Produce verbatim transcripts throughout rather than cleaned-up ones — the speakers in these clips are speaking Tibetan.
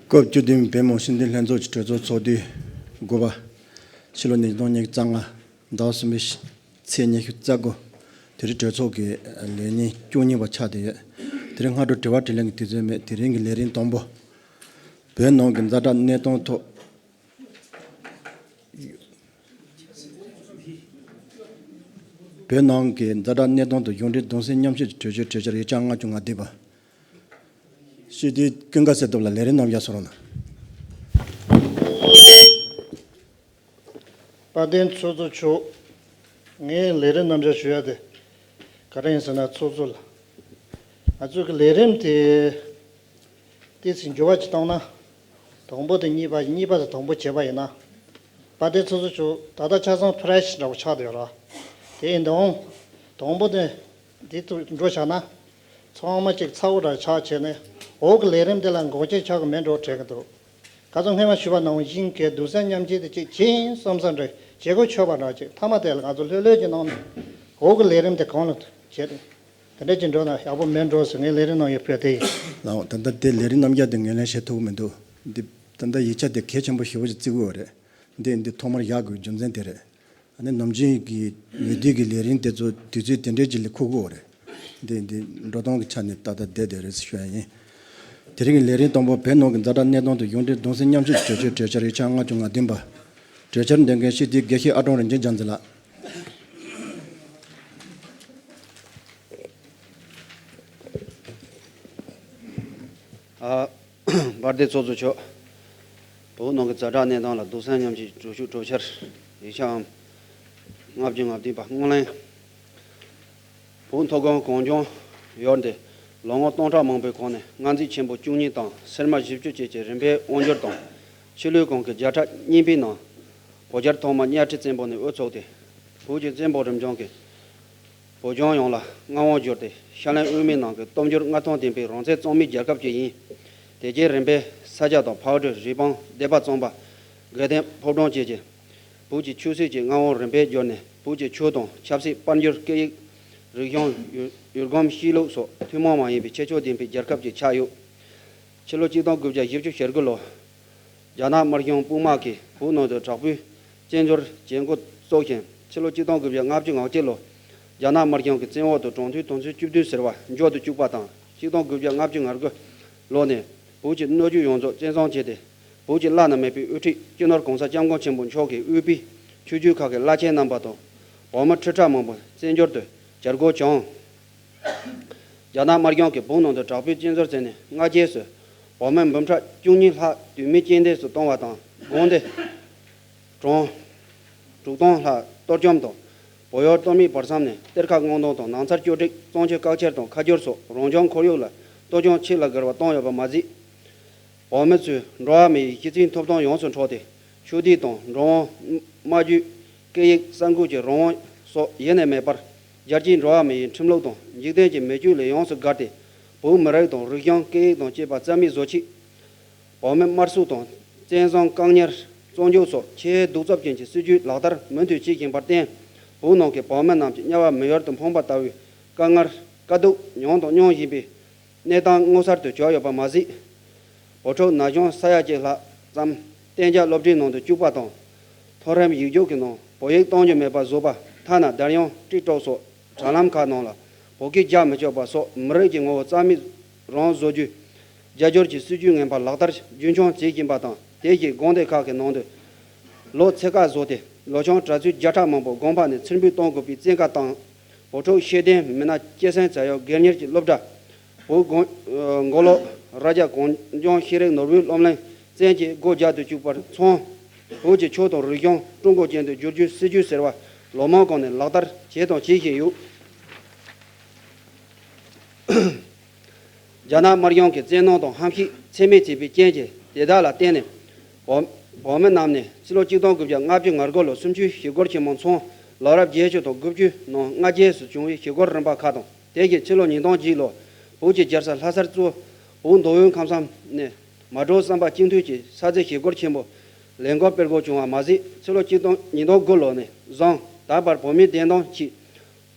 སྐབས་བཅུ་བདུན་པའི་བོད་མི་མང་སྤྱི་འཐུས་ལྷན་ཚོགས་ཀྱི་གྲོས་ཚོགས་ཚོགས་དུས་དགུ་པ། ཕྱི་ལོ་ཉིས་སྟོང་ཉི་ཤུ་རྩ་ལྔ། ཟླ་བ་གསུམ་པའི་ཚེས་ཉི་ཤུ་རྩ་དགུ། དེ་རིང་གྲོས་ཚོགས་ཀྱི་ལས་ཉིན་བཅུ་གཉིས་པ་ཆགས་བསྡད་ཡོད། དེ་རིང་སྔ་དྲོ་དྲི་བ་དྲིས་ལན་གྱི་དུས་ཚོད་མེད། དེ་རིང་གི་ལས་རིམ་དང་པོ། བོད་ནང་གི་ཛ་དྲག་གནས་སྟངས་ཐོག་བོད་ནང་གི་ཛ་དྲག་གནས་སྟངས་དང་གཞུང་འབྲེལ་གདུང་སེམས་མཉམ་སྐྱེད་ཀྱི་གྲོས་ཆོད་གྲོས་འཆར་ཡིག་ཆ་ལྔ་བཅུ་ང་བདུན་པ། སྤྱི་འཐུས་ཀུན་དགའ་བསོད་སྟོབས་ལགས་ལས་རིམ་རྣམ་གཞག་སོང་རོགས་གནང་། དཔལ་ལྡན་ཚོགས་གཙོ་མཆོག་ངས་ལས་རིམ་རྣམ་གཞག་ཞུ་ཡ་དེ་ག་རེ་ཡིན་ཟེར་ན། ཚོགས་གཙོ་ལགས། ང་ཚོ་གི་ལས་རིམ་དེ་ཏོག་ཙམ་འགྱུར་བ་ཅིག་བཏང་ན། དང་པོ་དང་གཉིས་པ། གཉིས་པ་དང་དང་པོ་བྱས་པ་ཡིན་ན། དཔལ་ལྡན་ཚོགས་གཙོ་མཆོག་ད་ལྟ་ཆ་ཚང་ཕི་རེ་ཤི་འདྲ་བོ་ཆགས་བསྡད་ཡོད་ར། དེ་ཡིན་དུས་དང་པོ་དེ་འདི་ཚོ་འགྲོ་བཞག་ན། ཚང་མ་གཅིག་ཚ་བོ་འདྲ་ཆགས་བྱས་ནས་འོག་གི་ལས་རིམ་དེ་ལ་འགོག་རྐྱེན་ཆགས་ཀྱི་མེད་འགྲོ་དྲན་གྱི་འདུག་ག་ཚོད་སྔོན་མ་ཞུས་པ་ནང་བཞིན་གྱི་གདུང་སེམས་མཉམ་སྐྱེད་དེ་གཅིག་བྱེད་ཡིན་བསམ་བསམ་འདྲ་བྱེད་དགོས་ཆོད་པ་འདྲ་གཅིག་མཐའ་མ་དེ་ལ་ང་ཚོ་ལྷོད་ལྷོད་ཀྱི་ནང་ནས་འོག་གི་ལས་རིམ་དེ་གང་ལ་བྱེད་དེ་འདྲ་གཅིག་འགྲོ་ན་ཡག་པོ་མེད་འགྲོ་ཟེར་ངས་ལས་རིམ་ནང་ཡོད་ཕེབས་དེ་ཡིན། ལགས་འོང་། ད་ལྟ་དེ་ལས་རིམ་རྣམ་གཞག་དེ་ངོས་ལེན་བྱེད་ཐུབ་ཀྱི་མི་འདུག་འདི་ད་ལྟ་ཡིག་ཆ་དེ་གལ་ཆེན་པོ་ཞེ་པོ་ཅིག་བརྩི་གི་ཡོད་རེད། འདི་འདི་ཐོག་མར་བཞག་དགོས་རྒྱུ་མཚན་དེ་རེད། ཨ་ནི་ནམ་རྒྱུན་གྱི་འོས་བསྡུ་གི་ལས་རིམ་དེ་ཚོ་དུས་ཚོད་དེ་འདྲའི་ཅིག་ལ་འཁོར་གི་ཡོད་རེད། འདི་འདི་འགྲོ་སྟངས་ཀྱི་ཆ་ནས་ཏག་ཏག་བསྡད་བསྡད་རེད་ཟེར་ཞུ་ཡ་ཡིན། དེ་རིང་གི་ལས་རིམ་དང་པོ། བོད་ནང་གི་ཛ་དྲག་གནད་དོན་དང་གཞུང་འབྲེལ་གདུང་སེམས་མཉམ་སྐྱེད་ཀྱི་གྲོས་ཆོད་གྲོས་འཆར་ཡིག་ཆ་ལྔ་བཅུ་ང་བདུན་པ། གྲོས་འཆར་འདོན་མཁན་སྤྱི་འཐུས་དགེ་བཤེས་ཨ་ཀྲོང་རིན་ཆེན་རྒྱ་མཚོ་ལགས། ཨ། དཔལ་ལྡན་ཚོགས་གཙོ་མཆོག་བོད་ནང་གི་ཛ་དྲག་གནས་སྟངས་ལ་གདུང་སེམས་མཉམ་སྐྱེད་གྲོས་ཆོད་གྲོས་འཆར་ཡིག་ཆའམ་ལྔ་བཅུ་ང་བདུན་པ་སྔོན་གླེང་། བོད་མཐོ་སྒང་གངས་ལྗོངས་ཡུལ་འདི་ལོ་ངོ་སྟོང་ཕྲག་མང་པོའི་གོང་ནས་མངའ་མཛད་ཆེན་པོ་བཅུ་གཉིས་དང་སེར་དམར་བཞི་བཅུ་བཅས་ཀྱི་རིམ་པས་དབང་བསྒྱུར་དང་། ཆོས་ལུགས་གང་གི་རྒྱལ་ཕྲན་གཉིས་པའི་ནང་བོད་རྒྱལ་ཐོག་མ་གཉའ་ཁྲི་བཙན་པོ་ནས་དབུ་ཚུགས་ཏེ། བོད་ཀྱི་བཙན་པོ་རིམ་བྱོན་གྱིས་བོད་ལྗོངས་ཡོངས་ལ་མངའ་དབང་བསྒྱུར་ཏེ། ཤར་གླིང་དབུས་མའི་ནང་གི་སྟོབས་འབྱོར་མངའ་ཐང་ལྡན་པའི་རང་བཙན་གཙང་མའི་རྒྱལ་ཁབ་ཅིག་ཡིན། དེ་རྗེས་རིམ་པས་ས་ཆ་དང་ཕག་གྲུ་རི་སྤང་སྡེ་པ་གཙང་པ་དགའ་ལྡན་ཕོ་བྲང་བཅས་ཀྱི་བོད་ཀྱི་ཆོས་སྲིད་ཀྱི་མངའ་དབང་རིམ་པས་བསྒྱུར་ནས། བོད་ཀྱི་ཆོས་དང་ཆབ་སྲིད། དཔལ་འབྱོར། སྐད་ཡིག་རིག་གཞུང་། ཡུལ་ཡུལ་གོམས་གཤིས་ལུགས་སོགས་ཐུན་མོང་མ་ཡིན་པའི་ཁྱད་ཆོས་ལྡན་པའི་རྒྱལ་ཁབ་ཅིག་ཆགས་ཡོད། ཕྱི་ལོ་གཅིག་སྟོང་དགུ་བརྒྱ་བཞི་བཅུ་ཞེ་དགུ་ལོ། རྒྱ་ནག་དམར་གཞུང་དཔུང་དམག་གིས་བོད་ནང་དུ་དྲག་པོའི་བཙན་འཛུལ་བྱེད་འགོ་བཙུགས་ཤིང་། ཕྱི་ལོ་གཅིག་སྟོང་དགུ་བརྒྱ་ལྔ་བཅུ་ང་གཅིག་ལོ། རྒྱ་ནག་དམར་གཞུང་གི་བཙན་འོག་ཏུ་གྲོང་ཐུན་དོན་ཚན་བཅུ་བདུན་ཟེར་བ་འཇོག་ཏུ་བཅུག་པ་དང་། གཅིག་སྟོང་དགུ་བརྒྱ་ལྔ་བཅུ་ང་དགུ་ལོ་ནས་བོད་ཀྱི་སྣོད་བཅུད་ཡོངས་རྫོགས་བཙན་བཟུང་བྱས་ཏེ། བོད་ཀྱི་བླ་ན་མེད་པའི་དབུ་ཁྲིད་སྤྱི་ནོར་གོང་ས་སྐྱབས་མགོན་ཆེན་པོ་མཆོག་གིས་དབུས་པའི་ཆོས་བརྒྱུད་ཁག་གི་བླ་ཆེན་རྣམ་པ་དང་བོད་མི་ཁྲི་ཕྲག་མང་པོ་བཙན་འཛུལ་དུ་གྱར་འགོ་བྱུང་། རྒྱ་ནག་དམར་གཞུང་གིས་བོད་ནང་དུ་དྲག་པོའི་བཙན་འཛུལ་བྱས་ནས། སྔ་རྗེས་སུ་བོད་མི་འབུམ་ཕྲག་བཅུ་གཉིས་ལྷག་དུས་མིན་རྐྱེན་འདས་སུ་བཏང་བ་དང་། དགོན་སྡེ་གྲོང་དྲུག་སྟོང་ལྷག་གཏོར་བཅོམ་དང་། བོད་ཡུལ་གཏོར་མའི་བར་མཚམས་ནས་གཏེར་ཁ་སྔོག་འདོན་དང་། ནགས་ཚལ་གཅོད་འབྲེག། གཙང་ཆུ་བཀག་ཆར་དང་ཁ་བསྒྱུར་སོགས་རང་བྱུང་ཁོར་ཡུག་ལ་གཏོར་སྐྱོན་ཆེ་ལ་རྒལ་བ་བཏང་ཡོད་པ་མ་ཟད། བོད་མི་ཚོའི་འགྲོ་བ་མིའི་གཞི་རྩའི་ཐོབ་ཐང་ཡོངས་སུ་འཕྲོག་སྟེ། ཆོས་སྡེ་དང་འགྲོ་འོང་། སྨྲ་བརྗོད། སྐད་ཡིག། གསར་འགོད་ཀྱི་རང་དབང་སོགས་ཡེ་ནས་མེད་པར། རྒྱལ་སྤྱིའི་འགྲོ་བ་མིའི་ཁྲིམས་ལུགས་དང་འཇིག་རྟེན་གྱི་མི་ཆོས་ལས་ཡོངས་སུ་བརྒལ་ཏེ། བོད་མི་རིགས་དང་རིག་གཞུང་། སྐད་ཡིག་དང་བཅས་པ་རྩ་མེད་བཟོ་ཆེད། བོད་མི་དམར་གསོད་དང་། བཙན་བཟུང་། བཀག་ཉར། བཙོན་འཇུག་སོགས་ཆེས་གདུག་རྩུབ་ཅན་གྱི་སྲིད་བྱུས་ལག་བསྟར་མུ་མཐུད་བྱེད་བཞིན་པར་བརྟེན། བོད་ནང་གི་བོད་མི་རྣམས་ཀྱི་དམྱལ་བ་མི་ཡུལ་དུ་འཕངས་པ་ལྟ་བུའི་དཀའ་ངལ་དཀའ་སྡུག་མྱོང་དང་མྱོང་བཞིན་པའི་གནས་སྟངས་མངོན་གསལ་དུ་གྱུར་ཡོད་པ་མ་ཟད། བོད་ཕྲུག་ན་གཞོན་ས་ཡ་གཅིག་ལྷག་ཙམ་གཏན་འཇགས་སློབ་གྲྭའི་ནང་དུ་བཅུག་པ་དང་། མཐོ་རིམ་ཡིག་རྒྱུགས་ཀྱི་ནང་བོད་ཡིག་གཏོང་རྒྱུ་མེད་པ་བཟོས་པ། ཐ་ན་དར་ཡང་ཊིག་ཊོག་སོགས་དྲ་ལམ་ཁག་ནང་ལ་བོད་སྐད་རྒྱག་མི་ཆོག་པ་སོགས་མི་རིགས་ཀྱི་ངོ་བོ་རྩ་མེད་རང་བཟོ་རྒྱུའི་རྒྱ་སྒྱུར་གྱི་སྲིད་བྱུས་ངན་པ་ལག་བསྟར་རྒྱུན་འཁྱོངས་བྱེད་བཞིན་པ་དང་། དེ་བཞིན་དགོན་སྡེ་ཁག་གི་ནང་དུ་ལོ་ཚད་བཀག་བཟོས་ཏེ། ལོ་ཆུང་གྲྭ་བཙུན་བརྒྱ་ཕྲག་མང་པོ་དགོན་པ་ནས་ཚུར་འབུད་གཏོང་དགོས་པའི་བཙན་བཀའ་བཏང་། བོད་ཕྲུག་ཤེས་ལྡན་མི་སྣ་སྐྱེད་སྲིང་བྱ་ཡུལ་སྒེར་གཉེར་གྱི་སློབ་གྲྭ། བོད་དགོན། ཨ། དགོན་ལོག་རྭ་རྒྱ་གངས་ལྗོངས་ཤེས་རིག་ནོར་བུའི་སློབ་གླིང་བཙན་གྱིས་སྒོ་རྒྱག་ཏུ་བཅུག་པར་མཚོན། བོད་ཀྱི་ཆོས་དང་རིག་གཞུང་ཀྲུང་གོ་ཅན་དུ་བསྒྱུར་རྒྱུའི་སྲིད་བྱུས་ཟེར་བ་ལོ་མང་གོང་ནས་ལག་བསྟར་བྱས་དང་བྱེད་བཞིན་ཡོད། རྒྱ་ནག་དམར་གཞུང་གིས་བཙན་གནོན་དང་ཧམ་བཤད་ཚད་མེད་བྱས་པའི་རྐྱེན་གྱིས། དེ་དག་ལ་བརྟེན་ནས་བོད་བོད་མི་རྣམས་ནས་ཕྱི་ལོ་གཅིག་སྟོང་དགུ་བརྒྱ་ལྔ་བཅུ་ང་དགུ་ལོ་གསུམ་བཅུའི་ཞི་རྒོལ་ཆེན་མོ་མཚོན། ལོ་རབས་བརྒྱད་ཅུ་དང་དགུ་བཅུ་ནང་སྔ་རྗེས་སུ་བྱུང་བའི་ཞི་རྒོལ་རིམ་པ་ཁག་དང་། དེ་བཞིན་ཕྱི་ལོ་ཉིས་སྟོང་གཅིག་ལོ་བོད་ཀྱི་རྒྱལ་ས་ལྷ་སར་གཙོས་བོད་མདོ་དབུས་ཁམས་གསུམ་ནས་མ་འགྲོ་བསམ་པ་གཅིག་མཐུན་གྱིས་ས་འཛིན་ཞི་རྒོལ་ཆེན་པོ་ལས་འགུལ་སྤེལ་དགོས་བྱུང་བ་མ་ཟད། ཕྱི་ལོ་གཅིག་སྟོང་ཉིས་སྟོང་དགུ་ལོ་ནས་བཟུང་ད་བར་བོད་མིའི་བདེན་དོན་ཆེད་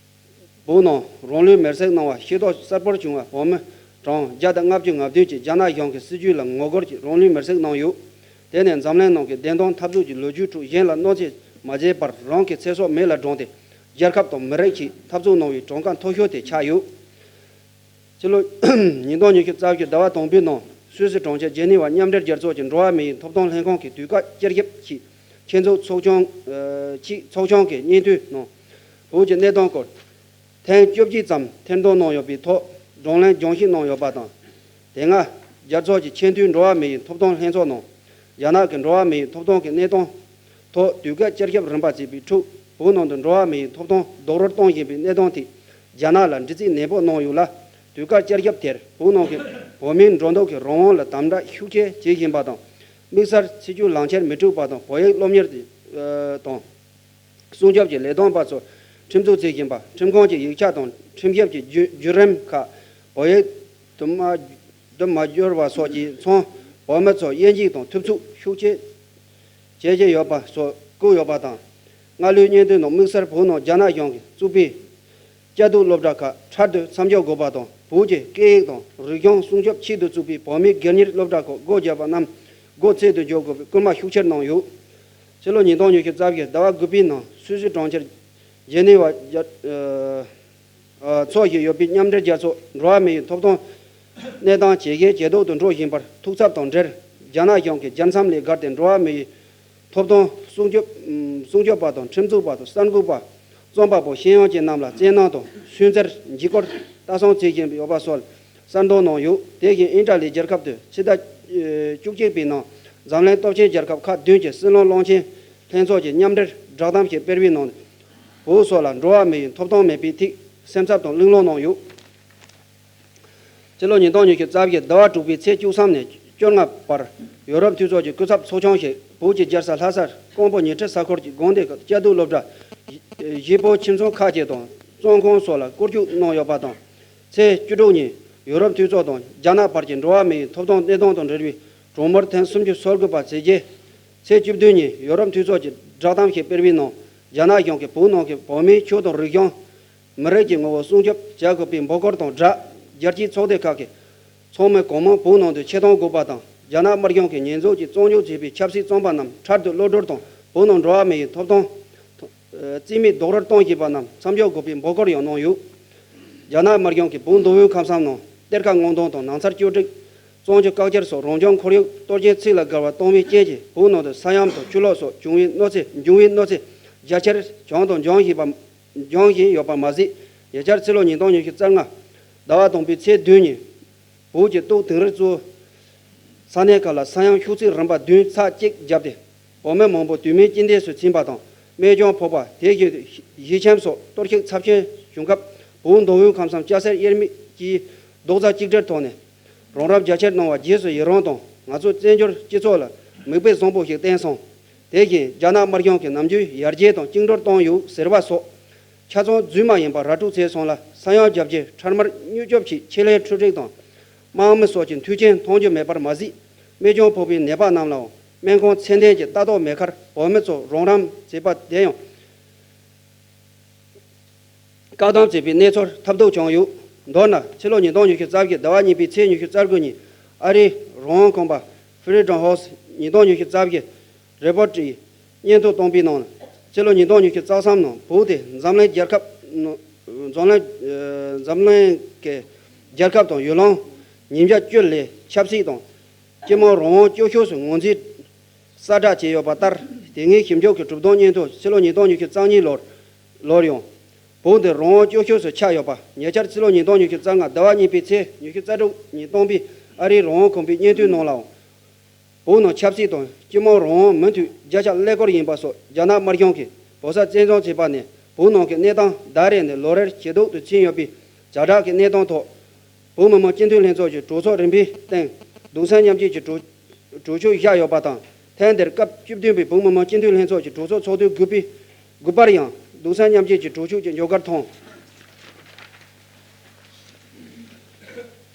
བོད་ནང་རང་ལུས་མེར་སྲེག་གནང་བ། ཤེས་རྟོགས་གསལ་པོར་བྱུང་བ་བོད་མི་ གྲངས་བརྒྱ་དང་ལྔ་བཅུ་ང་བདུན་གྱིས་རྒྱ་ནག་གཞུང་གི་སྲིད་ཇུས་ལ་ངོ་རྒོལ་གྱིས་རང་ལུས་མེར་སྲེག་གནང་ཡོད། དེ་ནས་འཛམ་གླིང་ནང་གི་བདེན་དོན་འཐབ་རྩོད་ཀྱི་ལོ་རྒྱུས་ཁྲོད་གཞན་ལ་གནོད་འཚེ་མ་བྱས་པར་རང་གི་ཚེ་སྲོག་མེ་ལ་བསྒྲེངས་ཏེ་རྒྱལ་ཁབ་དང་མི་རིགས་ཀྱི་འཐབ་རྩོད་གནང་བའི་གྲངས་ཀ་མཐོ་ཤོས་དེ་ཆགས་ཡོད། ཕྱི་ལོ་ཉིས་སྟོང་ཉི་ཤུ་རྩ་བཞི་ཟླ་བ་དང་པོའི་ནང་སུད་སི་གྲོང་ཁྱེར་ཇེ་ནི་ཝ་མཉམ་འབྲེལ་རྒྱལ་ཚོགས་ཀྱི་འགྲོ་བ་མིའི་ཐོབ་ཐང་ལྷན་ཁང་གི་དུས་བཀག་བསྐྱར་ཞིབ་ཀྱི་ཆེད་འཛུགས་ཚོགས་ཆུང་། ཨ། ཆེད་ཚོགས་ཆུང་གི་སྙན་ཐོའི་ནང་བོད་ཀྱི་གནས་སྟངས་སྐོར་ཐེངས་བཅོ་བརྒྱད་ཙམ་ཐེར་འདོན་གནང་ཡོད་པའི་ཐོག་བགྲོ་གླེང་སྦྱང་ཞིབ་གནང་ཡོད་པ་དང་། དེ་སྔ་རྒྱལ་ཚོགས་ཀྱི་ཆེས་མཐོའི་འགྲོ་བ་མིའི་ཐོབ་ཐང་ལྷན་ཚོགས་ནང་རྒྱ་ནག་གི་འགྲོ་བ་མིའི་ཐོབ་ཐང་གི་གནས་སྟངས་ཐོག་དུས་བཀག་བསྐྱར་ཞིབ་རིམ་པ་བྱས་པའི་ཁྲོད་བོད་ནང་དུ་འགྲོ་བ་མིའི་ཐོབ་ཐང་རྡོག་རོལ་གཏོང་བཞིན་པའི་གནས་སྟངས་ཐད་རྒྱ་ནག་ལ་འདྲི་རྩད་ནན་པོ་གནང་ཡོད་ལ། དུས་བཀག་བསྐྱར་ཞིབ་དེར་བོད་ནང་གི་བོད་མིའི་འགྲོ་འདུག་གི་རང་དབང་ལ་དམ་དྲག་ཤུགས་ཆེ་བྱེད་བཞིན་པ་དང་། དམིགས་བསལ་སྲིད་ཇུས་ལག་འཁྱེར་མི་སྤྲོད་པ་དང་བོད་ཡིག་སློབ་གཉེར་དང་། སྲུང་སྐྱོབ་ཀྱི་ལས་དོན་པ་ཚོར་ཁྲིམས་འཛུགས་བྱེད་བཞིན་པ། ཁྲིམས་ཁང་གི་ཡིག་ཆ་དང་ཁྲིམས་ཞིབ་ཀྱི་བརྒྱུད་བརྒྱུད་རིམ་ཁག་བོད་ཡིག་ཏུ་མ་ཏུ་མ་བསྒྱུར་བ་སོགས་ཀྱི་མཚོན་བོད་མི་ཚོར་དབྱེ་འབྱེད་དང་ཐུབ་ཚོད་ཤུགས་ཆེ་བྱེད་ཀྱི་ཡོད་པ་སོགས་བཀོད་ཡོད་པ་དང་། སྔ་ལོའི་སྙན་ཐོའི་ནང་དམིགས་བསལ་བོད་ནང་རྒྱ་ནག་གཞུང་གིས་བཙུགས་པའི་བཅའ་སྡོད་སློབ་གྲྭ་ཁག་འཕྲལ་དུ་མཚམས་འཇོག་དགོས་པ་དང་། བོད་ཀྱི་སྐད་ཡིག་དང་རིག་གཞུང་སྲུང་སྐྱོབ་ཆེད་དུ་བཙུགས་པའི་བོད་མིའི་སྒེར་གཉེར་སློབ་གྲྭ་ཁག་སྒོ་བརྒྱབ་པ་རྣམས་སྒོ་འབྱེད་དུ་འཇོག་དགོས་པའི་སྐུལ་མ་ཤུགས་ཆེར་གནང་ཡོད། ཕྱི་ལོ་ཉིས་སྟོང་ཉི་ཤུ་རྩ་བཞི་ཟླ་བ་དགུ་པའི་ནང་སུད་སི་གྲོང་ཁྱེར་ཇེ་ནི་ཝ་རྒྱ་ཨ་འཚོགས་བཞིན་ཡོད་པའི་མཉམ་འབྲེལ་རྒྱལ་ཚོགས་འགྲོ་བ་མིའི་ཐོབ་ཐང་གནས་སྟངས་ཇེ་ཞན་ཇེ་སྡུག་ཏུ་འགྲོ་བཞིན་པར་ཐུགས་འཚབ་དང་འབྲེལ། རྒྱ་ནག་གཞུང་གིས་རྒྱལ་མཚམས་ལས་བརྒལ་ཏེ་འགྲོ་བ་མིའི་ཐོབ་ཐང་སྲུང་སྐྱོབ་སྲུང་སྐྱོབ་པ་དང་ཁྲིམས་འཛུགས་པ་དང་གསར་འགོད་པ། རྩོམ་པ་པོ་ཤེས་ཡོན་ཅན་རྣམས་ལ་བཙན་གནོན་དང་སུན་གཙེར་འཇིགས་སྐུལ་ལྟ་སྲུང་བྱེད་བཞིན་ཡོད་པ་སོགས་གསལ་འདོན་གནང་ཡོད། དེ་བཞིན་ཨིན་ཏྲ་ལི་རྒྱལ་ཁབ་ཏུ་ཕྱི་ཟླ་བཅུ་གཅིག་པའི་ནང་འཛམ་གླིང་སྟོབས་ཆེན་རྒྱལ་ཁབ་ཁག་བདུན་གྱི་སྲིད་བློན་བློན་ཆེན་ལྷན་ཚོགས་ཀྱིས་མཉམ་འབྲེལ་བསྒྲགས་གཏམ་ཞིག་སྤེལ་བའི་ནང་བོད་སོགས་ལ་འགྲོ་བ་མིའི་ཐོབ་ཐང་མེད་པའི་ཐད་སེམས་འཚབ་དང་གླེང་སློང་གནང་ཡོད། ཕྱི་ལོ་ཉིས་སྟོང་ཉི་ཤུ་རྩ་བཞི་ཟླ་བ་དྲུག་པའི་ཚེས་བཅུ་གསུམ་ནས་བཅོ་ལྔ་བར་ཡོ་རོབ་མཐུན་ཚོགས་ཀྱི་སྐུ་ཚབ་ཚོགས་ཆུང་ཞིག་བོད་ཀྱི་རྒྱལ་ས་ལྷ་སར་ཀོང་པོ་ཉི་ཁྲི་ས་ཁུལ་གྱི་དགོན་སྡེ་ཁག་བཅའ་སྡོད་སློབ་གྲྭ་བཞི་པོ་ཁྱིམ་ཚང་ཁག་ཅིག་དང་བཙོན་ཁང་སོགས་ལ་སྐོར་སྐྱོད་གནང་ཡོད་པ་དང་། ཚེས་བཅུ་དྲུག་ཉིན་ཡོ་རོབ་མཐུན་ཚོགས་དང་རྒྱ་ནག་བར་གྱི་འགྲོ་བ་མིའི་ཐོབ་ཐང་གནད་དོན་དང་འབྲེལ་བའི་གྲོས་མོལ་ཐེངས་སུམ་ཅུ་སོ་དགུ་པ་བྱས་རྗེས། ཚེས་བཅུ་བདུན་ཉིན་ཡོ་རོབ་མཐུན་ཚོགས་ཀྱིས་བསྒྲགས་གཏམ་ཞིག་སྤེལ་བའི་ནང་རྒྱ་ནག་གཞུང་གིས་བོད་ནང་གི་བོད་མིའི་ཆོས་དང་རིག་གཞུང་། མི་རིགས་ཀྱི་ངོ་བོ་སྲུང་སྐྱོབ་བྱ་དགོས་པའི་འབོད་སྐུལ་དང་སྦྲགས། རྒྱལ་སྤྱིའི་ཚོགས་སྡེ་ཁག་གི་ཚོགས་མི་གང་མང་བོད་ནང་དུ་ཆེད་གཏོང་དགོས་པ་དང་། རྒྱ་ནག་དམར་གཞུང་གིས་ཉེས་འཛུགས་ཀྱིས་བཙོན་འཇུག་བྱས་པའི་ཆབ་སྲིད་བཙོན་པ་རྣམས་འཕྲལ་དུ་གློད་བཀྲོལ་དང་། བོད་ནང་འགྲོ་བ་མིའི་ཐོབ་ཐང་རྩིས་མེད་རྡོག་རོལ་གཏོང་བཞིན་པ་རྣམས་མཚམས་འཇོག་དགོས་པའི་འབོད་སྐུལ་ཡང་གནང་ཡོད། རྒྱ་ནག་དམར་གཞུང་གིས་བོད་མདོ་དབུས་ཁམས་གསུམ་ནང་གཏེར་ཁ་སྔོག་འདོན་དང་ནང་ཚར་གཅོད་སྒྲིག། བཙོན་འཇུག་བཀག་སྐྱིལ་སོགས་རང་སྐྱོང་ཁོར་ཡུག་གཏོར་སྐྱོན་ཚིག་ལ་བཀལ་བ་གཏོང་བའི་རྐྱེན་གྱིས་བོད་ནང་དུ་ས་ཡོམ་དང་ཆུ་ལོག་སོགས་བྱུང་བའི་གནོད་འཚེ་འབྱུང་བའི་གནོད་འཚེ་རྒྱ་ཆེར་བྱུང་དང་འབྱུང་བཞིན་པ། འབྱུང་བཞིན་ཡོད་པ་མ་ཟད། ཉེ་ཆར་ཕྱི་ལོ་ཉིས་སྟོང་ཉི་ཤུ་རྩ་ལྔ་ཟླ་བ་དང་པོའི་ཚེས་བདུན་ཉིན་བོད་ཀྱི་སྟོད་དིང་རི་གཙོས་ས་གནས་ཁག་ལ་ས་ཡོམ་ཤུགས་ཚད་རིམ་པ་བདུན་ཚེག་གཅིག་བརྒྱབ་སྟེ། བོད་མི་མང་པོ་དུས་མིན་རྐྱེན་འདས་སུ་ཕྱིན་པ་དང་། རྨས་སྐྱོན་ཕོག་པ། དེ་བཞིན་གཞིས་ཁྱིམ་སོགས་གཏོར་བཤིག་ཚབས་ཆེན་བྱུང་སྐབས། བོད་མདོ་དབུས་ཁམས་གསུམ་སྐྱ་སེར་དབྱེར་མེད་ཀྱིས་རྡོག་རྩ་གཅིག་སྒྲིལ་ཐོག་ནས་རོགས་རམ་རྒྱ་ཆེར་གནང་བར་རྗེས་སུ་ཡི་རང་དང་། ང་ཚོའི་བཙན་བྱོལ་སྤྱི་ཚོགས་ལ་མིག་དཔེ་བཟང་པོ་ཞིག་བསྟན་སོང་། དེ་བཞིན་རྒྱ་ནག་དམར་གཞུང་གིས་ནམ་རྒྱུན་ཡར་རྒྱས་དང་བཅིངས་འགྲོལ་བཏང་ཡོད་ཟེར་བ་སོགས་ཆ་ཚང་རྫུན་མ་ཡིན་པ་ར་སྤྲོད་བྱས་སོང་ལ། ས་ཡོམ་བརྒྱབ་རྗེས་འཕྲལ་མར་མྱུར་སྐྱོབ་ཀྱི་ཆེད་ལས་འཕྲུལ་རིག་དང་དམག་མི་སོགས་ཀྱི་མཐུན་རྐྱེན་མཐོང་རྒྱུ་མེད་པར་མ་ཟད། རྨས་སྐྱོན་ཕོག་པའི་ནད་པ་རྣམས་ལའང་སྨན་ཁང་ཚད་ལྡན་གྱི་ལྟ་རྟོག་མེད་ཁར་བོད་མི་ཚོར་རོགས་རམ་བྱས་པ་དེ་ཡང་བཀག་སྡོམ་བྱས་པའི་གནས་ཚུལ་ཐབས་སྡུག་བྱུང་ཡོད། མདོར་ན། ཕྱི་ལོ་ཉིས་སྟོང་ཉི་ཤུ་རྩ་བཞི་ཟླ་བ་གཉིས་པའི་ཚེས་ཉི་ཤུ་རྩ་དགུ་ཉིན་ཨ་རིའི་རང་དབང་ཁང་པ་Freedom House ཉིས་སྟོང་ཉི་ཤུ་རྩ་བཞི་རེ་པོར་ཊི་ཡི་སྙན་ཐོ་བཏོན་པའི་ནང་། ཕྱི་ལོ་ཉིས་སྟོང་ཉི་ཤུ་རྩ་གསུམ་ནང་བོད་དེ་འཛམ་གླིང་རྒྱལ་ཁབ་ནང་། འཛམ་གླིང་། ཨ། འཛམ་གླིང་གི་རྒྱལ་ཁབ་དང་ཡུལ་ལུང་ཉིས་བརྒྱ་བཅུ་ལས་ཆབ་སྲིད་དང་། སྤྱི་དམངས་རང་དབང་སྐྱོ་ཤོས་སུ་ངོས་འཛིན་གསལ་བསྒྲགས་བྱས་ཡོད་པ་ལྟར། དེ་སྔའི་ཞིབ་འཇུག་གི་གྲུབ་དོན་སྙན་ཐོ་ཕྱི་ལོ་ཉིས་སྟོང་ཉི་ཤུ་རྩ་གཉིས་ལོར་ལོར་ཡང་བོད་འདི་རང་དབང་སྐྱོ་ཤོས་སུ་ཆགས་ཡོད་པ། ཉེ་ཆར་ཕྱི་ལོ་ཉིས་སྟོང་ཉི་ཤུ་རྩ་ལྔ་ཟླ་བ་གཉིས་པའི་ཚེས་ཉི་ཤུ་རྩ་དྲུག་ཉིན་བཏོན་པའི་ཨ་རིའི་རང་དབང་ཁང་པའི་སྙན་ཐོའི་ནང་ལའང་། བོད་ནང་ཆབ་སྲིད་དང་སྤྱི་དམངས་རང་དབང་མུ་མཐུད་བརྒྱ་ཆ་ཀླད་ཀོར་ཡིན་པ་སོགས། རྒྱ་ནག་དམར་གཞུང་གིས་བོད་ས་བཙན་བཟུང་བྱས་པ་ནས་བོད་ནང་གི་གནས་སྟངས་ཟླ་རེ་ནས་ལོ་རེར་ཇེ་སྡུག་ཏུ་ཕྱིན་ཡོད་པའི་ཛ་དྲག་གི་གནས་སྟངས་ཐོག། བོད་མི་མང་སྤྱི་འཐུས་ལྷན་ཚོགས་ཀྱི་གྲོས་ཚོགས་རིམ་པའི་སྟེང་གདུང་སེམས་མཉམ་སྐྱེད་ཀྱི་གྲོས་གྲོས་ཆོད་བཞག་ཡོད་པ་དང་། ཐེངས་འདིར་སྐབས་བཅུ་བདུན་པའི་བོད་མི་མང་སྤྱི་འཐུས་ལྷན་ཚོགས་ཀྱི་གྲོས་ཚོགས་ཚོགས་དུས་དགུ་པའི་དགུ་པར་ཡང་གདུང་སེམས་མཉམ་སྐྱེད་ཀྱི་གྲོས་ཆོད་ཀྱི་འཇོག་སྒར་མཐོང་།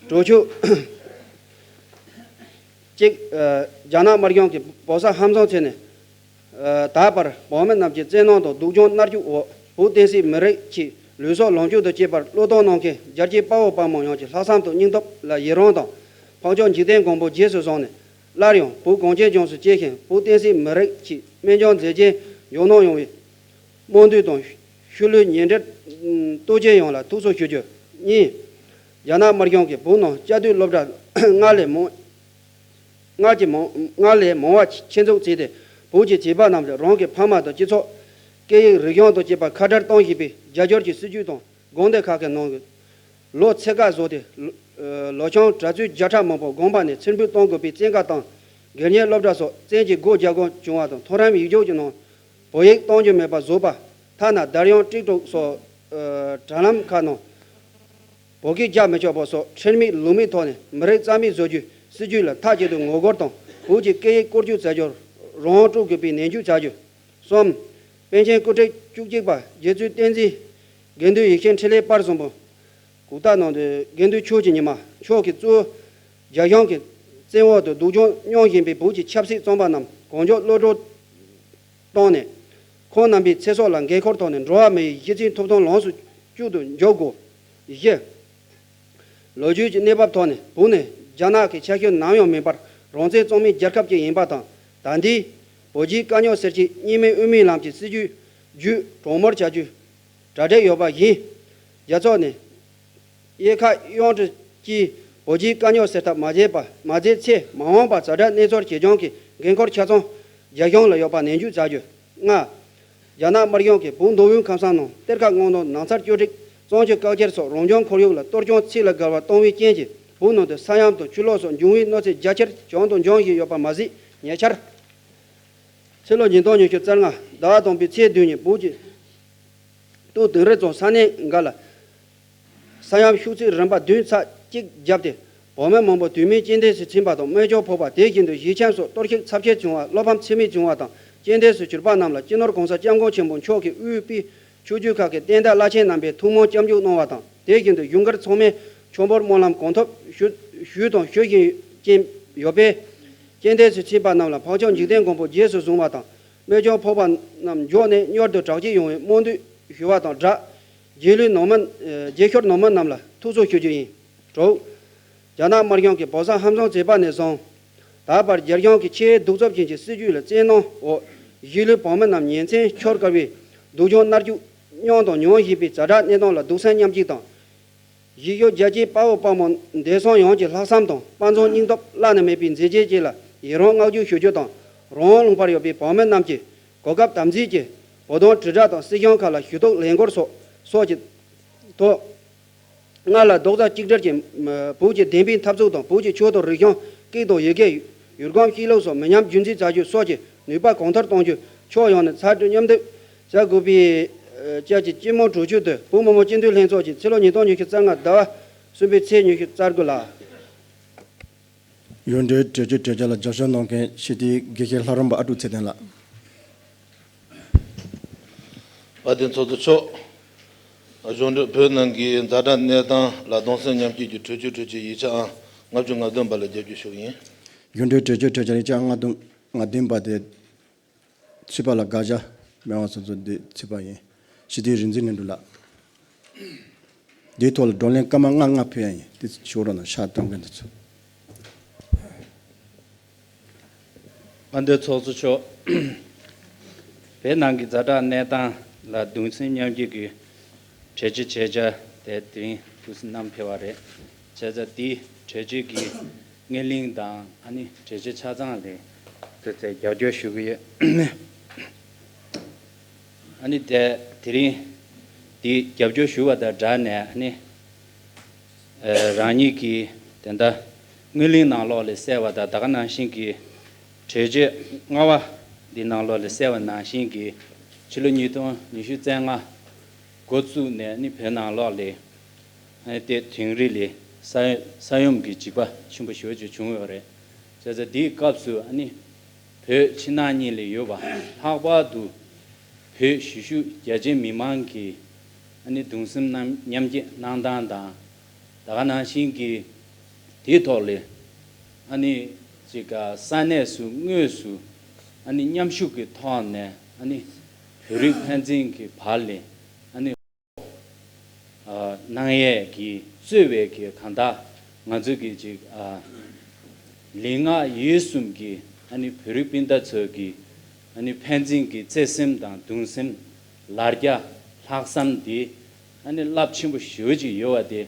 གྲོས་ཆོད་གཅིག། ཨ། རྒྱ་ནག་དམར་གཞུང་གིས་བོད་ས་ཧམ་བཟུང་བྱས་ནས། ཨ། ད་བར་བོད་མི་རྣམས་ཀྱི་བཙན་གནོན་དང་སྡུག་སྦྱོང་མནར་གཅོད་འོག་བོད་བསྟན་སྲིད་མི་རིགས་ཀྱི་ ལུས་སྲོག་ལོངས་སྤྱོད་དང་བཅས་པར་བློས་གཏོང་གནང་མཁན་རྒྱལ་གཅེས་དཔའ་བོ་དཔའ་མོ་ཡོངས་ཀྱི་ལྷག་བསམ་དང་སྙིང་སྟོབས་ལ་ཡི་རང་དང་། འཕགས་མཆོག་འཇིག་རྟེན་མགོན་པོ་རྗེས་སུ་བཟུང་ནས། སླར་ཡང་བོད་གངས་ཅན་ལྗོངས་སུ་སྐྱེས་ཤིང་། བོད་བསྟན་སྲིད་མི་རིགས་ཀྱི་སྨན་ལྗོངས་མཛེས་རྒྱན་འཇོག་གནང་ཡོང་བའི་སྨོན་འདུན་དང་། ཤུལ་ལུས་ཉེ་འབྲེལ་རྟོག་བརྗེ་ཡོངས་ལ་ཐུགས་གསོ་ཞུ་རྒྱུ་གཉིས། རྒྱ་ནག་དམར་གཞུང་གིས་བོད་ནང་བཅའ་སྡོད་སློབ་གྲྭ་སྔར་ལས་མང་སྔར་གྱི་མང་སྔར་ལས་མང་བ་ཆེད་འཛུགས་བྱས་ཏེ། བོད་ཀྱི་བྱིས་པ་རྣམས་ལ་རང་གི་ཕ་མ་དང་སྤྱི་ཚོགས། སྐད་ཡིག་རིག་གཞུང་དང་བཅས་པ་ཁ་བྲལ་གཏོང་བཞིན་པའི་རྒྱ་སྒྱུར་གྱི་སྲིད་ཇུས་དང་དགོན་སྡེ་ཁག་གི་ནང་གི་ལོ་ཚད་བཀག་བཟོས་ཏེ། ལོ་ཆུང་གྲྭ་བཙུན་བརྒྱ་ཕྲག་མང་པོ་དགོན་པ་ནས་ཕྱིར་འབུད་གཏོང་དགོས་པའི་བཙན་བཀའ་དང་། སྒེར་གཉེར་སློབ་གྲྭ་སོགས་བཙན་གྱིས་སྒོ་རྒྱག་དགོས་བྱུང་བ་དང་། མཐོ་རིམ་ཡིག་རྒྱུགས་ཀྱི་ནང་བོད་ཡིག་གཏོང་རྒྱུ་མེད་པ་བཟོས་པ། ཐ་ན་དར་དབྱངས་ཊིག་ཊོག་སོགས་དྲ་ལམ་ཁག་ནང་བོད་སྐད་རྒྱག་མི་ཆོག་པ་སོགས་ཁྲིམས་མེད་ལུགས་མེད་ཐོག་ནས་མི་རིགས་རྩ་མེད་བཟོ་རྒྱུའི་སྲིད་ཇུས་ལ་མཐའ་གཅིག་ཏུ་ངོ་རྒོལ་དང་། བོད་ཀྱི་སྐད་ཡིག་བཀོལ་སྤྱོད་བྱ་རྒྱུར་རང་དབང་སྤྲོད་དགོས་པའི་ནན་བརྗོད་བྱ་རྒྱུ། གསུམ། པཎ་ཆེན་སྐུ་ཕྲེང་བཅུ་གཅིག་པ་རྗེ་བཙུན་བསྟན་འཛིན་དགེ་འདུན་ཡེ་ཤེས་འཕྲིན་ལས་དཔལ་གསུམ་པོ། གུང་ཐང་ནང་དུ་དགེ་འདུན་ཆོས་ཀྱི་ཉི་མ་མཆོག་གིས་གཙོས་རྒྱ་གཞུང་གི་བཙན་འོག་ཏུ་སྡུག་སྦྱོང་མྱོང་བཞིན་པའི་བོད་ཀྱི་ཆབ་སྲིད་བཙོན་པ་རྣམས་གང་མགྱོགས་གློད་གྲོལ་བཏང་ནས། ཁོང་རྣམ་པའི་ཚེ་སྲོག་ལ་འགན་འཁུར་ཐོག་ནས་འགྲོ་བ་མིའི་གཞི་རྩའི་ཐོབ་ཐང་ལོངས་སུ་སྤྱོད་དུ་འཇུག་དགོས། བཞི། ལོ་རྒྱུས་ཀྱི་གནས་བབ་ཐོག་ནས་བོད་ནི་རྒྱ་ནག་གི་ཆ་ཤས་ནམ་ཡང་མིན་པར་རང་བཙན་གཙང་མའི་རྒྱལ་ཁབ་ཅིག་ཡིན་པ་དང་། ད་ལྟའི་བོད་རྒྱའི་དཀའ་རྙོག་སེལ་ཆེད་གཉིས་སྨན་དབུ་མའི་ལམ་གྱི་སྲིད་བྱུས་བརྒྱུད་གྲོས་མོལ་བྱ་རྒྱུའི་གྲ་སྒྲིག་ཡོད་པ་བཞིན། རྒྱལ་ཚོགས་ནས་དབྱེ་ཁག་གཡང་གྲོས་ཀྱིས་བོད་རྒྱའི་དཀའ་རྙོག་སེལ་ཐབས་མ་བྱས་པ་མ་བྱས་ཚེ། མ་འོངས་པར་ཛ་དྲག་གནས་ཚུལ་ཇི་བྱུང་གི་འགན་འཁུར་ཆ་ཚང་རྒྱ་གཞུང་ལ་ཡོད་པ་ནན་བརྗོད་བྱ་རྒྱུ། ལྔ། རྒྱ་ནག་དམར་གཞུང་གིས་བོད་མདོ་དབུས་ཁམས་གསུམ་ནང་གཏེར་ཁ་སྔོག་འདོན། ནག་ཚལ་གཅོད་འབྲེག་གཙང་ཆུ་བཀག་ཁྱེར་སོགས་རང་བྱུང་ཁོར་ཡུག་ལ་གཏོར་སྐྱོན་ཚད་ལས་བརྒལ་བ་གཏོང་བའི་རྐྱེན་གྱིས། བོད་ནང་དུ་ས་ཡོམ་དང་ཆུ་ལོག་སོགས་འབྱུང་བའི་གནོད་འཚེ་རྒྱ་ཆེར་བྱུང་དང་འབྱུང་བཞིན་ཡོད་པ་མ་ཟད། ཉེ་ཆར། ཕྱི་ལོ་ཉིས་སྟོང་ཉི་ཤུ་རྩ་ལྔ་ཟླ་བ་དང་པོའི་ཚེས་བདུན་ཉིན་བོད་ཀྱི་སྟོད་དིང་རི་རྫོང་ས་གནས་འགའ་ལ་ས་ཡོམ་ཤུགས་ཚད་རིམ་པ་བདུན་ཚེག་གཅིག་བརྒྱབ་སྟེ། བོད་མི་མང་པོ་དུས་མིན་རྐྱེན་འདས་སུ་ཕྱིན་པ་དང་། རྨས་སྐྱོན་ཕོག་པ། དེ་བཞིན་དུ་གཞིས་ཁྱིམ་སོགས་གཏོར་བཤིག་ཚབས་ཆེ་བྱུང་བ། བློ་ཕམ་ཚད་མེད་བྱུང་བ་དང་། རྐྱེན་འདས་སུ་གྱུར་པ་རྣམས་ལ་སྤྱི་ནོར་༸གོང་ས་༸སྐྱབས་མགོན་ཆེན་པོ་མཆོག་གིས་དབུས་པའི་ཆོས་བརྒྱུད་ཁག་གི་བསྟན་བདག་བླ་ཆེན་རྣམ་པས་ཐུགས་སྨོན་སྐྱབས་འཇུག་གནང་བ་དང་། དེ་བཞིན་དུ་གཞུང་སྒེར་ཚང་མས་མཆོད་འབུལ་སྨོན་ལམ་གང་ཐུབ་ཞུ་ཞུས་དང་ཞུ་བཞིན་ཡོད་པས། རྐྱེན་འདས་སུ་ཕྱིན་པ་རྣམས་ལ་འཕགས་མཆོག་འཇིག་རྟེན་མགོན་པོ་རྗེས་སུ་བཟུང་བ་དང་། རྨས་སྐྱོན་ཕོག་པ་རྣམས་མགྱོགས་ནས་མྱུར་དུ་དྲག་སྐྱེད་ཡོང་བའི་སྨོན་འདུན་ཞུ་བ་དང་སྦྲགས། རྗེས་ལུས་ནང་མི། རྗེས་ཤུལ་ནང་མི་རྣམས་ལ་ཐུགས་གསོ་ཞུ་རྒྱུ་ཡིན། དྲུག། རྒྱ་ནག་དམར་གཞུང་གིས་བོད་ས་ཧམ་བཟུང་བྱས་པ་ནས་བཟུང་། ད་བར་རྒྱ་གཞུང་གིས་ཆེས་གདུག་རྩུབ་ཅན་གྱི་སྲིད་ཇུས་ལ་བཙན་གནོན་འོག་གཞིས་ལུས་བོད་མི་རྣམས་ཉིན་མཚན་ཆོས་དཀའ་བའི་སྡུག་སྦྱོང་མནར་གཅོད་མྱོང་དང་མྱོང་བཞིན་པའི་ཛ་དྲག་གནས་སྟངས་ལ་སྡུག་སྲན་མཉམ་སྐྱེད་དང་། གཞིས་བཞུགས་རྒྱལ་གཅེས་དཔའ་བོ་དཔའ་མོ་འདས་གསོན་ཡོངས་ཀྱི་ལྷག་བསམ་དང་དཔའ་མཛངས་སྙིང་སྟོབས་བླ་ན་མེད་པའི་མཛད་རྗེས་བཅས་ལ་ཡི་རང་བསྔགས་བརྗོད་ཞུ་རྒྱུ་དང་། རང་དབང་ལུང་པར་ཡོད་པའི་བོད་མི་རྣམས་ཀྱིས་གོ་སྐབས་དམ་འཛིན་གྱིས་བོད་དོན་དྲིལ་བསྒྲགས་དང་སྲིད་གཞུང་ཁག་ལ་ཞུ་གཏུག་ལས་འགུལ་སོགས་སོགས་ཀྱི་ཐོག་སྔར་ལས་རྡོག་རྩ་གཅིག་སྒྲིལ་གྱིས་བོད་ཀྱི་བདེན་པའི་འཐབ་རྩོད་དང་། བོད་ཀྱི་ཆོས་དང་རིག་གཞུང་། སྐད་དང་ཡི་གེ། ཡུལ་གོམས་གཤིས་ལུགས་སོགས་མི་ཉམས་རྒྱུན་འཛིན་བྱ་རྒྱུ་སོགས་ཀྱི་ནུས་པ་གོང་མཐོར་གཏོང་རྒྱུ། ཕྱོགས་ཡོངས་ནས་ཚད་མཐོའི་མཉམ་སྡེབ་བྱ་དགོས་པའི་ཨ་བཅས་ཀྱི་སྤྱི་མོས་གྲོས་ཆོད་དེ་བོད་མི་མང་སྤྱི་འཐུས་ལྷན་ཚོགས་ཀྱིས་ཕྱི་ལོ་ཉིས་སྟོང་ཉི་ཤུ་རྩ་ལྔ་ཟླ་བ་གསུམ་པའི་ཚེས་ཉི་ཤུ་རྩ་དགུ་ལ། ཡོན་ཏན་གྲོས་ཆོད་གྲོས་འཆར་ལ་རྒྱབ་སྐྱོར་གནང་མཁན་སྤྱི་འཐུས་དགེ་བཤེས་ལྷ་རམས་པ་ཨ་ཀྲུག་ཚེ་བརྟན་ལགས། དཔལ་ལྡན་ཚོགས་གཙོ་མཆོག་གཞུང་འབྲེལ་བོད་ནང་གི་ཛ་དྲག་གནས་སྟངས་ལ་གདུང་སེམས་མཉམ་སྐྱེད་ཀྱི་གྲོས་ཆོད་གྲོས་ཆོད་ཡིག་ཆ་ཨང་ལྔ་བཅུ་ང་བདུན་པ་ལ་རྒྱབ་སྐྱོར་ཞུ་གི་ཡིན། གཞུང་འབྲེལ་གྲོས་ཆོད་གྲོས་འཆར་ཡིག་ཆ་ཨང་ལྔ་བདུན་ལྔ་བདུན་པ་དེ་ཚུད་པ་ལ་དགག་བྱ་མེད་པ་སོ་སོ་འདི་ཚུད་པ་ཡིན། སྤྱི་འཐུས་རིག་འཛིན་ལྷུན་གྲུབ་ལགས། འདིའི་ཐོག་ལ་བགྲོ་གླེང་སྐར་མ་ལྔ་ལྔ་ཕུལ་ཡ་ཡིན། དེ་ཞོར་ནང་ཤག་བཏང་མཁན་དེ་ཚོ། དཔལ་ལྡན་ཚོགས་གཙོ་མཆོག་བོད་ནང་གི་ཛ་དྲག་གནས་སྟངས་ལ་གདུང་སེམས་མཉམ་སྐྱེད་ཀྱི་གྲོས་ཆོད་བྱས་ཙང་དེ་དེ་རིང་ཐུགས་སྣང་ཕེབས་པ་རེད། བྱས་ཙང་དེའི་གྲོས་ཆོད་ཀྱི་སྣེ་ལེན་དང་ཨ་ནི་གྲོས་ཆོད་ཆ་ཚང་ལ་དེ་ཚོ་རྒྱབ་སྐྱོར་ཞུ་གི་ཡོད། ཨ་ནི་དེ་དེ་རིང་དེ་རྒྱབ་སྐྱོར་ཞུ་བ་དང་སྦྲགས་ནས་ཨ་ནི་ཨ་རང་ཉིད་ཀྱིས་དེ་འདྲ་སྣེ་ལེན་ནང་ལོགས་ལ་གསལ་བ་དང་། ད་ག་ནང་བཞིན་གྱི་གྲོས་ཆོད་ལྔ་པ་འདི་ནང་ལོགས་ལ་གསལ་བ་ནང་བཞིན་གྱི་ཕྱི་ལོ་ཉིས་སྟོང་ཉི་ཤུ་རྩ་ལྔ་འགོ་བཙུགས་ནས་ཨ་ནི་བོད་ནང་ལོགས་ལ་ཨ་ནི་དེ་དིང་རི་ལ་ས་ས་ཡོམ་གྱི་འཇིགས་པ་ཆེན་པོ་ཞེ་པོ་ཅིག་བྱུང་ཡོད་རེད། བྱས་ཙང་དེའི་སྐབས་སུ་ཨ་ནི་བོད་ཕྱི་ནང་གཉིས་ལ་ཡོད་པ་ལྷག་པར་དུ་བོད་གཞིས་བཞུགས་རྒྱ་ཆེའི་མི་མང་གི་ཨ་ནི་གདུང་སེམས་མཉམ་སྐྱེད་གནང་སྟངས་དང་། ད་ག་ནང་བཞིན་གྱི་དེའི་ཐོག་ལ་ཨ་ནི་ཅིག་ས་གནས་སུ་དངོས་སུ་ཨ་ནི་མཉམ་ཞུགས་ཀྱི་ཐོག་ནས་ཨ་ནི་བོད་རིགས་ཕན་ཚུན་གྱི་བར་ལ་ཨ་ནི་ གནང་ཡས་ཀྱི་གཙོས་པའི་གི་གང་ལྟར་ང་ཚོའི་གི་ཅིག་ཨ་ལུས་ངག་ཡིད་གསུམ་གྱི་ཨ་ནི་བོད་རིགས་སྤུན་ཟླ་ཚོའི་གི་ཨ་ནི་ཕན་ཚུན་གྱི་བརྩེ་སེམས་དང་གདུང་སེམས། ལར་རྒྱ་ལྷག་བསམ་དེ་ཨ་ནི་རླབས་ཆེན་པོ་ཞེ་པོ་ཅིག་ཡོད་པ་དེ་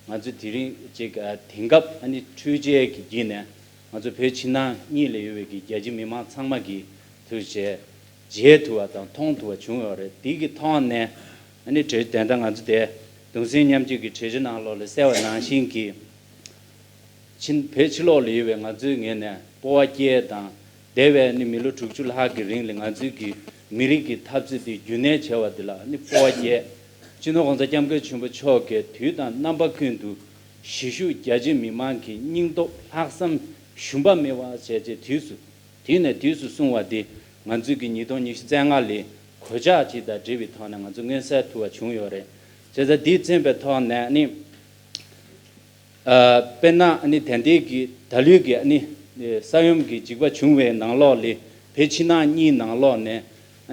ང་ཚོ་དེ་རིང་ཅིག་ཨ་དེང་སྐབས་ཨ་ནི་འཕྲུལ་ཆས་ཀྱི་བརྒྱུད་ནས་ང་ཚོ་བོད་ཕྱི་ནང་གཉིས་ལ་ཡོད་པའི་གི་རྒྱ་ཆེ་མི་མང་ཚང་མ་གིས་ཐུགས་རྗེ་ཆེ། མཇལ་ཐུབ་པ་དང་མཐོང་ཐུབ་པ་བྱུང་ཡོད་རེད། དེ་གི་ཐོག་ནས་ཨ་ནི་གྲོས་དོན་དག་ང་ཚོ་དེ་གདུང་སེམས་མཉམ་སྐྱེད་ཀྱི་གྲོས་ཆོད་ནང་ལོགས་ལ་གསལ་བ་ནང་བཞིན་གྱི་ཕྱི་བོད་ཕྱི་ལོགས་ལ་ཡོད་པའི་ང་ཚོའི་ངོས་ནས་སྤོབས་པ་སྐྱེ་དང་འདས་པའི་ཨ་ནི་མི་ལོ་དྲུག་ཅུ་ལྷག་གི་རིང་ལ་ང་ཚོའི་གི་མི་རིགས་ཀྱི་འཐབ་རྩོད་དེ་རྒྱུན་གནས་བྱས་པ་དེ་ལ་ཨ་ནི་སྤོབས་པ་སྐྱེ། སྤྱི་ནོར་གོང་ས་སྐྱབས་མགོན་ཆེན་པོ་མཆོག་གིས་དུས་དང་རྣམ་པ་ཀུན་ཏུ་གཞིས་བཞུགས་རྒྱ་ཆེ་མི་མང་གི་སྙིང་སྟོབས་ལྷག་བསམ་ཞུམ་པ་མེད་པ་བྱས་རྗེས་དུས་སུ་དུས་ནས་དུས་སུ་གསུངས་པ་འདི་ང་ཚོས་ཀྱི་ཉིས་སྟོང་ཉི་ཤུ་རྩ་ལྔ་ལོའི་གོད་ཆག་ཅིག་དང་འབྲེལ་བའི་ཐོག་ནས་ང་ཚོ་མངོན་གསལ་ཐུབ་པ་བྱུང་ཡོད་རེད། བྱས་ཙང་འདིས་མཚོན་པའི་ཐོག་ནས་ནི། ཨ་དཔེར་ན་ནི་དེ་འདྲའི་གི་ད་ལོའི་གི་ནི་ས་ཡོམ་གི་འཇིགས་པ་བྱུང་བའི་ནང་ལོགས་ལས་བོད་ཕྱི་ནང་གཉིས་ནང་ལོགས་ནས་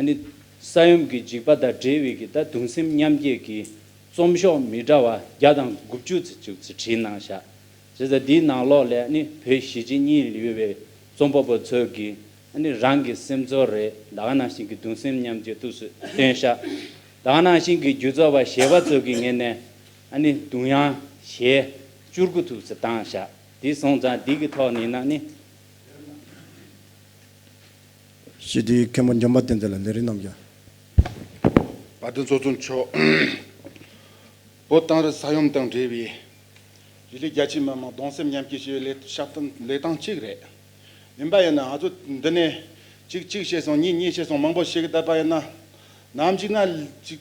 ནི་ས་ཡོམ་གི་འཇིགས་པ་དང་འབྲེལ་བའི་གི་ད་གདུང་སེམས་མཉམ་སྐྱེད་ཀྱི་རྩོམ་ཤོག་མི་འདྲ་བ་བརྒྱ་དང་དགུ་བཅུ་ཙམ་ཅིག་བྲིས་གནང་བཞག་བྱས་ཙང་འདིའི་ནང་ལོགས་ལས་ནི་བོད་གཞིས་བྱེས་གཉིས་ལ་ཡོད་པའི་རྩོམ་པ་པོ་ཚོས་ཀྱིས་ནི་རང་གི་སེམས་ཚོར་རེད། ད་ག་ནང་བཞིན་གྱི་གདུང་སེམས་མཉམ་སྐྱེད་ཐུགས་སུ་བཏོན་ཤག་ད་ག་ནང་བཞིན་གྱི་སྒྱུ་རྩལ་པ་གཞས་པ་ཚོ་གི་ངོས་ནས་ཨ་ནི་གདུང་དབྱངས་གཞས་བཅུ་དགུ་ཐུགས་སུ་བཏང་ཤག་དེ་སོང་ཙང་འདི་གི་ཐོག་ནས་ན་ནི། ཞི་བདེའི་མཁན་པོ་འཇམ་དཔལ་བསྟན་འཛིན་ལ་ལས་རིམ་རྣམས་ཀྱང་། བར་དུ་ཚོགས་གཙོ་མཆོག་བོད་དེང་རབས་ས་ཡོམ་དང་འབྲེལ་བའི་གཞིས་ལུས་རྒྱ་ཆེ་མི་མང་གདུང་སེམས་མཉམ་སྐྱེད་ཞེས་པའི་ལས་ཞབས་སྟངས་ལས་སྟངས་གཅིག་རེད། ཡིན་པ་ཡིན་ན་ང་ཚོ་འདི་ནས་གཅིག་གཅིག་བྱས་སོང་། གཉིས་གཉིས་བྱས་སོང་། མང་པོ་ཞིག་བསྡད་པ་ཡིན་ན། ནམ་ཞིག་ན་ཅིག་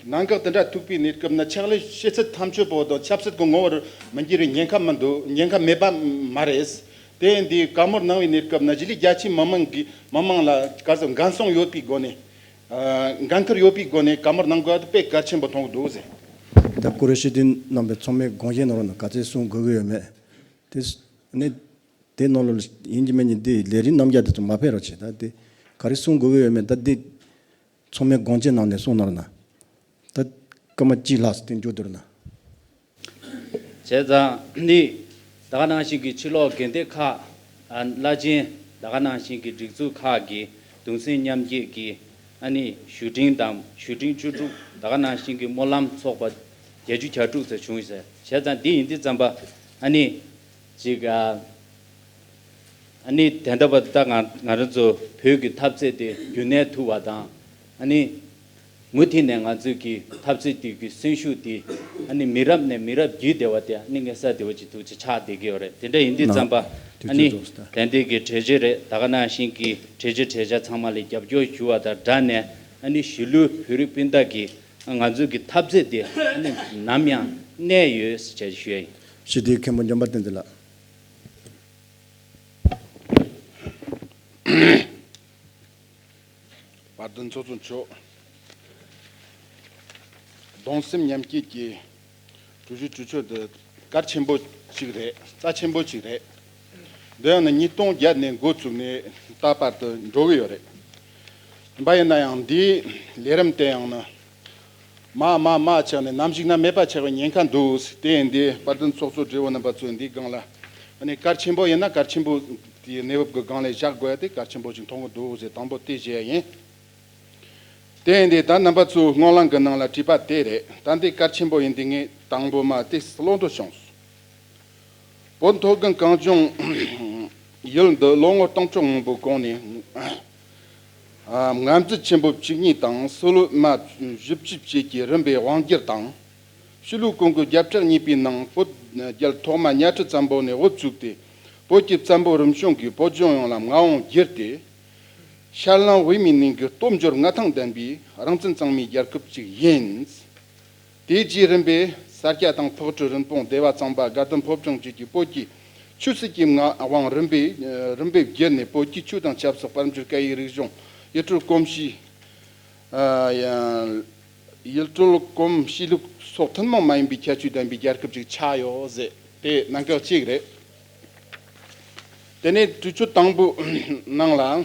གནད་འགག་དེ་འདྲ་ཐུག་པའི་གནས་སྐབས་ན་ཕྱག་ལས་བྱེད་ཚད་ཐམས་ཅད་པོ་དང་ཆབ་སྲིད་ཀྱི་ངོ་བོར་མི་འགྱུར་བའི་ཉེན་ཁ་མི་འདུག་ཉེན་ཁ་མེད་པ་མ་རེད། དེ་ཡིན་དུས་བཀའ་མོལ་གནང་བའི་གནས་སྐབས་ན་གཞིས་ལུས་རྒྱ་ཆེ་མི་མང་གི་མི་མང་ལ་ག་ཚོད་འགན་སྲུང་ཡོད་པའི་སྒོ་ནས། ཨ་འགན་ཁུར་ཡོད་པའི་སྒོ་ནས་བཀའ་མོལ་གནང་དགོས་པ་དེ་དཔེ་གལ་ཆེན་པོ་མཐོང་གི་འདུག་ཟེར། ད་ཀུ་རེ་ཤི་དེ་རྣམ་པའི་ཚང་མས་དགོངས་བཞེས་གནང་རོགས་གནང་། ག་ཚོད་གསུང་དགོས་ཀྱི་ཡོད་མེད་དེ་ནི་དེ་ནང་ལ་ཡིན་གྱི་མིན་གྱི་འདི་ལས་རིམ་རྣམ་རྒྱལ་དེ་ཚོ་མ་ཕེབས་རོགས་བྱེད། ད་དེ་ག་རེ་གསུང་དགོས་ཀྱི་ཡོད་མེད་ད་འདི་ཚང་མས་དགོངས་བཞེས་གནང་ནས་གསུང་གནང་རོགས་གནང་། ད་སྐར་མ་གཅིག་ལྷག་ཙམ་དེ་མཇུག་བསྡུ་རོགས་གནང་། བྱས་ཙང་ནི་ད་ག་ནང་བཞིན་གྱི་ཕྱི་ལོགས་དགོན་སྡེ་ཁག་ཨ་བླ་ཆེན་ད་ག་ནང་བཞིན་གྱི་སྒྲིག་འཛུགས་ཁག་གི་གདུང་སེམས་མཉམ་སྐྱེད་ཀྱི་ཨ་ནི་བཞུགས་ཁྲི་དང་བཞུགས་ཁྲི་བཅུ་དྲུག་ད་ག་ནང་བཞིན་གྱི་སྨོན་ལམ་ཚོགས་པ་བརྒྱད་ཅུ་གྱ་དྲུག་ཙམ་བྱུང་ཟེར། བྱས་ཙང་འདི་ཡིན་དུས་ཙམ་པ་ཨ་ནི་ཅིག་ཨ་ཨ་ནི་དེ་འདྲ་བ་ད་ང་ང་རང་ཚོ་བོད་ཀྱི་འཐབ་རྩོད་དེ་རྒྱུན་གནས་ཐུབ་པ་དང་ཨ་ནི། མུ་མཐུད་ནས་ང་ཚོས་ཀྱི་འཐབ་རྩོད་དེ་གི་སེམས་ཤུགས་དེ་ཨ་ནི་མི་རབས་ནས་མི་རབས་བརྒྱུད་བསྡད་པ་དེ་ཨ་ནི་ངེས་གསལ་དེ་བ་ཅིག་ཐུགས་རྗེ་ཆགས་བསྡད་ཀྱི་ཡོད་རེད། དེ་འདྲ་ཡིན་དུས་ཙམ་པ་ཨ་ནི་དེ་འདྲའི་གི་གྲོས་ཆོད་རེད། ད་ག་ནང་བཞིན་གྱི་གྲོས་ཆོད་གྲོས་འཆར་ཚང་མ་ལ་རྒྱབ་སྐྱོར་ཞུ་བ་དང་སྦྲགས་ནས་ཨ་ནི་གཞིས་ལུས་བོད་རིགས་སྤུན་ཟླ་གི་ང་ཚོའི་གི་འཐབ་རྩོད་དེ་ཨ་ནི་ནམ་ཡང་གནས་ཡོད་ཟེར་བྱས་ཞུ་ཡ་ཡིན། ཞི་བདེའི་མཁན་པོ་འཇམ་དཔལ་བསྟན་འཛིན་ལགས། བར་དུ་ཚོགས་གཙོ་མཆོག་གདུང་སེམས་མཉམ་སྐྱེད་ཀྱི་གྲོས་གཞི་གྲོས་ཆོད་འདི་གལ་ཆེན་པོ་གཅིག་རེད། རྩ་ཆེན་པོ་གཅིག་རེད། འདི་ཡང་ནི་ཉིས་སྟོང་བརྒྱད་ནས་འགོ་བཙུགས་ནས་ད་བར་དུ་འགྲོ་གི་ཡོད་རེད། ཡིན་པ་ཡིན་ན་ཡང་འདིའི་ལས་རིམ་དེ་ཡང་ནི། མ་མ་མ་ཆགས་ནས་ནམ་ཞིག་ན་མེད་པ་ཆགས་པའི་ཉེན་ཁ་འདུག་དེ་ཡིན་དུས་དཔལ་ལྡན་ཚོགས་གཙོ་སྦྲེལ་པོ་རྣམ་པ་ཚོས་འདིའི་སྒང་ལ་ཨ་ནི་གལ་ཆེན་པོ་ཡིན་ན་གལ་ཆེན་པོ་དེའི་གནས་བབ་ཀྱི་སྒང་ལ་བཞག་དགོས་ཡ་དེ་གལ་ཆེན་པོ་ཞིག་མཐོང་གི་འདུག་ཟེར་དང་པོ་དེ་བཤད་ཡ་ཡིན། དེ་ཡིན་དུས་ད་རྣམ་པ་ཚོའི་སྨོན་ལམ་གྱི་ནང་ལ་བྲིས་པ་དེ་རེད། ད་འདི་གལ་ཆེན་པོ་ཡིན་དུས་ངས་དང་པོ་མ་དེ་ཀློག་འདོད་བྱུང་། བོད་མཐོ་སྒང་གངས་ལྗོངས་ཡུལ་འདི་ལོ་ངོ་སྟོང་ཕྲག་མང་པོའི་གོང་ནས་ཨ་ངན་རྩིས་ཆེན་པོ་བཅུ་གཉིས་དང་སྲོལ་མ་བཞི་བཅུ་བཅས་ཀྱི་རིམ་པས་དབང་སྒྱུར་དང་། ཕྱི་ལུགས་གོང་གི་རྒྱལ་ཕྲན་གཉིས་པའི་ནང་བོད་རྒྱལ་ཐོག་མ་གཉའ་ཁྲི་བཙན་པོ་ནས་འགོ་བཙུགས་ཏེ་བོད་ཀྱི་བཙན་པོ་རིམ་བྱོན་གྱིས་བོད་ལྗོངས་ཡོངས་ལ་མངའ་དབང་བསྒྱུར་ཏེ། ཤར་ལམ་དབུས་མའི་གནས་ཀྱི་སྟོབས་འབྱོར་མངའ་ཐང་ལྡན་པའི་རང་བཙན་གཙང་མའི་རྒྱལ་ཁབ་ཅིག་ཡིན། དེ་རྗེས་རིམ་པས་ས་སྐྱ་དང་ཕག་གྲུ་རིན་སྤུངས་སྡེ་པ་གཙང་པ་དགའ་ལྡན་ཕོ་བྲང་བཅས་ཀྱི་བོད་ཀྱི་ཆོས་སྲིད་ཀྱི་མངའ་དབང་རིམ་པས་རིམ་པས་བརྒྱུད་ནས་བོད་ཀྱི་ཆོས་དང་ཆབ་སྲིད་དཔལ་འབྱོར་སྐད་ཡིག་རིག་གཞུང་ཡུལ་སྲོལ་གོམས་གཤིས་ཡུལ་སྲོལ་གོམས་གཤིས་ལུགས་སོགས་ཐུན་མོང་མ་ཡིན་པའི་ཁྱད་ཆོས་ལྡན་པའི་རྒྱལ་ཁབ་ཅིག་ཆགས་ཡོད་ཟེར་དེ་གནད་འགག་གཅིག་རེད། དེ་ནས་གྲོས་ཆོད་དང་པོའི་ནང་ལ།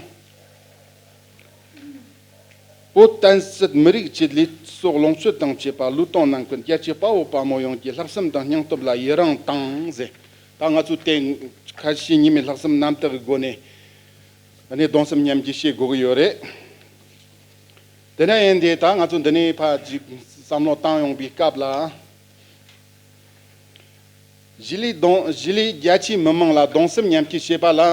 བོད་བསྟན་སྲིད་མི་རིགས་ཀྱི་ལུས་སྲོག་ལོངས་སྤྱོད་དང་བཅས་པ་བློས་གཏོང་གནང་མཁན་རྒྱལ་གཅེས་དཔའ་བོ་དཔའ་མོ་ཡོངས་ཀྱི་ལྷག་བསམ་དང་སྙིང་སྟོབས་ལ་ཡི་རང་དང་ཟེར། ད་ང་ཚོ་དེ་ཁ་ཤས་ཉི་མའི་ལྷག་བསམ་རྣམ་དག་གི་སྒོ་ནས་ཨ་ནི་གདུང་སེམས་མཉམ་སྐྱེད་བྱེད་དགོས་ཀྱི་ཡོད་རེད། དེ་ན་ཡིན་དེ་ད་ང་ཚོ་འདི་ནས་ཕར་ཅིག་བསམ་བློ་བཏང་ཡོང་པའི་སྐབས་ལ། གཞིས་ལུས་གདུང་གཞིས་ལུས་རྒྱ་ཆེའི་མི་མང་ལ་གདུང་སེམས་མཉམ་སྐྱེད་བྱེད་པ་ལ།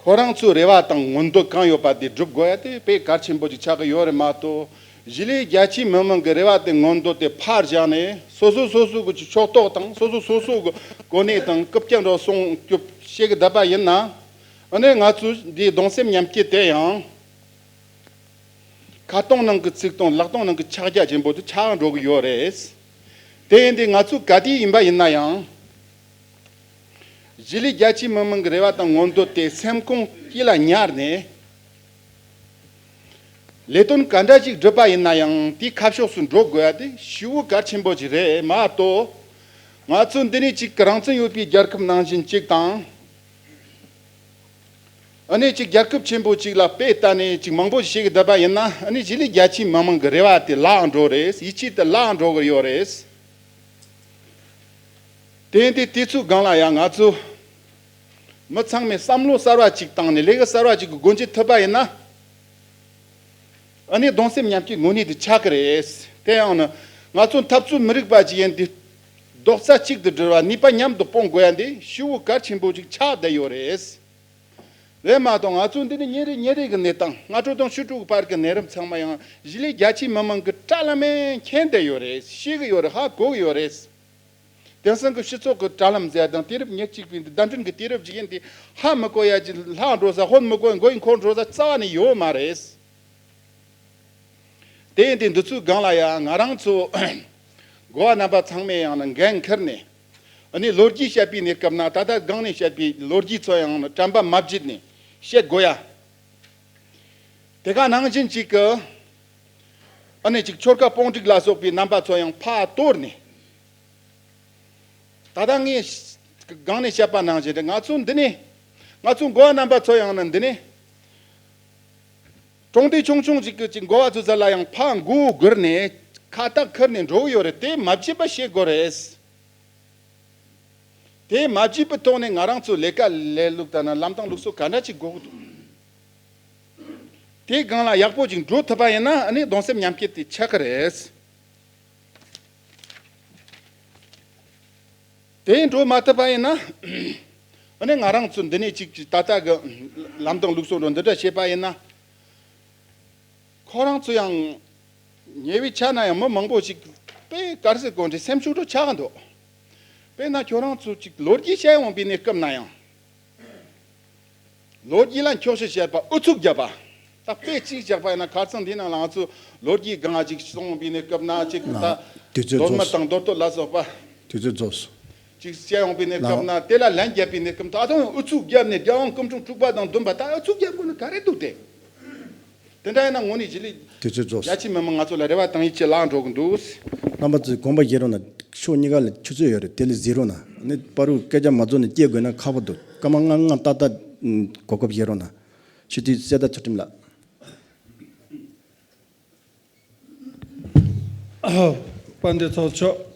ཁོ་རང་ཚོའི་རེ་བ་དང་མངོན་འདོད་གང་ཡོད་པ་དེ་སྒྲུབ་དགོས་ཡ་དེ་དཔེ་གལ་ཆེན་པོ་ཅིག་ཆགས་ཀྱི་ཡོད་རེད་མ་གཏོགས། གཞིས་ལུས་རྒྱ་ཆེའི་མི་མང་གི་རེ་བ་དེ་མངོན་འདོད་དེ་ཕར་བཞག་ནས་སོ་སོ་སོ་སོ་གི་ཕྱོགས་གཏོགས་དང་སོ་སོ་སོ་སོ་གི་གོ་གནས་དང་རྐུབ་བཀྱག་འགྲོ་སྲུང་སྐྱོབ་བྱེད་ཀྱི་བསྡད་པ་ཡིན་ན། ཨ་ནི་ང་ཚོའི་འདིའི་གདུང་སེམས་མཉམ་སྐྱེད་དེ་ཡང་། ཁ་སྟོང་ནང་གི་ཚིག་སྟོང་ལག་སྟོང་ནང་གི་ཕྱག་རྒྱ་ཆེན་པོ་དེ་ཆགས་འགྲོ་གི་ཡོད་རེད། དེ་ཡིན་དུས་ང་ཚོ་ག་དུས་ཡིན་པ་ཡིན་ན་ཡང་། གཞིས་ལུས་རྒྱ་ཆེའི་མི་མང་གི་རེ་བ་དང་མངོན་འདོད་དེ་སེམས་ཁོང་དཀྱིལ་ལ་ཉར་ནས། ལས་དོན་ག་འདྲ་ཞིག་བསྒྲུབས་པ་ཡིན་ན་ཡང་དེའི་ཁ་ཕྱོགས་སུ་འགྲོ་དགོས་ཡ་དེ་ཞེ་པོ་གལ་ཆེན་པོ་ཞིག་རེད་མ་གཏོགས། ང་ཚོ་འདི་ནས་ཅིག་རང་བཙན་ཡོད་པའི་རྒྱལ་ཁབ་ནང་བཞིན་ཅིག་དང་། ཨ་ནི་ཅིག་རྒྱལ་ཁབ་ཆེན་པོ་ཅིག་ལ་དཔེ་ལྟ་ནས་ཅིག་མང་པོ་ཞིག་བཤད་གི་བསྡད་པ་ཡིན་ན། ཨ་ནི་གཞིས་ལུས་རྒྱ་ཆེའི་མི་མང་གི་རེ་བ་དེ་བརླག་འགྲོ་རེད། ཡིད་ཆེས་དེ་བརླག་འགྲོ་གི་ཡོད་རེད། དེ་ཡིན་དུས་དུས་ཚོད་སྒང་ལ་ཡང་ང་ཚོ་མི་ཚང་མས་བསམ་བློ་གསར་བ་ཅིག་བཏང་ནས་ལས་ཀ་གསར་བ་ཅིག་གི་སྒོ་འབྱེད་ཐུབ་པ་ཡིན་ན། ཨ་ནི་གདུང་སེམས་མཉམ་སྐྱེད་དངོས་གནས་དེ་ཆགས་ཀྱི་རེད། དེ་ཡང་ནི་ང་ཚོ་འཐབ་རྩོད་མི་རིགས་པ་ཅིག་ཡིན་དུས། རྡོག་རྩ་གཅིག་ཏུ་སྒྲིལ་བ་ནུས་པ་མཉམ་དུ་སྤུངས་དགོས་ཡ་འདི་ཞེ་པོ་གལ་ཆེན་པོ་ཅིག་ཆགས་བསྡད་ཡོད་རེད། རེད་མ་གཏོགས་ང་ཚོ་འདི་ནི་ཉིན་རེ་ཉིན་རེ་གི་གནས་སྟངས། སྔ་དྲོ་དང་ཕྱི་དྲོ་གི་བར་གྱི་གནས་རིམ་ཚང་མ་ཡང་གཞིས་ལུས་རྒྱ་ཆེའི་མི་མང་གི་དྲ་ལམ་ནས་མཁྱེན་བསྡད་ཡོད་རེད། ཤེས་ཀྱི་ཡོད་རེད། ཧ་གོ་གི་ཡོད་རེད། དེང་སང་གི་སྤྱི་ཚོགས་ཀྱི་དྲ་ལམ་ཟེར་དང་དུས་རབས་ཉེར་གཅིག་པའི་འདི་བརྡ་འཕྲིན་གྱི་དུས་རབས་ཅིག་ཡིན་དུས། ཧ་མི་གོ་ཡ་ཅིག་ལྷག་འགྲོ་ས། ཧོན་མི་གོ་ཡ་མགོ་ཡི་འཁོར་འགྲོ་ས་རྩ་བ་ནས་ཡོད་མ་རེད། དེ་ཡིན་དུས་འདི་ཚོའི་སྒང་ལ་ཡང་ང་རང་ཚོ་འགོ་བ་རྣམ་པ་ཚང་མས་ཡང་ན་འགན་འཁུར་ནས། ཨ་ནི་ལོ་རྒྱུས་བཤད་པའི་གནས་སྐབས་ན་ད་ལྟ་སྒང་ནས་བཤད་པའི་ལོ་རྒྱུས་ཚོ་ཡང་ན་དྲན་པ་མ་བརྗེད་ནས་བཤད་དགོས་ཡ། དེ་ག་ནང་བཞིན་ཅིག་གི་ཨ་ནི་ཅིག་ཆོལ་ཁ་སྤོང་སྒྲིག་ལ་སོགས་པའི་རྣམ་པ་ཚོ་ཡང་ཕར་དོར་ནས། ད་ལྟ་ངས་སྒང་ནས་བཤད་པ་ནང་བཞིན་རེད། ང་ཚོ་འདི་ནས་ང་ཚོ་འགོ་བ་རྣམ་པ་ཚོ་ཡང་ན་འདི་ནས། གྲོང་སྡེ་ཆུང་ཆུང་ཅིག་གི་ཅིག་འགོ་བ་ཚོ་ཚོ་ལ་ཡང་ཕར་མགོ་སྒུར་ནས་ཁ་བཏགས་ཁུར་ནས་འགྲོ་གི་ཡོད་རེད། དེ་མ་བརྗེད་པ་བྱེད་དགོས་རེད། དེ་མ་བརྗེད་པའི་ཐོག་ནས་ང་རང་ཚོ་ལས་ཀ་ལས་ལུགས་དང་ན་ལམ་སྟངས་ལུགས་སྲོལ་ག་འདྲ་ཅིག་དགོས་ཀྱི་འདུག་དེའི་སྒང་ལ་ཡག་པོ་ཅིག་འགྲོ་ཐུབ་པ་ཡིན་ན་ཨ་ནི་གདུང་སེམས་མཉམ་སྐྱེད་དེ་ཆགས་ཀྱི་རེད། དེ་འགྲོ་མ་ཐུབ་པ་ཡིན་ན། ཨ་ནི་ང་རང་ཚོ་འདི་ནས་ཅིག་ཅིག་ད་ལྟ་གི་ལམ་སྟངས་ལུགས་སྲོལ་འགྲོ་འདི་འདྲ་བྱེད་པ་ཡིན་ན། ཁོ་རང་ཚོ་ཡང་ཉེ་བའི་ཆ་ན་ཡང་མི་མང་པོ་ཞིག་དཔེ་དཀར་ཟས་གོན་ཏེ་སེམས་ཤུགས་འགྲོ་ཆགས་ཀྱི་འདུག་དཔེར་ན་ཁྱོད་རང་ཚོ་ཅིག་ལོ་རྒྱུས་བཤད་ཡོང་པའི་གནས་སྐབས་ན་ཡང་། ལོ་རྒྱུས་ལ་འཁྱོག་བཤད་བྱས་པ་ཨུ་ཚུགས་བརྒྱབ་པ། ད་དཔེ་གཅིག་བཞག་པ་ཡིན་ན་ཁ་སང་འདི་ནང་ལ་ང་ཚོ་ལོ་རྒྱུས་སྒང་ཅིག་སོང་བའི་གནས་སྐབས་ན་ཅིག་ད་ལགས། དུས་ཚོད་མདོ་སྨད་རྫོགས་དང་མདོ་སྟོད་ལ་སོགས་པ། དུས་ཚོད་རྫོགས་སོང་། ཅིག་བཤད་ཡོང་པའི་གནས་སྐབས་ན་ལགས། དེ་ལ་ལན་བརྒྱབ་པའི་གནས་སྐབས་ད་དུང་ཨུ་ཚུགས་བརྒྱབ་ནས་རྒྱལ་དབང་སྐུ་ཕྲེང་དྲུག་པ་དང་བདུན་པ་ད་ཨུ་ཚུགས་བརྒྱབ་དགོས་ནི་ག་རེ་འདུག་སྟེ། དེ་འདྲ་ཡིན་ན་དངོས་གནས་གཞིས་ལུས་དུས་ཚོད་རྫོགས། རྒྱ་ཆེ་མི་མང་ང་ཚོ་ལ་རེ་བ་དང་ཡིད་ཆེས་བརླག་འགྲོ་གི་འདུག་རྣམ་པ་ཚོས་དགོངས་པ་བཞེས་རོགས་གནང་། ཕྱོགས་གཉིས་ཀ་ལ་ཆུ་ཚོད་ཡོད་རེད། དེ་ལས་གཟིགས་རོགས་གནང་། ནི་པ་རུ་སྐད་ཆ་མ་རྫོགས་ནས་སྐྱེལ་དགོས་ན་ཁག་པོ་འདུག་སྐར་མ་ལྔ་ལྔ་ཏག་ཏག་གོ་སྐབས་བཞེས་རོགས་གནང་། སྤྱི་འཐུས་གསེར་རྟ་ཚུལ་ཁྲིམས་ལགས། དཔལ་ལྡན་ཚོགས་གཙོ།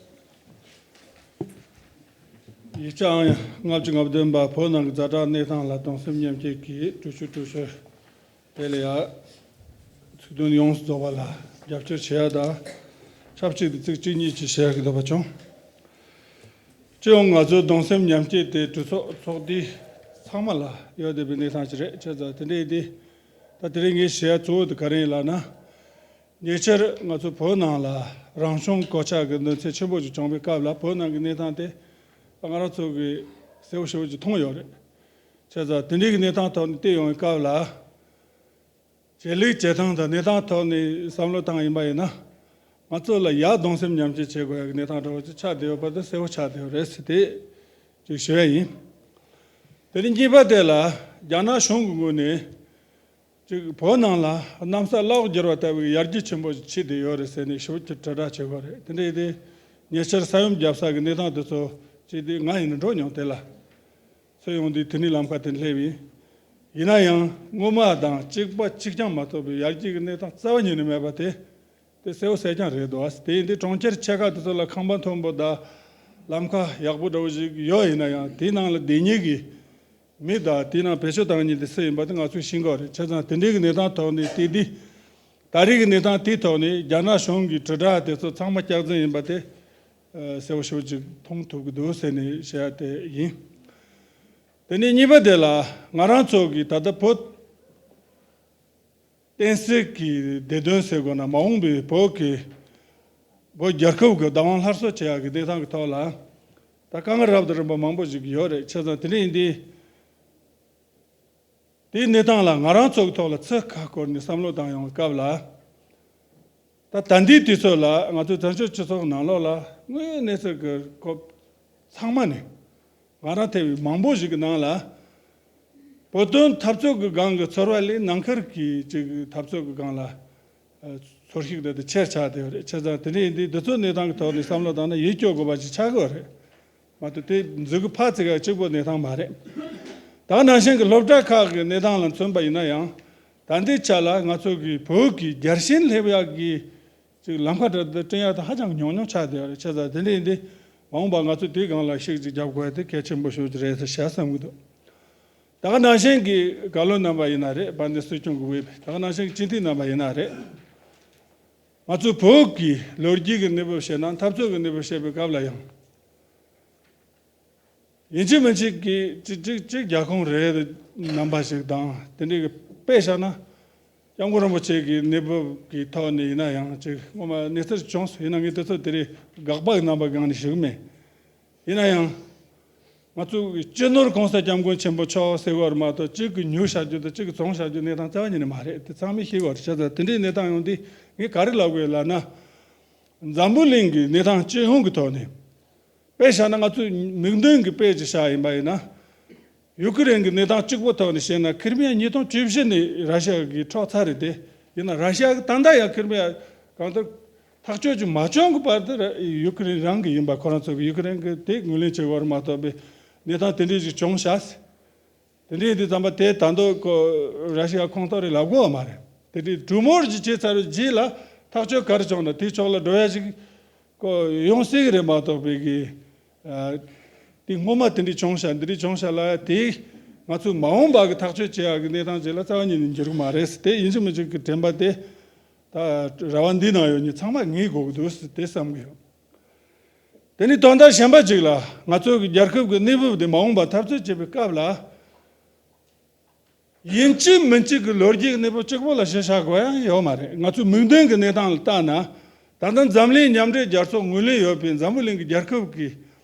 ཡིག་ཆ་ཨང་ལྔ་བཅུ་ང་བདུན་པ། བོད་ནང་གི་ཛ་དྲག་གནས་སྟངས་ལ་གདུང་སེམས་མཉམ་སྐྱེད་ཀྱིས་གྲོས་ཆོད་གྲོས་ཆོད་དེ་ལ་ཡ་ཚིག་དོན་ཡོངས་སུ་རྫོགས་པ་ལ་རྒྱབ་སྐྱོར་བྱེད་ཡ་དང་། ཆབས་ཅིག་ཏུ་ཚིག་གཅིག་གཉིས་ཅིག་བཤད་ཡ་གི་འདོད་པ་བྱུང་། སྤྱི་ཡོངས་ང་ཚོའི་གདུང་སེམས་མཉམ་སྐྱེད་དེ་གྲོས་ཚོགས་ཚོགས་སྡེ་ཚང་མ་ལ་ཡོད་བསྡད་པའི་གནས་སྟངས་ཅིག་རེད། བྱས་ཙང་དེ་འདྲ་ཡིན་དུས་ད་དེ་རིང་ངས་བཤད་ཡ་གཙོ་བོ་དེ་ག་རེ་ཡིན་ལབ་ན། ཉེ་ཆར་ང་ཚོ་བོད་ནང་ལ་རང་སྐྱོང་གོད་ཆག་གི་གནོད་འཚེ་ཆེན་པོ་ཞིག་བྱུང་བའི་སྐབས་ལ་བོད་ནང་གི་གནས་སྟངས་དེ་ང་རང་ཚོ་གིས་གསལ་པོ་ཞེ་པོ་ཅིག་མཐོང་ཡོད་རེད། བྱས་ཙང་དེ་འདྲའི་གི་གནས་སྟངས་ཐོག་ནས་བལྟས་ཡོང་བའི་སྐབས་ལ། བྱེད་ལས་བྱེད་སྟངས་དང་གནས་སྟངས་ཐོག་ནས་བསམ་བློ་བཏང་ཡིན་པ་ཡིན་ན། ང་ཚོ་ལ་ཡར་གདུང་སེམས་མཉམ་སྐྱེད་བྱེད་དགོས་ཡ་གི་གནས་སྟངས་འདྲ་བོ་ཅིག་ཆགས་བསྡད་ཡོད་པ་དེ་གསལ་པོ་ཆགས་བསྡད་ཡོད་རེད་ཟེར་དེ་ཅིག་ཞུ་ཡ་ཡིན། དེ་ནས་གཉིས་པ་དེ་ལ་རྒྱ་ནག་གཞུང་གི་ངོས་ནས། ཅིག་བོད་ནང་ལ་གནམ་ས་བླ་འོག་བསྒྱུར་བ་ལྟ་བུའི་ཡར་རྒྱས་ཆེན་པོ་ཞིག་ཕྱིན་བསྡད་ཡོད་རེད་ཟེར་ནས་ཞིབ་ཅིག་དྲིལ་བསྒྲགས་བྱེད་དགོས་རེད། དེ་འདྲ་ཡིན་དུས་ཉེ་ཆར་ས་ཡོམ་བརྒྱབ་ས་གི་གནས་སྟངས་དེ་ཚོ་ཅིག་དེ་ང་ཡིན་ན་འགྲོ་མྱོང་། དེ་ལ་ཚུར་ཡོང་དུས་དེ་ནས་ལམ་ཁ་དེ་སླེབས་ཡིན། ཡིན་ན་ཡང་སྔོན་མ་དང་གཅིག་པ་གཅིག་རྐྱང་མ་གཏོགས་པའི་ཡར་རྒྱས་ཀྱི་གནས་སྟངས་རྩ་བ་ཉིད་ནས་མེད་པ་དེ། དེ་གསལ་བོ་གསལ་རྐྱང་རེད་འདུག་དེ་ཡིན་དུས་གྲོང་ཁྱེར་ཆེ་ཁག་དེ་ཚོ་ལ་ཁང་པ་མཐོན་པོ་དང་ལམ་ཁ་ཡག་པོ་འདྲ་བོ་ཞིག་ཡོད། ཡིན་ན་ཡང་དེའི་ནང་ལ་བསྡད་མཁན་གྱི་མི་དང་དེའི་ནང་བེད་སྤྱོད་བཏང་མཁན་དེ་སུ་ཡིན་པ་དེ་ང་ཚོས་ཤེས་དགོས་རེད། བྱས་ཙང་དེ་འདྲའི་གི་གནས་སྟངས་ཐོག་ནས་དེ་འདི་ད་རེས་ཀྱི་གནས་སྟངས་དེའི་ཐོག་ནས་རྒྱ་ནག་གཞུང་གི་དྲིལ་བསྒྲགས་དེ་ཚོ་ཚང་མ་སྐྱག་རྫུན་ཡིན་པ་དེ་གསལ་བོ་ཞེ་པོ་ཅིག་མཐོང་ཐུབ་ཀྱི་འདུག་ཟེར་ནས་བཤད་ཡ་དེ་ཡིན། དེ་ནས་གཉིས་པ་དེ་ལ་ང་རང་ཚོ་གི་ད་ལྟ་བོད་བསྟན་སྲིད་ཀྱི་བདེ་དོན་ཟེར་དགོས་ན་མ་འོངས་པའི་བོད་ཀྱི་བོད་རྒྱལ་ཁབ་ཀྱི་བདག་དབང་སླར་གསོ་བྱེད་ཡག་གི་གནས་སྟངས་ཀྱི་ཐོག་ལ་ད་དཀའ་ངལ་རབ་དང་རིམ་པ་མང་པོ་ཞིག་ཡོད་རེད། བྱས་ཙང་དེ་འདྲ་ཡིན་དུས་དེའི་གནས་སྟངས་ལ་ང་རང་ཚོ་གི་ཐོག་ལ་ཚུར་ཁ་བསྐོར་ནས་བསམ་བློ་བཏང་ཡོང་བའི་སྐབས་ལ། ད་ད་ལྟའི་དུས་ཚོད་ལ་ང་ཚོའི་བཙན་བྱོལ་སྤྱི་ཚོགས་ནང་ལོགས་ལ་དངོས་ཡོད་གནས་ཚུལ་གྱི་སྐོར་ཚང་མ་ནས་ང་རང་ཐེ་བའི་མང་པོ་ཞིག་གི་ནང་ལ་བོད་དོན་འཐབ་རྩོད་ཀྱི་སྒང་གི་ཚོར་བ་ལས་ནང་ཁུལ་གྱི་ཅིག་འཐབ་རྩོད་ཀྱི་སྒང་ལ་ཚོར་ཤུགས་དེ་དེ་ཆེར་ཆགས་བསྡད་ཡོད་རེད། བྱས་ཙང་དེ་འདྲ་ཡིན་དུས་འདི་ཚོ་གནས་སྟངས་ཀྱི་ཐོག་ནས་བསམ་བློ་བཏང་ན་ཡིད་སྐྱོ་དགོས་པ་ཞིག་ཆགས་ཀྱི་ཡོད་རེད། མ་གཏོགས་དེ་མཛུབ་གུ་ཕར་བཙུགས་ཡག་གཅིག་པོ་གནས་སྟངས་མ་རེད། ད་ག་ནང་བཞིན་གྱི་སློབ་གྲྭ་ཁག་གི་གནས་སྟངས་ལ་མཚོན་པ་ཡིན་ན་ཡང་། ད་ལྟའི་ཆ་ལ་ང་ཚོ་གི་བོད་ཀྱི་རྒྱལ་ཞེན་སླེབས་ཡག་གི་ཅིག་ལམ་ཁ་འདྲ་འདི་བསྐྲུན་ཡག་དེ་ཧ་ཅང་ཉུང་ཉུང་ཆགས་བསྡད་ཡོད་རེད། བྱས་ཙང་དེ་འདྲ་ཡིན་དུས་མ་འོངས་པ་ང་ཚོ་དེའི་སྒང་ལ་ཤུགས་ཅིག་རྒྱབ་དགོས་ཡ་དེ་གལ་ཆེན་པོ་ཞེ་པོ་ཅིག་རེད་ཟེར་བཤད་བསམ་གྱི་འདུག་ད་ག་ནང་བཞིན་གྱི་བཀའ་བློན་རྣམ་པ་ཡིན་ན་རེད། དཔལ་ལྡན་སྲིད་སྐྱོང་གི་འོས་པའི་ད་ག་ནང་བཞིན་གྱི་སྤྱི་འཐུས་རྣམ་པ་ཡིན་ན་རེད། ང་ཚོ་བོད་ཀྱི་ལོ་རྒྱུས་ཀྱི་གནས་བབ་བཤད་ན་འཐབ་རྩོད་ཀྱི་གནས་བབ་བཤད་པའི་སྐབས་ལ་ཡང་། ཡིན་གཅིག་མིན་གཅིག་གིས་གཅིག་གཅིག་གཅིག་རྒྱལ་ཁོངས་རེད་རྣམ་པ་ཞིག་དང་དེ་འདྲའི་གི་དཔེ་བཞག་ན། སྐྱབས་མགོན་རིན་པོ་ཆེ་གི་གནས་བབ་ཀྱི་ཐོག་ནས་ཡིན་ན་ཡང་ཅིག་སྔོན་མ་གནས་ཚུལ་བྱུང་སོང་། ཡིན་ན་ངས་དེ་ཚོ་དེ་རིང་དགག་པ་གི་རྣམ་པ་སྒང་ནས་ཞུ་གི་མེད། ཡིན་ན་ཡང་། ང་ཚོ་གི་སྤྱི་ནོར་གོང་ས་སྐྱབས་མགོན་ཆེན་པོ་མཆོག་ཟེར་བ་རེད་མ་གཏོགས་གཅིག་གི་ཉོས་བཞག་རྒྱུ་དང་གཅིག་གི་བཙོངས་བཞག་རྒྱུ་གནས་སྟངས་རྩ་བ་ཉིད་ནས་མ་རེད། དེ་ཚང་མས་ཤེས་དགོས་རེད། བྱས་ཙང་དེ་འདྲའི་གནས་སྟངས་ཡོང་དུས་ངས་ག་རེ་ལབ་དགོས་ལབ་ན། འཛམ་བུ་གླིང་གི་གནས་སྟངས་སྤྱི་ཡོངས་ཀྱི་ཐོག་ནས། དཔེ་བཞག་ན་ང་ཚོས་མིག་མདུན་གྱི་དཔེ་ཅིག་བཞག་ཡིན་པ་ཡིན་ན། ཡུ་ཀེ་རེན་གྱི་གནས་སྟངས་གཅིག་པོ་ཐོག་ནས་བཤད་ན་ཁིར་མི་ཡ་ཉིས་སྟོང་བཅུ་བཞི་ནས་ར་ཤི་ཡ་གིས་འཕྲོག་ཚར་རེད་དེ། ཡིན་ན་ར་ཤི་ཡ་གིས་ད་ལྟ་ཡང་ཁིར་མི་ཡ་གང་ལྟར་ཐག་གཅོད་ཅིག་མ་བྱུང་གི་བར་དུ་ར་ཡུ་ཀེ་རེན་རང་གི་ཡིན་པ། ཁོ་རང་ཚོ་གིས་ཡུ་ཀེ་རེན་གྱིས་དེ་ངོས་ལེན་བྱེད་དགོས་རེད་མ་གཏོགས་པའི་གནས་སྟངས་དེ་འདྲས་ཅིག་བྱུང་ཤག་དེ་འདྲས་ཡིན་དུས་ཙམ་པ་དེ་ད་དུང་ཁོ་ར་ཤི་ཡ་ཁོངས་གཏོགས་རེད་ལབ་དགོས་པ་མ་རེད། དེ་འདྲས་གྲོས་མོལ་ཅིག་བྱས་ཚར་བའི་རྗེས་ལ་ཐག་གཅོད་ག་རེ་བྱུང་ན་དེའི་ཕྱོགས་ལ་འགྲོ་ཡ་ཅིག་ཁོ་ཡོང་སྲིད་ཀྱི་རེད་མ་གཏོགས་པའི་གི། ཨ། དེ་སྔོན་མ་དེ་འདྲས་བྱུང་ཤག་འདི་འདྲས་བྱུང་ཤག་ལབ་ཡ་དེ་ང་ཚོས་མ་འོངས་པ་གི་ཐག་གཅོད་བྱེད་ཡ་གི་གནས་སྟངས་ཅིག་ལ་རྩ་བ་ཉིད་ནས་འགྱུར་གི་མ་རེད། དེ་ཡིན་གཅིག་མིན་གཅིག་གི་དྲན་པ་དེ་ད་ར་བ་འདིའི་ནང་ཡོད་མཁན་ཚང་མ་ངེས་དགོས་ཀྱི་འདུག་དེ་བསམ་གི་ཡོད། དེ་ནས་དོན་དག་གཞན་པ་ཅིག་ལ་ང་ཚོ་གི་རྒྱལ་ཁབ་ཀྱི་གནས་བབ་དེ་མ་འོངས་པ་འཐབ་རྩོད་བྱེད་པའི་སྐབས་ལ། ཡིན་གཅིག་མིན་གཅིག་གི་ལོ་རྒྱུས་ཀྱི་གནས་བབ་གཅིག་པོ་ལ་གཞི་བཞག་དགོས་ཡ་ཡོད་མ་རེད། ང་ཚོའི་མིག་མདུན་གྱི་གནས་སྟངས་ལ་བལྟས་ན། ད་ལྟ་འཛམ་གླིང་མཉམ་འབྲེལ་རྒྱལ་ཚོགས་ངོས་ལེན་ཡོད་པའི་འཛམ་བུ་གླིང་གི་རྒྱལ་ཁབ་ཀྱི་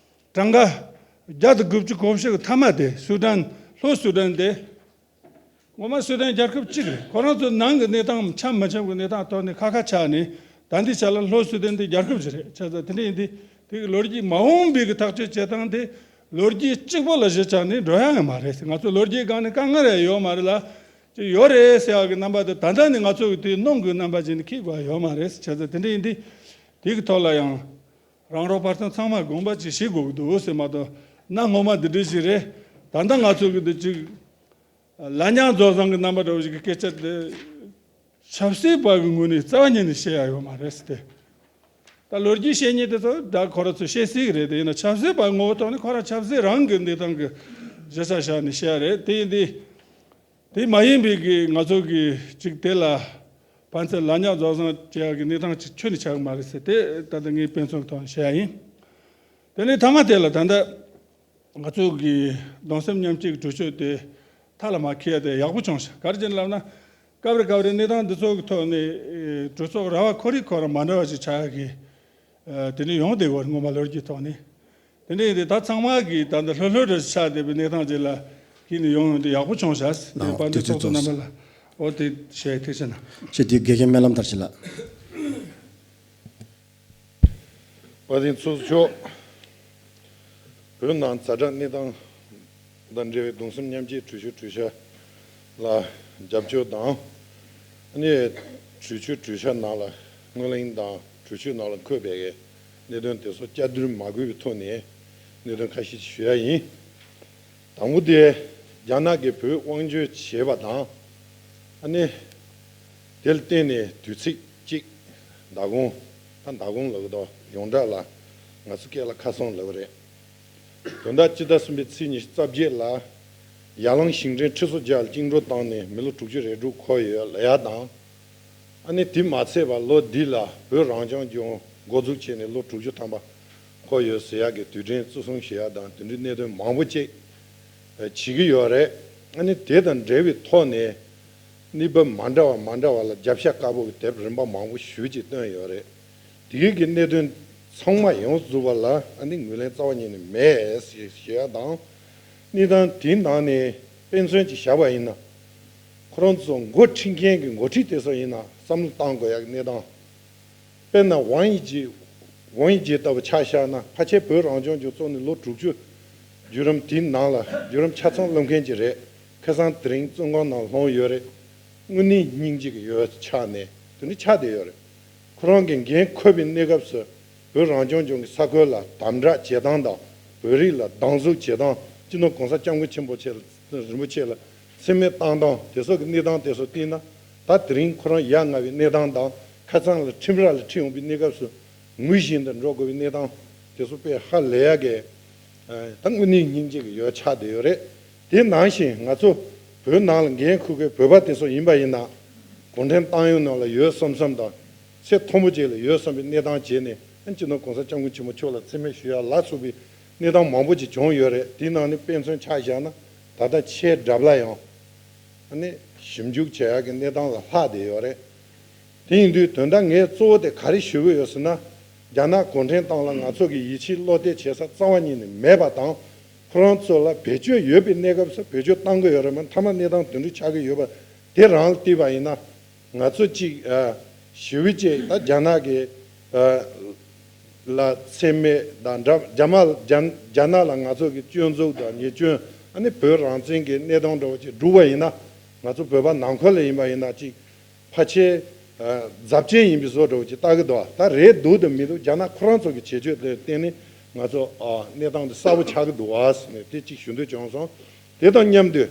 གྲངས་ཀ་བརྒྱ་དང་དགུ་བཅུ་གོ་བཞི་གི་མཐའ་མ་དེ་སུ་དན། ལྷོ་སུ་དན་དེ། ངོ་མ་སུ་དན་རྒྱལ་ཁབ་གཅིག་རེད། ཁོ་རང་ཚོའི་ནང་གི་གནས་སྟངས་འཆམ་མི་འཆམ་གྱི་གནས་སྟངས་ཐོག་ནས་ཁ་ཁ་ཆགས་ནས་ད་ལྟའི་ཆ་ལ་ལྷོ་སུ་དན་དེ་རྒྱལ་ཁབ་ཅིག་རེད། བྱས་ཙང་དེ་འདྲ་ཡིན་དུས་དེ་གི་ལོ་རྒྱུས་མ་འོངས་པའི་གི་ཐག་གཅོད་བྱེད་སྟངས་དེ་ལོ་རྒྱུས་གཅིག་པོ་ལ་གཞི་བཅག་ནས་འགྲོ་ཡ་ཡང་མ་རེད། ང་ཚོ་ལོ་རྒྱུས་སྒང་ནས་དཀའ་ངལ་ཡང་ཡོད་མ་རེད་ལ། ཅིག་ཡོད་རེད་ཟེར་བ་གི་རྣམ་པ་དེ་ད་ལྟ་ནས་ང་ཚོ་གི་དེའི་གནོང་གི་རྣམ་པ་ཅིག་ནས་འཁྱེར་དགོས་ཡ་ཡོད་མ་རེད། བྱས་ཙང་དེ་འདྲ་ཡིན་དུས་དེ་གི་ཐོག་ལ་ཡང་རང་རོགས་བར་ཐང་ཚང་མ་དགོངས་པ་ཅིག་བཞེས་དགོས་ཀྱི་འདུག་ཟེར་མ་གཏོགས་གནའ་སྔོན་མ་འདི་འདྲ་ཞིག་རེད། ད་ལྟ་ང་ཚོ་གི་འདི་ཅིག་ལ་ཉག་རྫོགས་སངས་ཀྱི་རྣམ་པ་འདྲ་བོ་ཞིག་གི་སྐད་ཆ་དེ་ཆབ་སྲིད་པ་གི་ངོས་ནས་རྩ་བ་ཉིད་ནས་བཤད་ཡ་ཡོད་མ་རེད་ཟེར་ཏེ། ད་ལོ་རྒྱུས་བཤད་མཁན་དེ་ཚོ་ད་ཁོ་རང་ཚོས་བཤད་སྲིད་ཀྱི་རེད། དེ་ཡིན་ན་ཆབ་སྲིད་པ་ངོ་བོ་ཐོག་ནས་ཁོ་རང་ཆབ་སྲིད་རང་གི་གནས་སྟངས་ཀྱི་གཞི་ཆ་བཞག་ནས་བཤད་ཡ་རེད། དེ་ཡིན་དུས་དེ་མ་ཡིན་པའི་གི་ང་ཚོ་གི་ཅིག་དེ་ལ་ཕན་ཚུན་ལ་ཉག་རྫོགས་སངས་བྱེད་ཡ་གི་གནས་སྟངས་ཅིག་ཁྱོན་ནས་ཆགས་ཀྱི་མ་རེད་ཟེར་ཏེ་ད་ལྟ་ངའི་དཔེ་མཚོན་ཐོག་ནས་བཤད་ཡ་ཡིན། དེ་ནས་མཐའ་མ་དེ་ལ་ད་ལྟ། ང་ཚོ་གི་གདུང་སེམས་མཉམ་སྐྱེད་ཀྱི་གྲོས་ཆོད་དེ་མཐའ་ལ་མ་འཁེལ་ཡ་དེ་ཡག་པོ་བྱུང་ཤག་ག་རེ་བྱས་ནས་ལབ་ན། སྐབས་རེ་སྐབས་རེ་གནས་སྟངས་འདི་ཚོ་གི་ཐོག་ནས་ཨེ་གྲོས་ཚོགས་ར་བ་ཁོ་རེ་ཁོ་རང་མ་འདྲ་བ་ཞིག་ཆགས་ཡ་གི་ཨ་དེ་འདྲ་ཡོང་བསྡད་ཡོད་རེད། སྔོན་མ་ལོ་རྒྱུས་ཐོག་ནས། དེ་འདྲ་ཡིན་དུས་ད་ཚང་མ་གི་ད་ལྟ་ལྷོད་ལྷོད་རེ་ཆགས་བསྡད་པའི་གནས་སྟངས་ཅིག་ལ་ཁྱེད་ནས་ཡོང་ཡོང་དུས་ཡག་པོ་བྱུང་ཤག་དེ་ཨོ་དཔལ་ལྡན་དེ་ཚོགས་གཙོ་རྣམ་པ་ལ་ཨོ་དེ་བཤད་ཡ་ཐུགས་རྗེ་གནང་། ཞེས་དེ་དགེ་རྒན་སྨོན་ལམ་མཐར་ཕྱིན་ལགས། དཔལ་ལྡན་ཚོགས་གཙོ་མཆོག་བོད་ནང་ཛ་དྲག་གནས་སྟངས་དང་འབྲེལ་བའི་གདུང་སེམས་མཉམ་སྐྱེད་གྲོས་ཆོད་གྲོས་འཆར་ལ་རྒྱབ་སྐྱོར་དང་། ཨ་ནི་གྲོས་ཆོད་གྲོས་འཆར་ནང་ལ་སྔོན་གླེང་དང་གྲོས་ཆོད་ནང་ལ་འཁོད་པའི་གནད་དོན་དེ་ཚོ་བསྐྱར་ཟློས་མ་དགོས་པའི་ཐོག་ནས་གནད་དོན་ཁ་ཤས་ཤིག་ཞུ་ཡ་ཡིན། དང་པོ་དེ་ རྒྱ་ནག་གིས་བོད་དབང་སྒྱུར་བྱས་པ་དང་། ཨ་ནི་དེ་ལ་བརྟེན་ནས་དུས་ཚིགས་གཅིག་མདང་དགོང་། ད་མདང་དགོང་ལབ་ཀྱི་འདུག་ཡོངས་གྲགས་ལ་ང་ཚོ་སྐད་ལ་ཁ་སང་ལབ་པ་རེད། དོན་དག་སྤྱི་ཟླ་གསུམ་པའི་ཚེས་ཉི་ཤུ་རྩ་བརྒྱད་ལ་ཡར་ལངས་ཞིང་བྲན་ཁྲི་ཚོ་བརྒྱ་ལ་བཅིངས་འགྲོལ་བཏང་ནས་མི་ལོ་དྲུག་ཅུ་རེ་དྲུག་འཁོར་ཡོད་ལབ་ཡ་དང་། ཨ་ནི་དེ་མ་ཚད་པར་ལོ་འདི་ལ་བོད་རང་སྐྱོང་ལྗོངས་འགོ་འཛུགས་བྱས་ནས་ལོ་དྲུག་ཅུ་ཐམ་པ་འཁོར་ཡོད་ཟེར་ཡག་གི་དུས་དྲན་བརྩི་སྲུང་ཞུ་ཡག་དང་དེ་འདྲའི་གནད་དོན་མང་པོ་ཅིག་བྱེད་ཀྱི་ཡོད་རེད། ཨ་ནི་དེ་དང་འབྲེལ་བའི་ཐོག་ནས་གནས་བབ་མ་འདྲ་བ་མ་འདྲ་བ་ལ་རྒྱབ་ཤ་དཀར་པོ་གི་དེབ་རིམ་པ་མང་པོ་ཞེ་ཅིག་བཏོན་ཡོད་རེད། དེ་གའི་གི་གནད་དོན་ཚང་མ་ཡོངས་སུ་རྫོགས་པ་ལ་ཨ་ནི་ངོས་ལེན་རྩ་བ་ཉིད་ནས་མེད་ཞེས་ཞུ་ཡག་དང་། གནས་སྟངས་དེའི་ནང་ནས་དཔེ་མཚོན་ཅིག་བཞག་པ་ཡིན་ན། ཁོ་རང་ཚོ་འགོ་ཁྲིད་མཁན་གྱི་འགོ་ཁྲིད་དེ་ཚོ་ཡིན་ན་བསམ་བློ་བཏང་དགོས་ཡག་གི་གནས་སྟངས། དཔེར་ན་ཝང་ཡི་ཇེ། ཝང་ཡི་ཇེ་ལྟ་བུ་ཆ་བཞག་ན་ཕལ་ཆེར་བོད་རང་སྐྱོང་ལྗོངས་བཙུགས་ནས་ལོ་དྲུག་ཅུ་བརྒྱུད་རིམ་དེའི་ནང་ལ་བརྒྱུད་རིམ་ཆ་ཚང་བླངས་མཁན་ཅིག་རེད། ཁ་སང་དེ་རིང་བཙོན་ཁང་ནང་ལྷུང་ཡོད་རེད། དངོས་གནས་སྙིང་རྗེ་གི་ཡོད་ཆགས་ནས་དེ་འདྲ་ཆགས་བསྡད་ཡོད་རེད། ཁོ་རང་གི་འགན་འཁུར་བའི་གནས་སྐབས་སུ་བོད་རང་སྐྱོང་ལྗོངས་ཀྱི་ས་ཁུལ་ལ་དམ་དྲག་བྱེད་སྟངས་དང་བོད་རིགས་ལ་སྡང་ཟུག་བྱེད་སྟངས། སྤྱི་ནོར་གོང་ས་སྐྱབས་མགོན་ཆེན་པོ་མཆོག་ལ་རིན་པོ་ཆེ་ལ་མཚན་སྨད་བཏང་སྟངས་དེ་སོགས་ཀྱི་གནས་སྟངས་དེ་ཚོ་བལྟས་ན། ད་དེ་རིང་ཁོ་རང་ཡར་མངགས་པའི་གནས་སྟངས་དང་ཁ་སང་ལ་ཁྲིམས་ར་ལ་ཁྲིད་ཡོང་པའི་གནས་སྐབས་སུ་ངུ་བཞིན་དུ་འགྲོ་དགོས་པའི་གནས་སྟངས་དེ་ཚོ་དཔེ་ཧ་ལས་ཡག་གི། ད་དངོས་གནས་སྙིང་རྗེ་གི་ཡོད་ཆགས་བསྡད་ཡོད་རེད། དེ་ནང་བཞིན་ང་ཚོ་བོད་ནང་ལ་འགན་འཁུར་མཁན་བོད་པ་དེ་ཚོ་ཡིན་པ་ཡིན་ན། གུང་ཁྲན་ཏང་ཡོན་ནང་ལ་ཡོད་བསམ་བསམ་དང་། ཚད་མཐོན་པོ་ཅིག་ལ་ཡོད་བསམ་པའི་གནས་སྟངས་བྱས་ནས་ཨ་སྤྱི་ནོར་གོང་ས་སྐྱབས་མགོན་ཆེན་པོ་མཆོག་ལ་མཚན་སྨད་ཞུ་ཡག་ལ་སོགས་པའི་གནས་སྟངས་མང་པོ་ཅིག་བྱུང་ཡོད་རེད། དེའི་ནང་ནས་དཔེ་མཚོན་ཆ་བཞག་ན་ད་ལྟ་ཆེས་དྲག་པ་ལ་ཡང་ཨ་ནི་ཞིབ་འཇུག་བྱེད་ཡག་གི་གནས་སྟངས་ལ་ལྷག་བསྡད་ཡོད་རེད། དེ་ཡིན་དུས་དོན་དག་ངས་གཙོ་བོ་དེ་ག་རེ་ཞུ་གི་ཡོད་ཟེར་ན། རྒྱ་ནག་གུང་ཁྲན་ཏང་ལ་ང་ཚོ་གི་ཡིད་ཆེས་བློ་གཏད་བྱེད་ས་རྩ་བ་ཉིད་ནས་མེད་པ་དང་། ཁོ་རང་ཚོ་ལ་བེད་སྤྱོད་ཡོད་པའི་གནས་སྐབས་སུ་བེད་སྤྱོད་གཏང་གི་ཡོད་རེད་མ་མཐའ་མ་གནས་སྟངས་དེ་འདྲ་ཆགས་ཀྱི་ཡོད་པ་དེ་རང་ལ་བལྟས་པ་ཡིན་ན། ང་ཚོ་གཅིག་ཨ། ཞི་བའི་ཆེད་ད་རྒྱ་ནག་གི་ཨ། ལ་མཚན་སྨད་དང་འདྲ། རྒྱ་མ་རྒྱ་རྒྱ་ནག་ལ་ང་ཚོ་གི་སྐྱོན་འཛུགས་དང་ཉེས་སྐྱོན། ཨ་ནི་བོད་རང་བཙན་གྱི་གནས་སྟངས་འདྲ་བོ་ཅིག་བསྒྲུབས་པ་ཡིན་ན། ང་ཚོ་བོད་པ་ནང་ཁུལ་ལ་ཡིན་པ་ཡིན་ན་གཅིག་ཕལ་ཆེར་ཨ། རྫབ་ཆེན་ཡིན་པའི་བཟོ་འདྲ་བོ་ཅིག་ལྟ་གི་འདུག་ད་རེད་འདུག་དང་མི་འདུག་རྒྱ་ནག་ཁོ་རང་ཚོ་གི་བྱེད་སྤྱོད་དེ་བརྟེན་ནས་ང་ཚོ་ཨ། གནས་སྟངས་འདི་གསལ་པོ་ཆགས་ཀྱི་འདུག་བ་ཟེར་ནས་དེ་གཅིག་ཞུ་འདོད་བྱུང་སོང་། དེ་དང་མཉམ་དུ་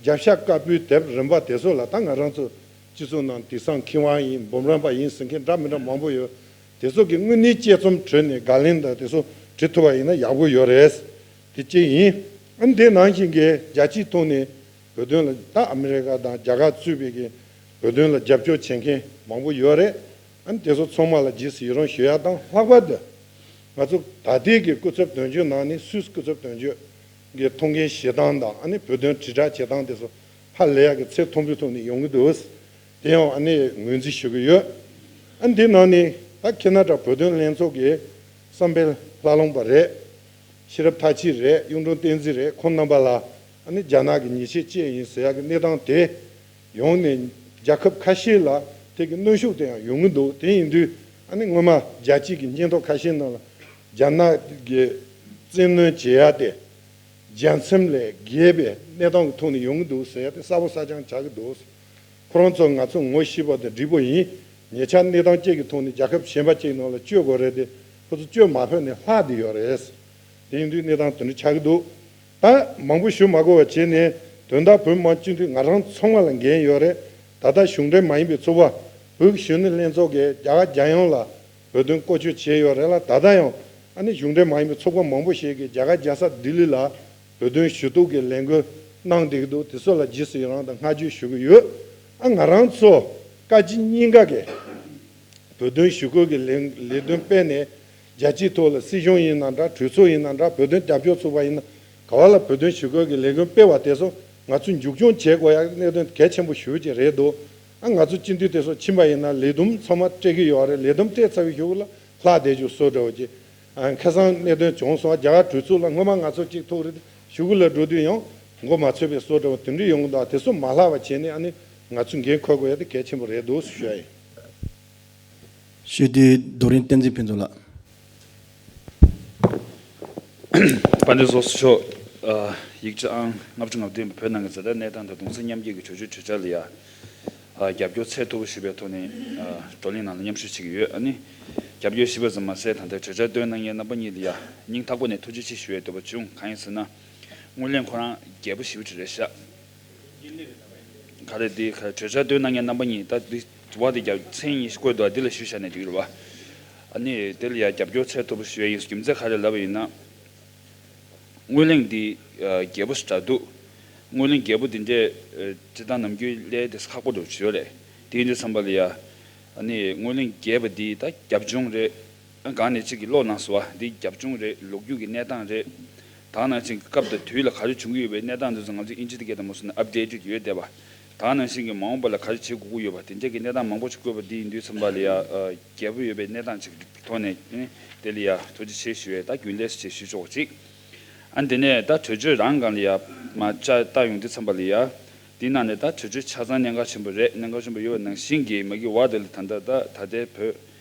རྒྱབ་ཤ་དཀར་པོའི་དེབ་རིམ་པ་དེ་ཚོ་ལ་ད་ང་རང་ཚོ་སྤྱི་ཚོགས་ནང་དེང་སང་མཁས་དབང་ཡིན་འབུམ་རམས་པ་ཡིན་ཟེར་མཁན་འདྲ་མི་འདྲ་མང་པོ་ཡོད། དེ་ཚོ་གི་དངོས་གནས་དཔྱད་རྩོམ་བྲིས་ནས་དགག་ལན་དང་དེ་ཚོ་བྲིས་ཐུབ་པ་ཡིན་ན་ཡག་པོ་ཡོད་རེད། དེ་གཅིག་ཡིན། ཨ་ནི་དེ་ནང་བཞིན་གྱི་རྒྱལ་སྤྱིའི་ཐོག་ནས་བོད་དོན་ལ་ད་ཨ་མི་རི་ཀ་དང་རྒྱ་གར་གཙོས་པའི་གི་བོད་དོན་ལ་རྒྱབ་སྐྱོར་བྱེད་མཁན་མང་པོ་ཡོད་རེད། ཨ་ནི་དེ་ཚོ་ཚང་མ་ལ་རྗེས་སུ་ཡི་རང་ཞུ་ཡ་དང་ལྷག་པར་དུ་ང་ཚོ་ད་ལྟའི་གི་སྐུ་ཚབ་དོན་གཅོད་ནང་ནས་སུད་སི་སྐུ་ཚབ་དོན་གཅོད་ཀྱི་ཐུགས་འགན་བཞེས་སྟངས་དང་ཨ་ནི་བོད་དོན་དྲིལ་བསྒྲགས་བྱེད་སྟངས་དེ་ཚོ་ཧ་ལས་ཡག་གི་ཚད་མཐོན་པོའི་ཐོག་ནས་ཡོང་གི་འདུག་དེ་ཡང་ཨ་ནི་ངོས་འཛིན་ཞུ་གི་ཡོད། ཨ་ནི་དེ་ནང་ནས་ད་ཁེ་ན་ཌ་བོད་དོན་ལྷན་ཚོགས་ཀྱི་བསམ་འཕེལ་ལྷ་ལུང་པ་རེད། ཤེས་རབ་མཐར་ཕྱིན་རེད། གཡུང་དྲུང་བསྟན་འཛིན་རེད། ཁོང་རྣམ་པ་ལ་ཨ་ནི་རྒྱ་ནག་གི་ཉེས་ཆད་བཅད་ཡིན་ཟེར་ཡག་གི་གནས་སྟངས་དེ་ཡོང་ནས་རྒྱལ་ཁབ་ཁ་ཤས་ལ་དེ་གི་གནོན་ཤུགས་དེ་ཡང་ཡོང་གི་འདུག་དེ་ཡིན་དུས་ཨ་ནི་སྔོན་མ་རྒྱལ་སྤྱི་གི་སྙན་ཐོ་ཁ་ཤས་ནང་ལ་རྒྱ་ནག་གི་བཙན་གནོན་བྱེད་ཡག་དེ་རྒྱལ་མཚམས་ལས་བརྒལ་བའི་གནས་སྟངས་ཀྱི་ཐོག་ནས་ཡོང་གི་འདུག་ཟེར་ཡག་དེ་གསལ་པོ་གསལ་རྐྱང་ཆགས་ཀྱི་འདུག་ཁོ་རང་ཚོ་ང་ཚོ་ངོ་ཤེས་པ་དང་འགྲིག་པོ་ཡིན། ཉེ་ཆར་གནས་སྟངས་གཅིག་གི་ཐོག་ནས་རྒྱལ་ཁབ་གཞན་པ་གཅིག་ནང་ལ་བསྐྱོད་དགོས་རེད་དེ། ཁོ་ཚོ་བསྐྱོད་མ་ཕོད་ནས་ལྷག་བསྡད་ཡོད་རེད། དེ་ཡིན་དུས་གནས་སྟངས་དེ་འདྲ་ཆགས་ཀྱི་འདུག་ད་མང་པོ་ཞུ་མ་དགོས་པ་བྱས་ནས་དོན་དག་བོད་མི་མང་སྤྱི་འཐུས་ང་རང་ཚང་མ་ལ་འགན་ཡོད་རེད། ད་ལྟ་གཞུང་འབྲེལ་མ་ཡིན་པའི་ཚོགས་པ་བོད་ཀྱི་གཞོན་ནུ་ལྷན་ཚོགས་ཀྱིས་རྒྱ་གར་རྒྱལ་ཡོངས་ལ་བོད་དོན་བཀོལ་སྤྱོད་བྱས་ཡོད་རེད་ལ། ད་ལྟ་ཡང་ཨ་ནི་གཞུང་འབྲེལ་མ་ཡིན་པའི་ཚོགས་པ་མང་པོ་ཞིག་གིས་རྒྱ་གར་རྒྱལ་ས་ལྡི་ལི་ལ་བོད་དོན་ཞུ་གཏུག་གི་ལས་འགུལ་གནང་བསྡད་ཀྱི་འདུག་དེ་ཚོ་ལ་རྗེས་སུ་ཡི་རང་དང་བསྔགས་བརྗོད་ཞུ་གི་ཡོད། ཨ་ང་རང་ཚོ་བཀའ་སྤྱི་གཉིས་ཀ་གི་བོད་དོན་ཞུ་སྐུལ་གྱི་ལས་ལས་དོན་སྤེལ་ནས་རྒྱལ་སྤྱིའི་ཐོག་ལ་སྲིད་གཞུང་ཡིན་ན་འདྲ། གྲོས་ཚོགས་ཡིན་ན་འདྲ། བོད་དོན་རྒྱབ་སྐྱོར་ཚོགས་པ་ཡིན་ན་ག་བ་ལ་བོད་དོན་ཞུ་སྐུལ་གྱི་ལས་འགུལ་སྤེལ་བ་དེ་ཚོ་ང་ཚོས་མཇུག་སྐྱོང་བྱེད་དགོས་ཡག་གནད་དོན་གལ་ཆེན་པོ་ཞེ་པོ་ཅིག་རེད་འདུག་ཨ་ང་ཚོ་སྤྱི་འཐུས་དེ་ཚོ་ཕྱིན་པ་ཡིན་ན་ལས་བསྡོམས་ཚང་མ་སྤྲད་ཀྱི་ཡོད་རེད། ལས་བསྡོམས་སྤྲད་ཚར་བའི་གཞུག་ལ་ལྷག་བསྡད་རྒྱུ་བཟོ་འདྲ་བོ་ཅིག་ཨ་ཁ་སང་གནད་དོན་བྱུང་སོང་། རྒྱ་གར་གྲོས་ཚོགས་ལ་སྔོན་མ་ང་ཚོ་གཅིག་ཐུག་རེད། ཞུ་སྐུལ་ལ་འགྲོ་དུས་ཡང་མགོ་མ་ཚོས་པའི་བཟོ་འདྲ་བོ་དེ་འདྲ་ཡོང་གི་འདུག་དེ་ཚོ་མ་ལྷག་པ་བྱས་ནས་ཨ་ནི་ང་ཚོས་འགན་འཁུར་དགོས་ཡ་དེ་གལ་ཆེན་པོ་རེད་འདུག་ཞུ་ཡ་ཡིན། ཞུ་དུས་རྡོ་རིང་བསྟན་འཛིན་ཕུན་ཚོགས་ལགས། དཔལ་ལྡན་ཚོགས་གཙོ་མཆོག་ཨ་ཡིག་ཆ་ཨང་ལྔ་བཅུ་ང་བདུན་པ་བོད་ནང་གི་ཛ་དྲག་གནས་སྟངས་དང་གདུང་སེམས་མཉམ་སྐྱེད་ཀྱི་གྲོས་ཆོད་གྲོས་འཆར་ལ་ཡ། ཨ་རྒྱབ་སྐྱོར་ཚད་མཐོ་པོ་ཞུས་པའི་ཐོག་ནས་ཨ་བགྲོ་གླེང་ནང་ལ་མཉམ་ཞུགས་བྱེད་ཀྱི་ཡོད། ཨ་ནི་རྒྱབ་སྐྱོར་ཞུས་པ་ཙམ་མ་ཟད་ད་ལྟའི་གྲོས་འཆར་བཏོན་གནང་མཁན་རྣམ་པ་གཉིས་ལ་ཡ་སྙིང་ཐག་པ་ནས་ཐུགས་རྗེ་ཆེ་ཞུ་ཡའི་འདོད་པ་བྱུང་། གང་ཡིན་ཟེར་ན། རྔོན་གླིང་ཁོ་རང་རྒྱལ་པོ་ཞེ་པོ་ཅིག་རེད་ཤག་ག་རེ་འདི་ག་གྲོས་འཆར་བཏོན་གནང་མཁན་རྣམ་པ་གཉིས་ད་འདི་བ་དེ་རྒྱབ་མཚན་གཉིས་ཤིག་བཀོད་འདུག་འདི་ལ་ཞུ་བྱས་ནས་འགྲིག་རེད་བ། ཨ་ནི་དེ་ལ་ཡ་རྒྱབ་སྐྱོར་འཚལ་ཐུབ་པ་ཞུ་ཡ་ཡིན། རྒྱུ་མཚན་ག་རེ་ལབ་པ་ཡིན་ན། རྔོན་གླིང་འདི་ཨ་རྒྱལ་པོ་ཞིག་འདྲ་འདུག་རྔོན་གླིང་རྒྱལ་པོ་འདི་འདྲས་ཨ་སྤྱིར་བཏང་ནམ་རྒྱུན་སླེབས་དེ་ཁག་པོ་འདྲ་བོ་ཅིག་ཡོད་རེད། དེ་ཡིན་དུས་ཙམ་པ་ལ་ཡ། ཨ་ནི་རྔོན་གླིང་རྒྱས་པ་འདི་ད་རྒྱབ་ལྗོངས་རེད། ཨ་གང་ནས་གཅིག་གིས་ཀློག་གནང་སོང་བ་འདི་རྒྱབ་ལྗོངས་རེད། ལོ་རྒྱུས་ཀྱི་གནས་སྟངས་རེད། ད་ནང་བཞིན་གྱི་སྐབས་དང་དུས་ལ་ག་རེ་བྱུང་གི་ཡོད་པའི་གནས་སྟངས་འདི་ཚོ་ང་ཚོས་ཨིན་ཇི་སྐད་དང་མ་སོང་ན་ཨབ་ཌེ་ཊེཌ་ཡོད་བསྡད་པ། ད་ནང་བཞིན་གྱི་མ་འོངས་པ་ལ་ག་རེ་བྱེད་དགོས་ཀྱི་ཡོད་པ་དེ་འདྲས་ཀྱི་གནས་སྟངས་མང་པོ་ཞིག་བཀོད་པ་འདི་ཡིན་དུས་ཙམ་པ་ལ་ཡ་ཨ་རྒྱས་པོ་ཡོད་པའི་གནས་སྟངས་ཅིག་ཐོག་ནས་ཨ་ནི་དེ་ལ་ཡ་ཐུགས་རྗེ་ཆེ་ཞུ་བའི་ད་རྒྱུན་ལས་སུ་ཆེ་ཞུ་ཆོག་ཅིག་ཨ་དེ་ནས་ད་གྲོས་ཆོད་རང་སྒང་ལ་ཡ་མ་བཅའ་བཏགས་ཡོང་དུས་ཙམ་པ་ལ་ཡ། དེའི་ནང་ནས་ད་གྲོས་ཆོད་ཆ་ཚང་གནད་འགག་ཆེན་པོ་རེད། གནད་འགག་ཆེན་པོ་ཡོད་པ་ནང་བཞིན་གྱི་མ་གི་བར་དེ་ལ་ད་ལྟ་ད་ད་ལྟའི་བོད་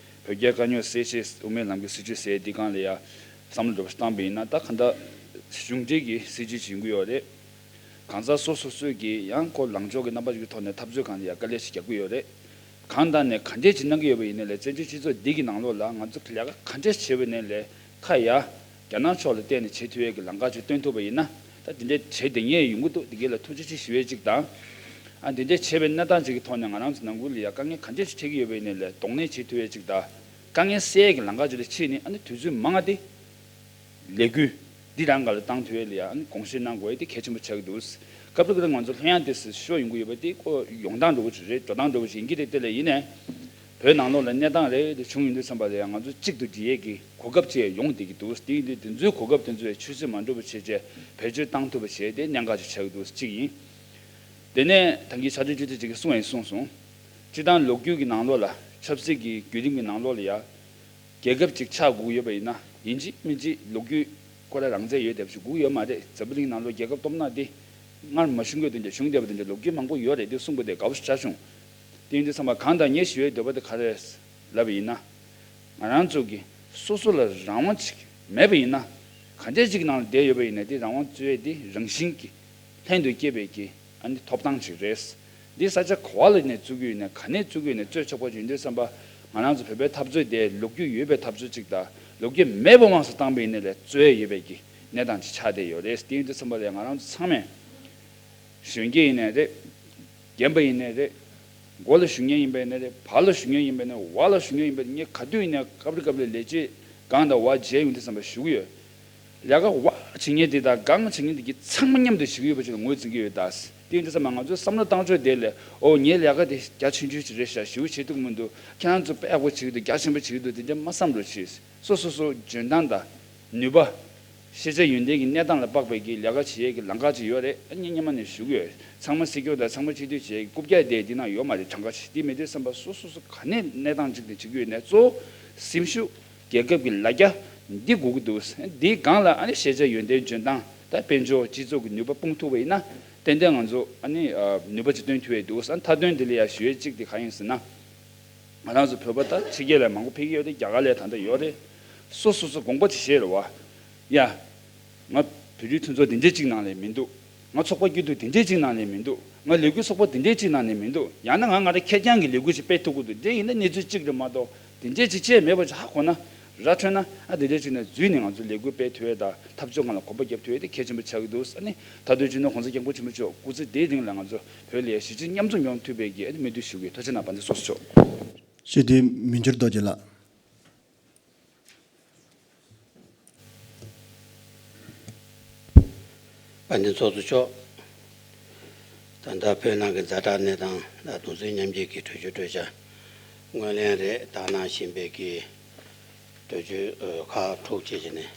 བོད་རྒྱའི་དཀའ་རྙོག་སེལ་ཆེད་དབུ་མའི་ལམ་གྱི་སྲིད་བྱུས་ཟེར་འདི་སྒང་ལ་ཡ་བསམ་བློ་འགྲོ་བ་བཏང་པ་ཡིན་ན། ད་ག་འདྲ་གཞུང་འབྲེལ་གྱི་སྲིད་བྱུས་ཅིག་ཡོང་གི་ཡོད་རེད། གང་ཟག་སོ་སོ་སོས་ཀྱིས་ཡང་ཁོ་ལངས་ཕྱོགས་ཀྱི་རྣམ་པ་ཅིག་གི་ཐོག་ནས་འཐབ་རྩོད་སྒང་ལ་ཡ་དཀའ་ལས་ཤིག་རྒྱག་གི་ཡོད་རེད། གང་ལྟར་ནས་ག་འདྲས་ཅིག་གནང་གི་ཡོད་པ་ཡིན་ནའི་ལས་བཙན་བྱོལ་སྤྱི་ཚོགས་འདི་གི་ནང་ལོགས་ལ་ང་ཚོ་ལས་ཀ་ག་འདྲས་བྱེད་པ་ཡིན་ནའི་ལས་ཁ་ཡ། རྒྱ་ནག་ཕྱོགས་ལ་བལྟས་ནས་བྱེད་ཐུབ་ཡས་ཀྱི་ལམ་ཁ་ཅིག་སྟོན་ཐུབ་པ་ཡིན་ན། ད་དེ་འདྲའི་བྱེད་བསྡད་མཁན་ཡོང་གི་འདུག་འདི་གའི་ལ་ཐུགས་རྗེ་ཆེ་ཞུ་ཡས་གཅིག་དང་། ཨ་འདི་འདྲའི་བྱེད་པའི་གནས་སྟངས་ཅིག་གི་ཐོག་ནས་ང་རང་ཚོ་ནང་ཁུལ་ལ་ཡ་དཀའ་ངལ་ག་འདྲས་ཅིག་འཕྲད་ཀྱི་ཡོད་པ་ཡིན་ནའི་ལས་གདོང་ལེན་བྱེད་ཐུབ་ཡས་གཅིག་དང་། དཀའ་ངལ་སེལ་ཡས་ཀྱི་ལམ་ཁ་ཅིག་ལ་ཕྱིན་ནས་ཨ་ནི་དུས་ཚོད་མང་ང་སྟེ། ལས་འགུལ་འདི་རང་སྒང་ལ་བཏང་ཐུབ་ཡས་ལ་ཡ་ཨ་ནི་དགོངས་བཞེས་གནང་དགོས་ཡས་དེ་གལ་ཆེན་པོ་ཆགས་ཀྱི་འདུག་སྐབས་རེ་སྐབས་རེ་ང་ཚོ་ལྷོད་ཡངས་ཏོག་ཙམ་ཤོར་ཡོང་གི་ཡོད་པ་དེ་ཁོ་ཡོང་སྟངས་འདྲ་བོ་ཅིག་རེད། འགྲོ་སྟངས་འདྲ་བོ་ཅིག་ཡིན་གྱི་རེད། དེ་ལས་ཡིན་ནའི། བོད་ནང་ལོགས་ལ་གནས་སྟངས་རེ་རེ་བྱུང་ཡོང་དུས་ཙམ་པ་ལ་ཡང་ང་ཚོ་གཅིག་ཏུ་སྒྲིལ་ཡས་ཀྱི་གོ་སྐབས་ཅིག་ཡོང་བསྡད་ཀྱི་འདུག་དེ་ཡིན་དུས་དེ་ཚོའི་གོ་སྐབས་དེ་ཚོ་ཆུད་ཟོས་མ་འགྲོ་བ་བྱས་བྱས་བེད་སྤྱོད་བཏང་ཐུབ་པ་བྱས་ཏེ་གནད་འགག་ཅིག་ཆགས་ཀྱི་འདུག་གཅིག་ཡིན། དེ་ནས་ད་གིན་ཕྱག་སྦྲེལ་ཅུས་ཏི་ཅིག་གིས་གསུངས་ཡང་གསུངས་སོང་། སྤྱིར་བཏང་ལོ་རྒྱུས་ཀྱི་ནང་ལོགས་ལ་ཆབ་སྲིད་ཀྱི་བརྒྱུད་རིམ་གྱི་ནང་ལོགས་ལ་ཡ། རྒྱལ་ཁབ་ཅིག་ཆགས་དགོས་ཀྱི་ཡོད་པ་ཡིན་ན་ཡིན་གཅིག་མིན་གཅིག་ལོ་རྒྱུས་ཁོ་རང་རང་བཙན་ཡོད་བསྡད་པ་ཞིག་དགོས་ཀྱི་ཡོད་མ་རེད། འཛམ་བུ་གླིང་ནང་ལོགས་རྒྱལ་ཁབ་སྟོབས་ནག་འདི་སྔར་མ་བྱུང་གི་དོན་འདྲ་བྱུང་བསྡད་པ་དོན་འདྲ་ལོ་རྒྱུས་མང་པོ་ཡོད་རེད། འདི་གསུངས་པ་དེ་དགའ་པོ་ཞེ་དྲག་བྱུང་། དེ་ཡིན་དུས་ཙམ་པ་གང་ལྟར་ངས་ཞུ་ཡས་འདོད་པ་དེ་ག་རེ་རེད་ལབ་པ་ཡིན་ན། ང་རང་ཚོ་གི་སོ་སོ་ལ་རང་དབང་ཅིག་མེད་པ་ཡིན་ན། ག་འདྲས་ཅིག་ནང་ལ་བསྡད་ཡོད་པ་ཡིན་ན་དེ་རང་དབང་རྩོད་ཡས་དེ་རང་བཞིན་གྱི་ལྷན་དུ་སྐྱེས་པའི་གི་ཨ་ནི་ཐོབ་ཐང་ཅིག་རེད། འདི་ས་ཆ་ག་བ་ལ་ནས་བཙུགས་ཀྱི་ཡོད་ནས་ག་ནས་བཙུགས་ཀྱི་ཡོད་ནས་རྩོད་ཆོག་པ་ཅིག་ཡིན་དུས་ཙམ་པ། ང་རང་ཚོ་བོད་པའི་འཐབ་རྩོད་དེ་ལོ་རྒྱུས་ཡོད་པའི་འཐབ་རྩོད་ཅིག་དང་ལོ་རྒྱུས་མེད་པ་དབང་དུ་བཏང་པ་ཡིན་ནའི་ལས་རྩོད་ཡས་ཡོད་པའི་གི་གནས་སྟངས་ཅིག་ཆགས་བསྡད་ཡོད་རེད། དེ་ཡིན་དུས་ཙམ་པ་ལ་ང་རང་ཚོ་ཚང་མས་གཞོན་སྐྱེས་ཡིན་ནའི་རེད། རྒན་པ་ཡིན་ནའི་རེད། མགོ་ལ་བཞུགས་མཁན་ཡིན་པ་ཡིན་ནའི་རེད། བར་ལ་བཞུགས་མཁན་ཡིན་པ་ཡིན་ནའི་བར་ལ་བཞུགས་མཁན་ཡིན་པ་ཡིན་ནའི་ངས་ག་དུས་ཡིན་ནའི་སྐབས་རེ་སྐབས་རེ་ལས་བྱེད་སྒང་དང་བ་མཇལ་ཡོང་དུས་ཙམ་པ་ཞུ་གི་ཡོད། ལས་ཀ་བ་བྱེད་མཁན་དེ་དང་སྒང་བྱེད་མཁན་དེ་གི་ཚང་མ་མཉམ་དུ་བྱེད་ཀྱི་ཡོད་པ་ཞིག་ལ་ངོས་འཛིན་གྱི་ཡོད་ད། དེ་ཡིན་དུས་ཙམ་པ་ང་ཚོའི་བསམ་བློ་བཏང་ཕྱོགས་དེ་ལས་ཨོ་ངའི་ལས་ཀ་དེ་རྒྱ་ཆུང་ཆུང་ཞིག་རེད་ཤག་ཞེ་པོ་བྱེད་ཐུབ་ཀྱི་མི་འདུག་ཁྱེད་རང་ཚོ་དཔེ་ཡག་པོ་བྱེད་ཀྱི་འདུག་རྒྱ་ཆེན་པོ་བྱེད་ཀྱི་འདུག་དེ་འདྲ་མ་བསམ་རོགས་བྱེད། སོ་སོ་སོ་འཇོན་ཐང་དང་ནུས་པ། ཤེས་བྱ་ཡོན་ཏན་གྱི་གནས་སྟངས་ལ་དཔག་པའི་གི་ལས་ཀ་བྱེད་ཡས་ཀྱི་ལམ་ཁ་ཅིག་ཡོད་རེད། ཨ་ནི་སྔོན་མ་ནས་ཞུ་གི་ཡོད། ཚང་མ་སྲིད་སྐྱོང་དང་ཚང་མ་སྤྱི་འཐུས་བྱེད་ཡས་ཀྱི་རྐུབ་བཀྱག་དེ་འདི་ན་ཡོད་མ་རེད། གྲངས་ཀ་ཅིག་དེ་མེད་དུས་ཙམ་པ་སོ་སོ་སོ་ག་ནས་གནས་སྟངས་ཅིག་དེ་བྱེད་ཀྱི་ཡོད་ནས་གཙོ་བོ་སེམས་ཤུགས་རྒྱལ་ཁབ་ཀྱི་ལ་རྒྱ་འདི་དགོས་ཀྱི་འདུག་འདིའི་སྒང་ལ་ཨ་ནི་ཤེས་བྱ་ཡོན་ཏན་འཇོན་ཐང་དང་དཔལ་འབྱོར་སྤྱི་ཚོགས་ཀྱི་ནུས་པ་སྤུངས་ཐུབ་པ་ཡིན་ན་ཏན་ཏན་ང་ཚོ་ཨ་ནི་ནུས་པ་ཅིག་བཏོན་ཐུབ་ཡས་འདུག་ཨ་ནི་མཐའ་དོན་འདི་ལ་ཡ་ཞུ་ཡས་གཅིག་དེ་ག་ཡིན་ཟེར་ན། ང་རང་ཚོ་བོད་པ་ད་ཕྱི་རྒྱལ་ལ་མང་པོ་ཕེབས་ཀྱི་ཡོད་རེད། རྒྱ་གར་ལ་ད་ལྟ་ཡོད་རེད། སོ་སོ་སོ་དགོངས་པ་ཅིག་བཞེས་རེད་བ། ཡ། ང་བོད་རིགས་མཐུན་ཚོགས་འདི་འདྲས་གཅིག་ནང་ལས་མི་འདུག་ང་ཚོགས་པ་སྐྱིད་སྡུག་འདི་འདྲས་གཅིག་ནང་ལས་མི་འདུག་ང་ལས་འགུལ་ཚོགས་པ་འདི་འདྲས་གཅིག་ནང་ལས་མི་འདུག་ཡང་ན་ང་ང་རང་ཁེར་རྐྱང་གི་ལས་འགུལ་ཞིག་སྤེལ་ཐུབ་ཀྱི་འདུག་འདི་ཡིན་ན་གནས་ཚུལ་གཅིག་རེད་མ་གཏོགས་འདི་འདྲས་ཅིག་བྱས་མེད་པ་ཅིག་ཧ་གོ་ན་ར་འཕྲོད་ན་ཨ་འདི་འདྲས་ཅིག་ནས་འཛུལ་ནས་ང་ཚོ་ལས་འགུལ་སྤེལ་ཐུབ་ཡས་དང་འཐབ་ཕྱོགས་སྒང་ལ་གོམ་པ་རྒྱབ་ཐུབ་ཡས་དེ་གལ་ཆེན་པོ་ཆགས་ཀྱི་འདུག་ཨ་ནི་ད་དུང་སྤྱི་ནོར་གོང་ས་སྐྱབས་མགོན་ཆེན་པོ་མཆོག་སྐུ་ཚེ་འདིའི་རིང་ལ་ང་ཚོ་བོད་ལ་ཡ་གཞིས་བྱེས་མཉམ་འཛོམས་ཡོང་ཐུབ་པའི་གི་ཨ་ནི་སྨོན་འདུན་ཞུ་གི། ཐུགས་རྗེ་གནང་། དཔལ་ལྡན་ཚོགས་གཙོ་མཆོག་སྤྱི་འཐུས་མི་འགྱུར་རྡོ་རྗེ་ལགས། དཔལ་ལྡན་ཚོགས་གཙོ་མཆོག་ད་ལྟ་བོད་ནང་གི་ཛ་དྲག་གནས་སྟངས་དང་གདུང་སེམས་མཉམ་སྐྱེད་ཀྱི་གྲོས་ཆོད་གྲོས་འཆར་སྔོན་གླེང་རེད། དག་གནང་བཞིན་པའི་གི་གྲོས་ཆོད་ཁག་དྲུག་བཅས་བྱས་ནས་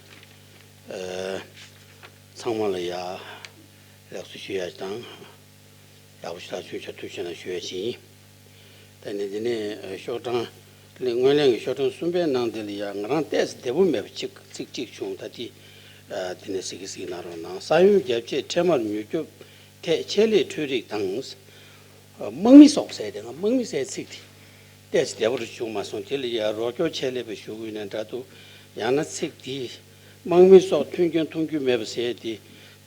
ཚང་མ་ལ་ཡ་ལེགས་སོ་ཞུ་ཡ་དང་། ཡག་པོ་ཞེ་དྲག་བྱུང་ཤག་ཐུགས་རྗེ་གནང་ཞུ་ཡ་ཞིག་ཡིན། ད་ནི་འདི་ནས་ཤོག་གྲངས་སྔོན་གླེང་གི་ཤོག་གྲངས་གསུམ་པའི་ནང་དེ་ལ་ཡ་ང་རང་ཏོག་ཙམ་བདེ་པོ་མེད་པ་གཅིག་ཚིག་གཅིག་བྱུང་། ད་དེ་འདི་ནས་གཟིགས་གི་གཟིགས་གནང་རོགས་གནང་། ས་ཡོམ་རྒྱ་ཆེ་འཕྲལ་མར་མྱུར་སྐྱོབ་ཐད་ཆེད་ལས་འཕྲུལ་རིག་དང་། དམག་མི་སོགས་ཟེར་ཏེ་ང་དམག་མི་ཟེར་ཚིག་དེ་ཏོག་ཙམ་བདེ་པོ་རུ་བྱུང་མ་སོང་། དེ་ལ་ཡ་རོགས་སྐྱོར་ཆེད་ལས་པ་ཞུ་དགོས་ན་འདྲ་འདུག་ཡང་ན་ཚིག་དེ་དམག་མི་སོགས་མཐུན་རྐྱེན་མཐོང་རྒྱུ་མེད་པ་ཟེར་ཏེ།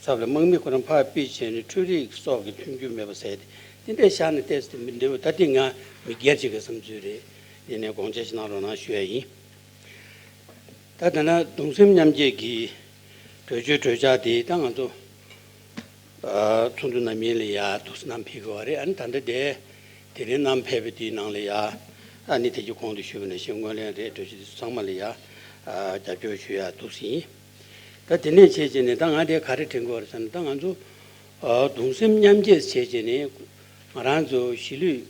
ཚབ་ལ་དམག་མི་ཁོ་རང་ཕར་ཕུད་བྱས་ནས་འཕྲུལ་རིག་སོགས་ཀྱི་མཐུན་རྒྱུ་མེད་པ་ཟེར་ཏེ་དེ་འདྲ་བཞག་ནས་ཏོག་ཙམ་མི་འདྲ་བ། ད་དེ་ང་མི་སྒེར་གཅིག་གི་བསམ་ཚུལ་རེད། དེ་ནས་དགོངས་འཆར་ཞིག་གནང་རོགས་གནང་ཞུ་ཡ་ཡིན། ད་ད་ན་གདུང་སེམས་མཉམ་སྐྱེད་ཀྱི་གྲོས་ཆོད་གྲོས་འཆར་དེ་ད་ང་ཚོ་ ཚོགས་འདུ་རྣམ་གཉིས་ལ་ཡ་ཐུགས་སྣང་ཕེབས་དགོས་པ་རེད། ཨ་ནི་ད་ལྟ་དེ་དེ་རིང་རྣམ་ཕེབས་པ་དེའི་ནང་ལ་ཡ་ཨ་ནི་དེ་རྒྱུ་གོང་དུ་ཞུས་པ་ནང་བཞིན་སྔོན་གླེང་རེད་འགྲོ་ཞུ་དེ་ཚོ་ཚང་མ་ལ་ཡ་རྒྱབ་སྐྱོར་ཞུ་ཡ་འདུག་ཟིན། ད་དེ་ནས་བྱས་བྱས་ནས་ད་ང་དེ་ག་རེ་དྲན་དགོས་རེད་ཟེར་ན། ད་ང་ཚོ་གདུང་སེམས་མཉམ་སྐྱེད་བྱས་བྱས་ནས་ང་རང་ཚོ་གཞིས་ལུས་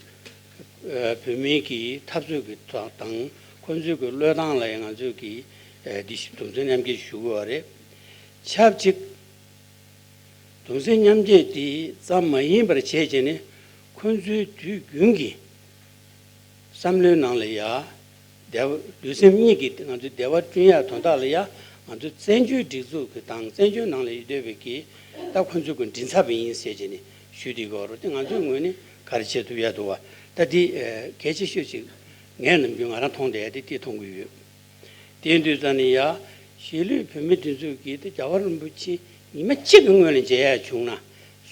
བོད་མིའི་གི་འཐབ་རྩོད་ཀྱི་དང་ཁོ་ཚོའི་གི་བློས་བཏང་ལ་ཡང་ང་ཚོས་གི་འདི་ཞིག་གདུང་སེམས་མཉམ་སྐྱེད་ཞུ་དགོས་པ་རེད། ཆབས་ཅིག་གདུང་སེམས་མཉམ་སྐྱེད་འདི་ཙམ་མ་ཡིན་པར་བྱས་བྱས་ནས་ཁོ་ཚོའི་དུས་རྒྱུན་གྱི་བསམ་བློའི་ནང་ལ་ཡ་བདེ་བ་ལུས་སེམས་གཉིས་ཀྱི་ང་ཚོའི་བདེ་བ་བསྐྲུན་ཡ་དོན་དག་ལ་ཡ་ང་ཚོ་བཙན་བྱོལ་སྒྲིག་འཛུགས་ཀྱི་དང་བཙན་བྱོལ་ནང་ལ་ཡོད་བསྡད་པའི་གི་ད་ཁོ་ཚོའི་གི་མགྲིན་ཚབ་ཡིན་ཟེར་བྱས་ནས་ཞུས་བསྡད་ཀྱི་ཡོད་རེད། དེ་ང་ཚོའི་ངོས་ནས་ག་རེ་བྱེད་ཐུབ་ཡ་འདུག་བ། ད་འདི་གལ་ཆེ་ཤོས་ཅིག་ངས་ནམ་རྒྱུན་ང་རང་མཐོང་བསྡད་ཡ་དེ་འདི་མཐོང་གི་ཡོད། དེ་དུས་ཙམ་ནས་ཡ་གཞིས་ལུས་བོད་མི་དེ་ཚོས་གི་དེ་རྒྱལ་བ་རིན་པོ་ཆེ་ཉི་མ་གཅིག་གི་སྔོན་ལ་མཇལ་ཡ་བྱུང་ན་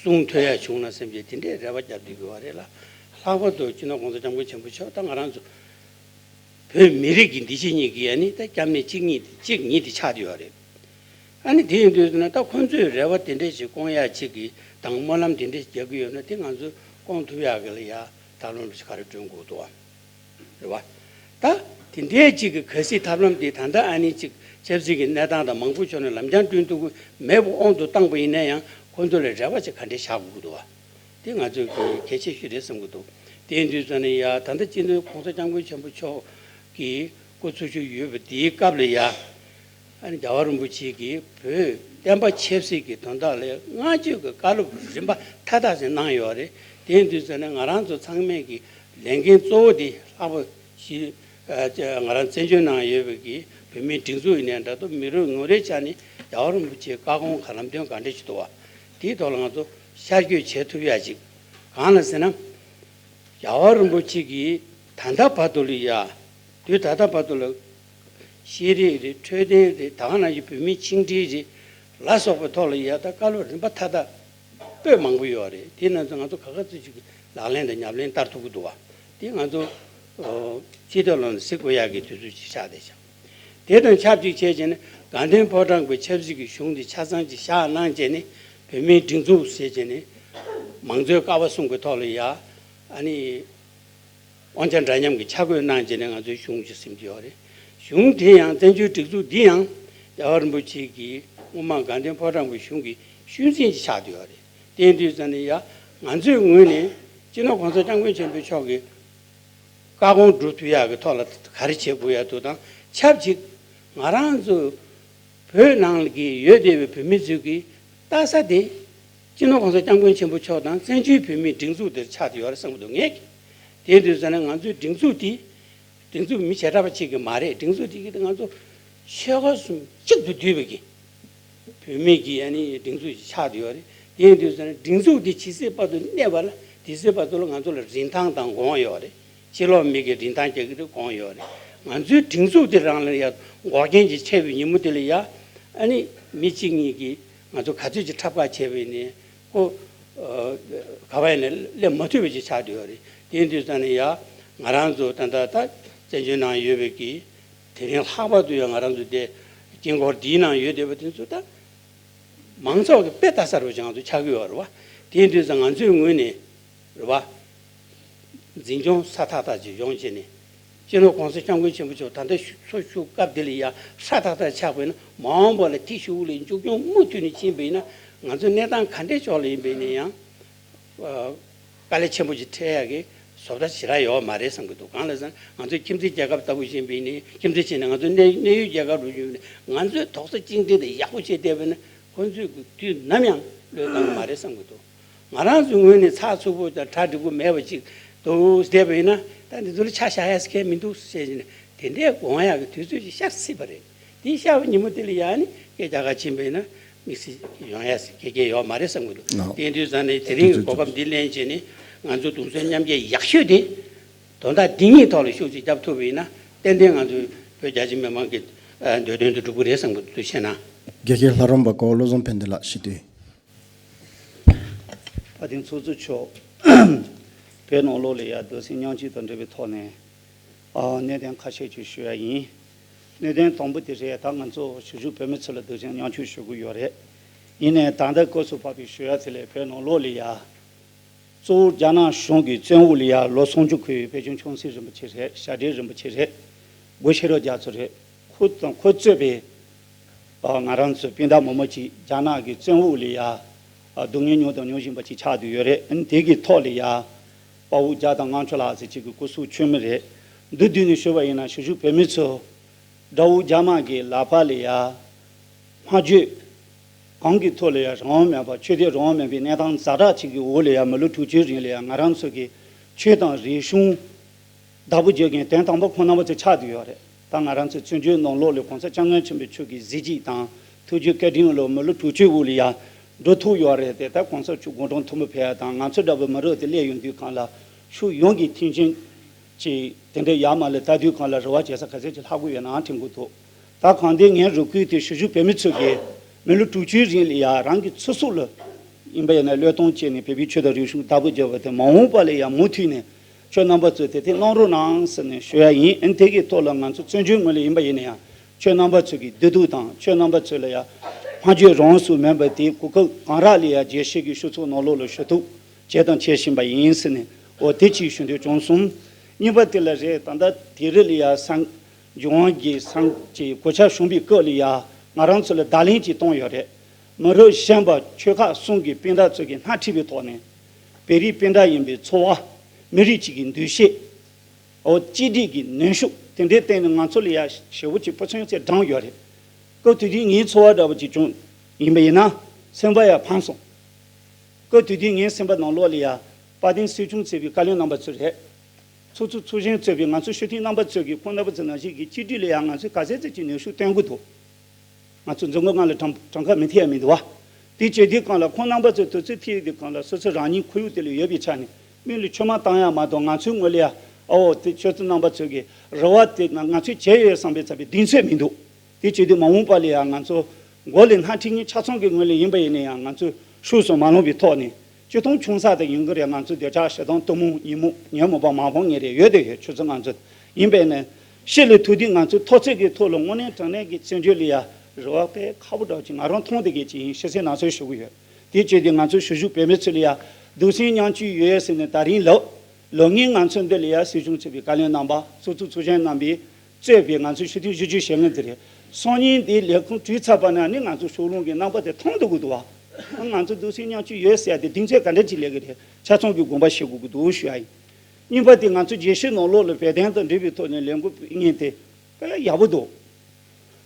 གསུང་ཐོས་ཡ་བྱུང་ན་སེམས་ཅན་དེ་འདྲའི་རེ་བ་བརྒྱབ་བསྡད་ཀྱི་ཡོད་རེད་ལ། ལྷག་པར་དུ་སྤྱི་ནོར་གོང་ས་སྐྱབས་མགོན་ཆེན་པོ་མཆོག་ད་ང་རང་ཚོ་བོད་མི་རིགས་ཀྱི་འདི་ཕྱི་གཉིས་ཀྱི་ཨ་ནི་ད་སྐྱབས་གནས་གཅིག་གཉིས་གཅིག་ཉིད་དེ་ཆགས་བསྡད་ཡོད་རེད། ཨ་ནི་དེ་ཡིན་དུས་ན་ད་ཁོང་ཚོས་རེ་བ་དེ་འདྲས་ཞིག་སྐོང་ཡ་ཅིག་གི་དང་སྨོན་ལམ་དེ་འདྲས་རྒྱག་གི་ཡོད་ན་དེ་ང་ཚོས་སྐོང་ཐུབ་ཡག་གི་ལ་ཡ་ཐབས་ལམ་ཞིག་ག་རེ་བསྐྲུན་དགོས་འདུག་བ། རེད་བ། ད་དེ་འདྲས་ཅིག་གི་གལ་སྲིད་ཐབས་ལམ་དེ་ད་ལྟ་ཨ་ནི་ཅིག་ཆབ་སྲིད་ཀྱི་གནས་སྟངས་དང་མང་པོ་ཕྱོགས་ནས་ལམ་རྐྱང་བསྐྲུན་ཐུབ་ཀྱི་མེད་པ་དབང་དུ་བཏང་པ་ཡིན་ན་ཡང་ཁོང་ཚོ་ལ་རེ་བ་ཅིག་ག་འདྲས་བཞག་དགོས་འདུག་བ། དེ་ང་ཚོའི་གི་གལ་ཆེ་ཤོས་རེད་བསམ་གྱི་འདུག་དེ་ཡིན་དུས་ཙམ་ནས་ཡ་ད་ལྟ་སྤྱི་ནོར་གོང་ས་སྐྱབས་མགོན་ཆེན་པོ་མཆོག་གི་སྐུ་འཚོ་བཞུགས་ཡོད་པ་དེའི་སྐབས་ལ་ཡ། ཨ་ནི་རྒྱལ་བ་རིན་པོ་ཆེ་གིས་བོད་བསྟན་པ་ཆབ་སྲིད་ཀྱི་དོན་དག་ལ་བསྔགས་བརྗོད་ཀྱི་བཀའ་སློབ་རིམ་པ་མཐའ་དག་ཅིག་གནང་ཡོད་རེད། དེ་ཡིན་དུས་ཙམ་ནས་ང་རང་ཚོ་ཚང་མས་ཀྱི་ལས་འགན་གཙོ་བོ་དེ་ལྷག་པར་ཞིག་ང་རང་བཙན་བྱོལ་ནང་ཡོད་པའི་གི་བོད་མིའི་སྒྲིག་འཛུགས་ཡིན་ནའི་འདྲ་འདུག་མི་རེ་ངོ་རེའི་ཆ་ནས་རྒྱལ་བ་རིན་པོ་ཆེའི་བཀའ་དགོངས་ག་ལམ་སྟོན་ག་འདྲ་ཞིག་འདུག་བ། དེའི་ཐོག་ལ་ང་ཚོ་ཤར་བསྐྱོད་བྱེད་ཐུབ་ཡ་ཅིག་གང་ལ་ཟེར་ན། རྒྱལ་བ་རིན་པོ་ཆེ་གིས་ད་ལྟ་བར་དུ་ལ་ཡ། དུས་ད་ལྟ་བར་དུ་ལ། ཤེས་རིག་རེད། འཕྲོད་བསྟེན་རེད། ད་ག་ནང་བཞིན་བོད་མིའི་ཆིངས་འགྲིག་རེད་ལ་སོགས་པའི་ཐོག་ལ་ཡ་ད་བཀའ་སློབ་རིམ་པ་མཐའ་དག་པོད་མང་པོ་ཡོད་རེད། དེ་རྣམས་ཚོ་ང་ཚོ་ག་ག་ཚོད་ཅིག་ལག་ལེན་དང་ཉམས་ལེན་བསྟར་ཐུབ་ཀྱི་འདུག་བ། དེ་ང་ཚོ་ཨོ་སྤྱི་ཚོགས་ནང་གཟིགས་དགོས་ཡག་གི་དུས་ཚོད་ཅིག་ཆགས་བསྡད་ཤག་དེ་དང་ཆབས་ཅིག་བྱས་བྱས་ནས་དགའ་ལྡན་ཕོ་བྲང་གི་ཆབ་སྲིད་ཀྱི་གཞུང་དེ་ཆ་ཚང་ཅིག་བཞག་གནང་བྱས་ནས་བོད་མིའི་སྒྲིག་འཛུགས་ཟེར་བྱས་ནས་མང་གཙོའི་ཀ་བ་གསུམ་གྱི་ཐོག་ལ་ཡ་ཨ་ནི། དབང་ཆ་འདྲ་མཉམ་གྱི་ཆ་བགོས་གནང་བྱས་ནས་ང་ཚོའི་གཞུང་ཞིག་ཟིན་གྱི་ཡོད་རེད། གཞུང་དེ་ཡང་བཙན་བྱོལ་སྒྲིག་འཛུགས་འདི་ཡང་རྒྱལ་བ་རིན་པོ་ཆེ་གིས་སྔོན་མ་དགའ་ལྡན་ཕོ་བྲང་པའི་གཞུང་གི་ཤུལ་འཛིན་ཅིག་ཆགས་བསྡད་ཡོད་རེད། དེ་ཡིན་དུས་ཙམ་ནས་ཡ་ང་ཚོའི་ངོས་ནས་སྤྱི་ནོར་གོང་ས་སྐྱབས་མགོན་ཆེན་པོ་མཆོག་གི་བཀའ་དགོངས་སྒྲུབ་ཐུབ་ཡག་གི་ཐོག་ལ་ག་རེ་བྱེད་དགོས་ཡ་འདུག་དང་ཆབས་ཅིག་ང་རང་ཚོ་བོད་ནང་གི་ཡོད་བསྡད་པའི་བོད་མི་ཚོས་ཀྱི་ལྟ་ས་དེ་སྤྱི་ནོར་གོང་ས་སྐྱབས་མགོན་ཆེན་པོ་མཆོག་དང་བཙན་བྱོལ་བོད་མིའི་སྒྲིག་འཛུགས་དེར་ཆགས་བསྡད་ཡོད་རེད་བསམ་གྱི་འདུག་ངས་ཀྱི། དེ་དུས་ཙམ་ནས་ང་ཚོའི་སྒྲིག་འཛུགས་དེ་སྒྲིག་འཛུགས་མི་བྱེ་བྲག་པ་གཅིག་གི་མ་རེད། སྒྲིག་འཛུགས་དེ་གི་ང་ཚོ་ཆོལ་ཁ་གསུམ་གཅིག་ཏུ་བསྡུས་པའི་གི་བོད་མི་གི་ཨ་ནི་སྒྲིག་འཛུགས་ཤིག་ཆགས་བསྡད་ཡོད་རེད། དེ་ཡིན་དུས་ཙམ་ནས་སྒྲིག་འཛུགས་འདི་ཇི་སྲིད་བར་དུ་གནས་པ་ལ་དེ་སྲིད་བར་དུ་ལ་ང་ཚོ་ལ་རིན་ཐང་དང་གོང་ཡོད་རེད། ཕྱི་ལོགས་མི་གི་རིན་ཐང་རྒྱག་གི་རེད་གོང་ཡོད་རེད། ང་ཚོའི་སྒྲིག་འཛུགས་འདི་རང་ལ་ཡ་འགོག་རྐྱེན་ཅིག་ཆེ་བའི་ཉིན་མོ་དེ་ལ་ཡ་ཨ་ནི་མི་གཅིག་གཉིས་ཀྱིས་ང་ཚོ་ག་ཚོད་ཅིག་འཁྲབ་ཁ་བྱས་པ་ཡིན་ནའི་ཁོ་ག་བ་ཡིན་ནའི་སླེབས་མ་ཐུབ་པ་ཅིག་ཆགས་བསྡད་ཡོད་རེད། དེ་ཡིན་དུས་ཙམ་ནས་ཡ་ང་རང་ཚོ་ད་ལྟ་ད་བཙན་བྱོལ་ནང་ཡོད་པའི་གི་དེ་རིང་ལྷག་པར་དུ་ཡང་ང་རང་ཚོ་དེ་དཀྱིལ་འཁོར་འདིའི་ནང་ཡོད་བསྡད་པ་དེ་ཚོ་ད་མང་ཚོགས་ཀྱི་དཔེ་ལྟ་ས་རུ་ཅིག་ང་ཚོ་ཆགས་ཀྱི་ཡོད་རེད་བ། དེ་ཡིན་དུས་ཙང་ང་ཚོའི་ངོས་ནས་རེད་བ། འཛིན་སྐྱོང་སྲ་ཐག་ཐག་ཅིག་ཡོང་བྱས་ནས་སྤྱི་ནོར་གོང་ས་སྐྱབས་མགོན་ཆེན་པོ་མཆོག་ད་ལྟ་འཚོ་བཞུགས་སྐབས་འདི་ལ་ཡང་སྲ་ཐག་ཐག་ཆགས་པ་ཡིན་ན་མ་འོངས་པ་ལ་དེ་གཞུག་ལ་མཇུག་སྐྱོང་མུ་མཐུད་ནས་ཕྱིན་པ་ཡིན་ན་ང་ཚོ་གནས་སྟངས་ག་འདྲའི་ཕྱོགས་ལ་ཡིན་པ་ཡིན་ན་ཡང་། དཀའ་ལས་ཆེན་པོ་ཅིག་འཕྲད་ཡག་གི་བཟོ་ལྟ་ཞེ་དྲག་ཡོད་མ་རེད་བསམ་གྱི་འདུག་གང་ལ་ཟེར་ན་ང་ཚོའི་ཁྱིམ་མཚེས་རྒྱལ་ཁབ་ལྟ་བུ་ཡིན་པ་ཡིན་ནའི་ཁྱིམ་མཚེས་བྱས་ནས་ང་ཚོའི་གནས་གནས་ཡུལ་རྒྱལ་ཁབ་རུ་ཡོད་ནས་ང་ཚོའི་དོགས་ས་གཅིག་འདི་དེ་ཡག་པོ་བྱས་བསྡད་པ་ཡིན་ན་ཁོང་ཚོས་དུས་ནམ་ཡང་བློས་བཏང་གི་མ་རེད་བསམ་གྱི་འདུག་ང་རང་ཚོའི་ངོས་ནས་ཚགས་ཚུད་པོ་དང་གྲ་འགྲིག་པོ་མེད་པ་ཅིག་འདུག་བསྡད་པ་ཡིན་ན་ད་འདི་ཚོ་ལ་ཆ་བཞག་ཡ་ཟེར་མཁན་མི་འདུག་ཟེར་བྱས་ནས་དེ་འདྲའི་དགོངས་ཡག་གི་དུས་ཚོད་ཅིག་ཤར་སྲིད་པ་རེད། དེ་ཤར་བའི་ཉིན་མོ་དེ་ལ་ཡང་ནི་སྐད་རྒྱག་ག་ཕྱིན་པ་ཡིན་ན་དམིགས་བསལ་ཡོང་ཡ་ཟེར་གེ་གེ་ཡོད་མ་རེད་བསམ་གྱི་འདུག་ནོ། དེ་དུས་ཙང་ནས་དེ་རིང་གི་གོ་སྐབས་འདི་ལེན་བྱས་ནས་ང་ཚོ་གདུང་སེམས་མཉམ་སྐྱེད་ཡག་ཤོས་དེ་དོན་དག་འདི་གཉིས་ཐོག་ལ་ཤུགས་ཅིག་བརྒྱབ་ཐུབ་པ་ཡིན་ན་ཏན་ཏན་ང་ཚོའི་བོད་རྒྱ་ཆེ་མི་མང་གི་འདོད་དོན་དེ་འགྲུབ་ཀྱི་རེད་བསམ་གྱི་འདུག་བྱས་ན། དགེ་རྒན་ལྷ་རམས་པ་ཀོ་བློ་བཟང་ཕན་བདེ་ལགས་ཞུ་དུས། དཔལ་ལྡན་ཚོགས་གཙོ་མཆོག་བོད་ནང་ལོགས་ལ་ཡ་གདུང་སེམས་མཉམ་སྐྱེད་དང་འབྲེལ་བའི་ཐོག་ནས་ཨ་གནད་དོན་ཁ་ཤས་ཅིག་ཞུ་ཡ་ཡིན། གནད་དོན་དང་པོ་དེ་རེད། ད་ང་ཚོ་གཞིས་བཞུགས་བོད་མི་ཚོ་ལ་གདུང་སེམས་མཉམ་སྐྱེད་ཞུ་གི་ཡོད་རེད། ཡིན་ནའི་ད་ལྟ་སྐབས་སུ་བབས་པའི་ཞུ་ཡ་དེ་ལས་བོད་ནང་ལོགས་ལ་ཡ། གཙོ་བོ་རྒྱ་ནག་གཞུང་གི་བཙོན་འོག་ལ་ཡ་ལོ་སུམ་ཅུ་འཁོད་པའི་པེ་ཅིང་ཆུང་སྲིད་རིན་པོ་ཆེ་རེད། ཞྭ་སྒྲོན་རིན་པོ་ཆེ་རེད། སྒོ་ཤེས་རབ་རྒྱ་མཚོ་རེད། ཁོ་དང་ཁོ་གཙོས་པའི་ཨ། ང་རང་ཚོ་སྤུན་ཟླ་མང་པོ་ཅིག་རྒྱ་ནག་གི་བཙོན་འོག་ལ་ཡ། ཨ། སྡུག་བསྔལ་མྱོང་དང་མྱོང་བཞིན་པ་ཅིག་ཆགས་བསྡད་ཡོད་རེད། ཨ་ནི་དེ་གི་ཐོག་ལ་ཡ། དཔའ་བོ་བརྒྱ་དང་ལྔ་བཅུ་ལྷག་ཙམ་ཅིག་གི་སྐུ་སྲོག་མཆོད་མེ་རེད། འདི་བསྡུས་ནས་ཞུ་བ་ཡིན་ན་གཞིས་བཞུགས་བོད་མི་ཚོ། དགྲ་བོ་རྒྱ་དམར་གྱི་ལག་པ་ལ་ཡ། སྨྲ་བརྗོད་གང་གི་ཐོག་ལ་ཡ་རང་དབང་མེད་པ། ཆོས་དད་རང་དབང་མེད་པའི་གནས་སྟངས་ཛ་དྲག་ཅིག་གི་འོག་ལ་ཡ་མི་ལོ་དྲུག་ཅུའི་རིང་ལ་ཡ་ང་རང་ཚོ་གི་ཆོས་དང་རིག་གཞུང་བདག་པོ་རྒྱག་མཁན་དོན་དམ་པ་ཁོང་རྣམ་པ་ཚོ་ཆགས་བསྡད་ཡོད་རེད། ད་ང་རང་ཚོ་བཙན་བྱོལ་ནང་ལོགས་ལ་གོང་ས་སྐྱབས་མགོན་ཆེན་པོ་མཆོག་གི་གཟི་བརྗིད་དང་ཐུགས་རྗེ་བཀའ་དྲིན་ལ་མི་ལོ་དྲུག་ཅུའི་འོག་ལ་ཡ་འགྲོ་ཐུབ་ཡོད་རེད་དེ། ད་གོང་ས་མཆོག་དགུང་གྲངས་མཐོན་པོ་ཕེབས་ཡ་དང་ང་ཚོ་འདྲ་བོ་མི་རབས་དེ་སླེབས་ཡོང་དུས་སྒང་ལ་ཕྱོགས་ཡོངས་ཀྱི་མཐུན་རྐྱེན་གྱི་དེ་འདྲའི་ཡར་མར་ལ་ལྟ་དུས་སྒང་ལ་རེ་བ་བྱེད་ས་ག་ཚད་ཅིག་ལྷག་གི་ཡོད་ན་དྲན་གྱི་འདུག་ད་གང་ལྟར་ངའི་རེ་སྐུལ་དེ་གཞིས་བཞུགས་བོད་མི་ཚོ་གིས་མི་ལོ་དྲུག་ཅུའི་རིང་ལ་ཡ་རང་གི་ཚེ་སྲོག་ལ་ཡིན་པ་ཡིན་ན་བློས་གཏོང་བྱས་ནས་བོད་པའི་ཆོས་དང་རིག་གཞུང་བདག་པོ་རྒྱབ་པ་དེ་མ་འོངས་པ་ལ་ཡ་མུ་མཐུད་ནས་ཁྱོད་རྣམ་པ་ཚོས་དེ་དེ་གནང་རོགས་གནང་ཟེར་ནས་ཞུ་ཡ་ཡིན། ཨ་ནི་དེ་གི་ཐོག་ལ་ང་ཚོ་བཙན་བྱོལ་ངོས་ལ་ཡིན་པ་ཡིན་ན་ཡང་ཁྱོད་རྣམ་པ་ཚོ་གི་བདེ་སྡུག་དང་ཁྱོད་རྣམ་པ་ཚོ་ལ་ཡ་སྨྲ་བརྗོད་རང་སྲུང་མེད་པ་དེ་གོ་སྐབས་གང་རག་ལ་ཡ་རྒྱལ་སྤྱི་གི་སྤྱི་ཚོགས་ནང་ལོགས་ལ་ཞུ་གཏུག་བྱས་དང་བྱེད་བཞིན་པ་ཡིན་ཟེར་ནས་འོ་དེ་གཅིག་ཞུ་འདོད་བྱུང་སོང་། གཉིས་པ་དེ་ལ་རེད། ད་ལྟ་དེ་རིང་ལ་ཡ་སང་ལྗོངས་དབང་གིས་སང་གི་གོ་ཆ་བྱུང་བའི་སྐབས་ལ་ཡ་ང་རང་ཚོ་ལ་བརྡ་ལན་ཅིག་བཏང་ཡོད་རེད། མི་རབས་གཞོན་པ་ཆོལ་ཁ་གསུམ་གྱི་སྤུན་ཟླ་ཚོ་གིས་སྣེ་ཁྲིད་པའི་ཐོག་ནས་བོད་རིགས་སྤུན་ཟླ་ཡིན་པའི་ཚོར་བ། མི་རིགས་གཅིག་གི་འདུ་ཤེས། འོ་གཅིག་སྒྲིལ་གྱི་ནུས་ཤུགས་དེ་འདྲའི་སྟེང་ནས་ང་ཚོ་ལ་ཡ་ཞེ་པོ་ཅིག་ཕུན་སུམ་ཚོགས་བགྲངས་ཡོད་རེད། སྐབས་དེ་དུས་ངའི་ཚོར་བ་འདྲ་བོ་ཅིག་བྱུང་ཡིན་པ་ཡིན་ན་སེམས་པ་ཡ་ཕམ་སོང་། སྐབས་དེ་དུས་ངའི་སེམས་པ་ནང་ལོགས་ལ་ཡ་དཔལ་ལྡན་སྲིད་སྐྱོང་གཙོས་པའི་བཀའ་བློན་རྣམ་པ་ཚོ་རེད། ཚོགས་གཙོ་ཚོགས་གཞོན་གཙོས་པའི་ང་ཚོ་སྤྱི་འཐུས་རྣམ་པ་ཚོས་ཀྱིས་ཁོང་རྣམ་པ་ཚོ་ནང་བཞིན་གྱི་གཅིག་སྒྲིལ་ལ་ཡང་ང་ཚོས་ག་ཚད་ཙམ་གྱི་ནུས་ཤུགས་བཏོན་དགོས་འདུག་ང་ཚོ་འཛིན་སྐྱོང་ལྔ་ལ་གྲངས་གྲངས་ཀ་མི་ཐེ་ཡ་མི་འདུག་བ། དེ་བྱེད་དུས་སྒང་ལ་ཁོང་རྣམ་པ་ཚོས་དུས་ཚོད་ཐེ་ཡོད་དུས་སྒང་ལ་སོ་སོ་རང་ཉིད་ཁོར་ཡུག་དེ་ལ་ཡོད་པའི་ཆ་ནས་མིག་ལ་མཆི་མ་བཏང་ཡ་མ་གཏོགས་ང་ཚོའི་ངོས་ལ་ཡ་ཨ་འོ་དེ་ཁྱོད་ཚོ་རྣམ་པ་ཚོས་ཀྱི་རེ་བ་དེ་ང་ཚོས་བྱས་ཡོད་བསམ་པའི་ཚ་བའི་གདེང་ཚོད་མི་འདུག་དེ་བྱེད་དུས་མ་འོངས་པ་ལ་ཡང་ང་ཚོ་མགོ་ལ་སྣ་ཁྲིད་མཁན་ཆ་ཚང་གི་ངོས་ལ་ཡིན་པ་ཡིན་ན་ཡང་ང་ཚོས་ཤུགས་སུ་མ་ལོངས་པའི་ཐོག་ནས་སྤྱི་མཐོང་ཆུང་ས་དེ་ཡིན་གྱི་རེད། ང་ཚོ་འདོད་ཆགས་ཞེ་སྡང་གཏི་མུག་ཉོན་མོངས་ཉོན་མོངས་པ་མང་པོ་ངས་རེད་ཡོད་དེ་ཡོད། ཆུ་ཚོད་ང་ཚོ་ཡིན་པས་ནས་ཤི་ལ་ཐུག་དུས་ང་ཚོའི་མཐོ་ཚད་ཀྱི་ཐོག་ལ་དངོས་གནས་དྲང་གནས་ཀྱི་བཙན་བྱོལ་ལ་ཡ་རེ་བ་དཔེ་ཁག་པོ་འདྲ་བོ་ཅིག་ང་རང་མཐོང་བསྡད་མཁན་ཅིག་ཡིན། ཤི་གསོན་ན་གསོན་ཞུ་གི་ཡོད། དེ་བྱས་ཏེ་ང་ཚོ་གཞིས་བཞུགས་བོད་མི་ཚོ་ལ་ཡ་སྡུག་སྲན་མཉམ་སྐྱེད་ཡོད་ཟེར་ནས་ད་རིང་ལབ། ལོ་ངན་ང་ཚོ་འདི་ལ་ཡ་སྲིད་སྐྱོང་གཙོས་པའི་བཀའ་བློན་རྣམ་པ། ཚོགས་གཙོ་ཚོགས་གཞོན་རྣམ་པས་གཙོས་པའི་ང་ཚོའི་སྤྱི་འཐུས་བཞི་བཅུ་ཞེ་ལྔ་འདི་རེད། སང་ཉིན་འདི་ལས་ཁུངས་གྲོལ་ཚར་བ་ན་ནི་ང་ཚོ་ཕྱོགས་ལྷུང་གི་རྣམ་པ་དེ་མཐོང་ཐུབ་ཀྱི་འདུག་བ། ང་ཚོ་སྡུག་སྲན་མཉམ་སྐྱེད་ཡོད་ཟེར་ཡ་དེ་གདེང་ཚོད་ག་འདྲ་ཅིག་སླེབས་ཀྱི་རེད། ཆ་ཚང་གིས་དགོངས་པ་བཞེས་དགོས་ཀྱི་འདུག་ཞུ་ཡ་ཡིན། གཉིས་པ་དེ་ང་ཚོ་རྒྱལ་སྤྱིའི་ནང་ལོགས་ལ་བོད་དོན་དང་འབྲེལ་བའི་ཐོག་ནས་ལས་འགུལ་སྤེལ་མཁན་དེ་དཔེ་ཡག་པོ་འདུག་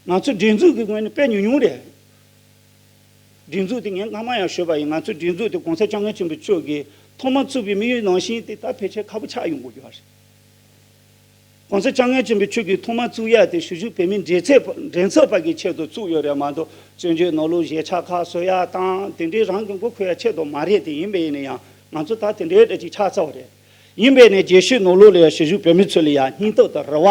ང་ཚོ་སྒྲིག་འཛུགས་ཀྱི་ངོས་ནས་དཔེ་ཉུང་ཉུང་རེད། སྒྲིག་འཛུགས་དེ་ངས་སྔ་མ་ཡང་ཞུས་པ་ཡིན། ང་ཚོའི་སྒྲིག་འཛུགས་དེ་གོང་ས་སྐྱབས་མགོན་ཆེན་པོ་མཆོག་གིས་ཐོག་མར་བཙུགས་པའི་དམིགས་ཡུལ་ནང་བཞིན་དེ་ད་ཕལ་ཆེར་ཁག་པོ་ཆགས་ཡོང་གི་ཡོད་རེད། གོང་ས་སྐྱབས་མགོན་ཆེན་པོ་མཆོག་གིས་ཐོག་མར་བཙུགས་ཡ་དེ་གཞིས་བཞུགས་བོད་མིའི་འབྲེལ་ཚད་འགྲན་ཚབ་པ་གི་ཆེད་དུ་བཙུགས་ཡོད་རེད་མ་གཏོགས་བཙན་བྱོལ་ནང་ལོགས་གཞིས་ཆགས་ཁག་བཟོ་ཡ་དང་དེ་འདྲའི་རང་གི་མགོ་འཁོར་ཡ་ཆེད་དུ་མ་རེད། དེ་ཡིན་པ་ཡིན་ན་ཡང་ང་ཚོ་ད་དེ་འདྲའི་འདྲ་ཅིག་ཆགས་ཚར་བ་རེད། ཡིན་པས་ནས་རྒྱལ་སྤྱིའི་ནང་ལོགས་ལ་ཡང་གཞིས་བཞུགས་བོད་མི་ཚོ་ལ་ཡང་སྙིང་སྟོབས་དང་རེ་བ་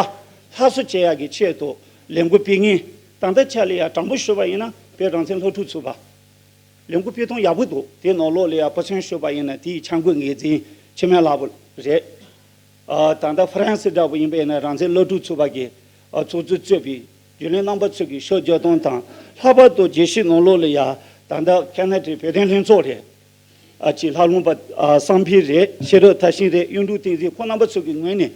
སླར་གསོ་བྱེད་ཡག་གི་ཆེད་དུ་ལས་འགུལ་སྤེལ་མཁན། ད་ལྟ་ཆ་ལ་ཡང་དྲང་པོ་ཞུས་པ་ཡིན་ན་བོད་རང་བཙན་སློབ་ཕྲུག་ཚོགས་པ་ལས་འགུལ་སྤེལ་སྟངས་ཡག་པོ་འདུག་དེའི་ནང་ལོགས་ལ་ཡང་ཕུ་ཚན་ཞུས་པ་ཡིན་ན་དེའི་འཆར་འགོད་འགན་འཛིན་འཆི་མེད་ལྷག་པ་རེད། ཨ། ད་ལྟ་ཧྥ་རན་སི་འདྲ་པོ་ཡིན་པ་ཡིན་ན་རང་བཙན་སློབ་ཕྲུག་ཚོགས་པ་གི་ཨ་ཚོགས་གཙོ་གཙོས་པའི་རྒྱུན་ལས་རྣམ་པ་ཚོ་གིས་ཕྱག་རྒྱ་སྟངས་དང་། ལྷག་པར་དུ་རྒྱལ་སྤྱིའི་ནང་ལོགས་ལ་ཡང་ད་ལྟ་ཁ་ན་ཌའི་བོད་དོན་ལྷན་ཚོགས་རེད། ཨ་ཅེ་ལྷ་ལུང་པ་ཨ་བསམ་འཕེལ་རེད། ཤེས་རབ་མཐར་ཕྱིན་རེད། གཡུང་དྲུང་བསྟན་འཛིན། ཁོང་རྣམ་པ་ཚོ་གི་ངོས་ནས་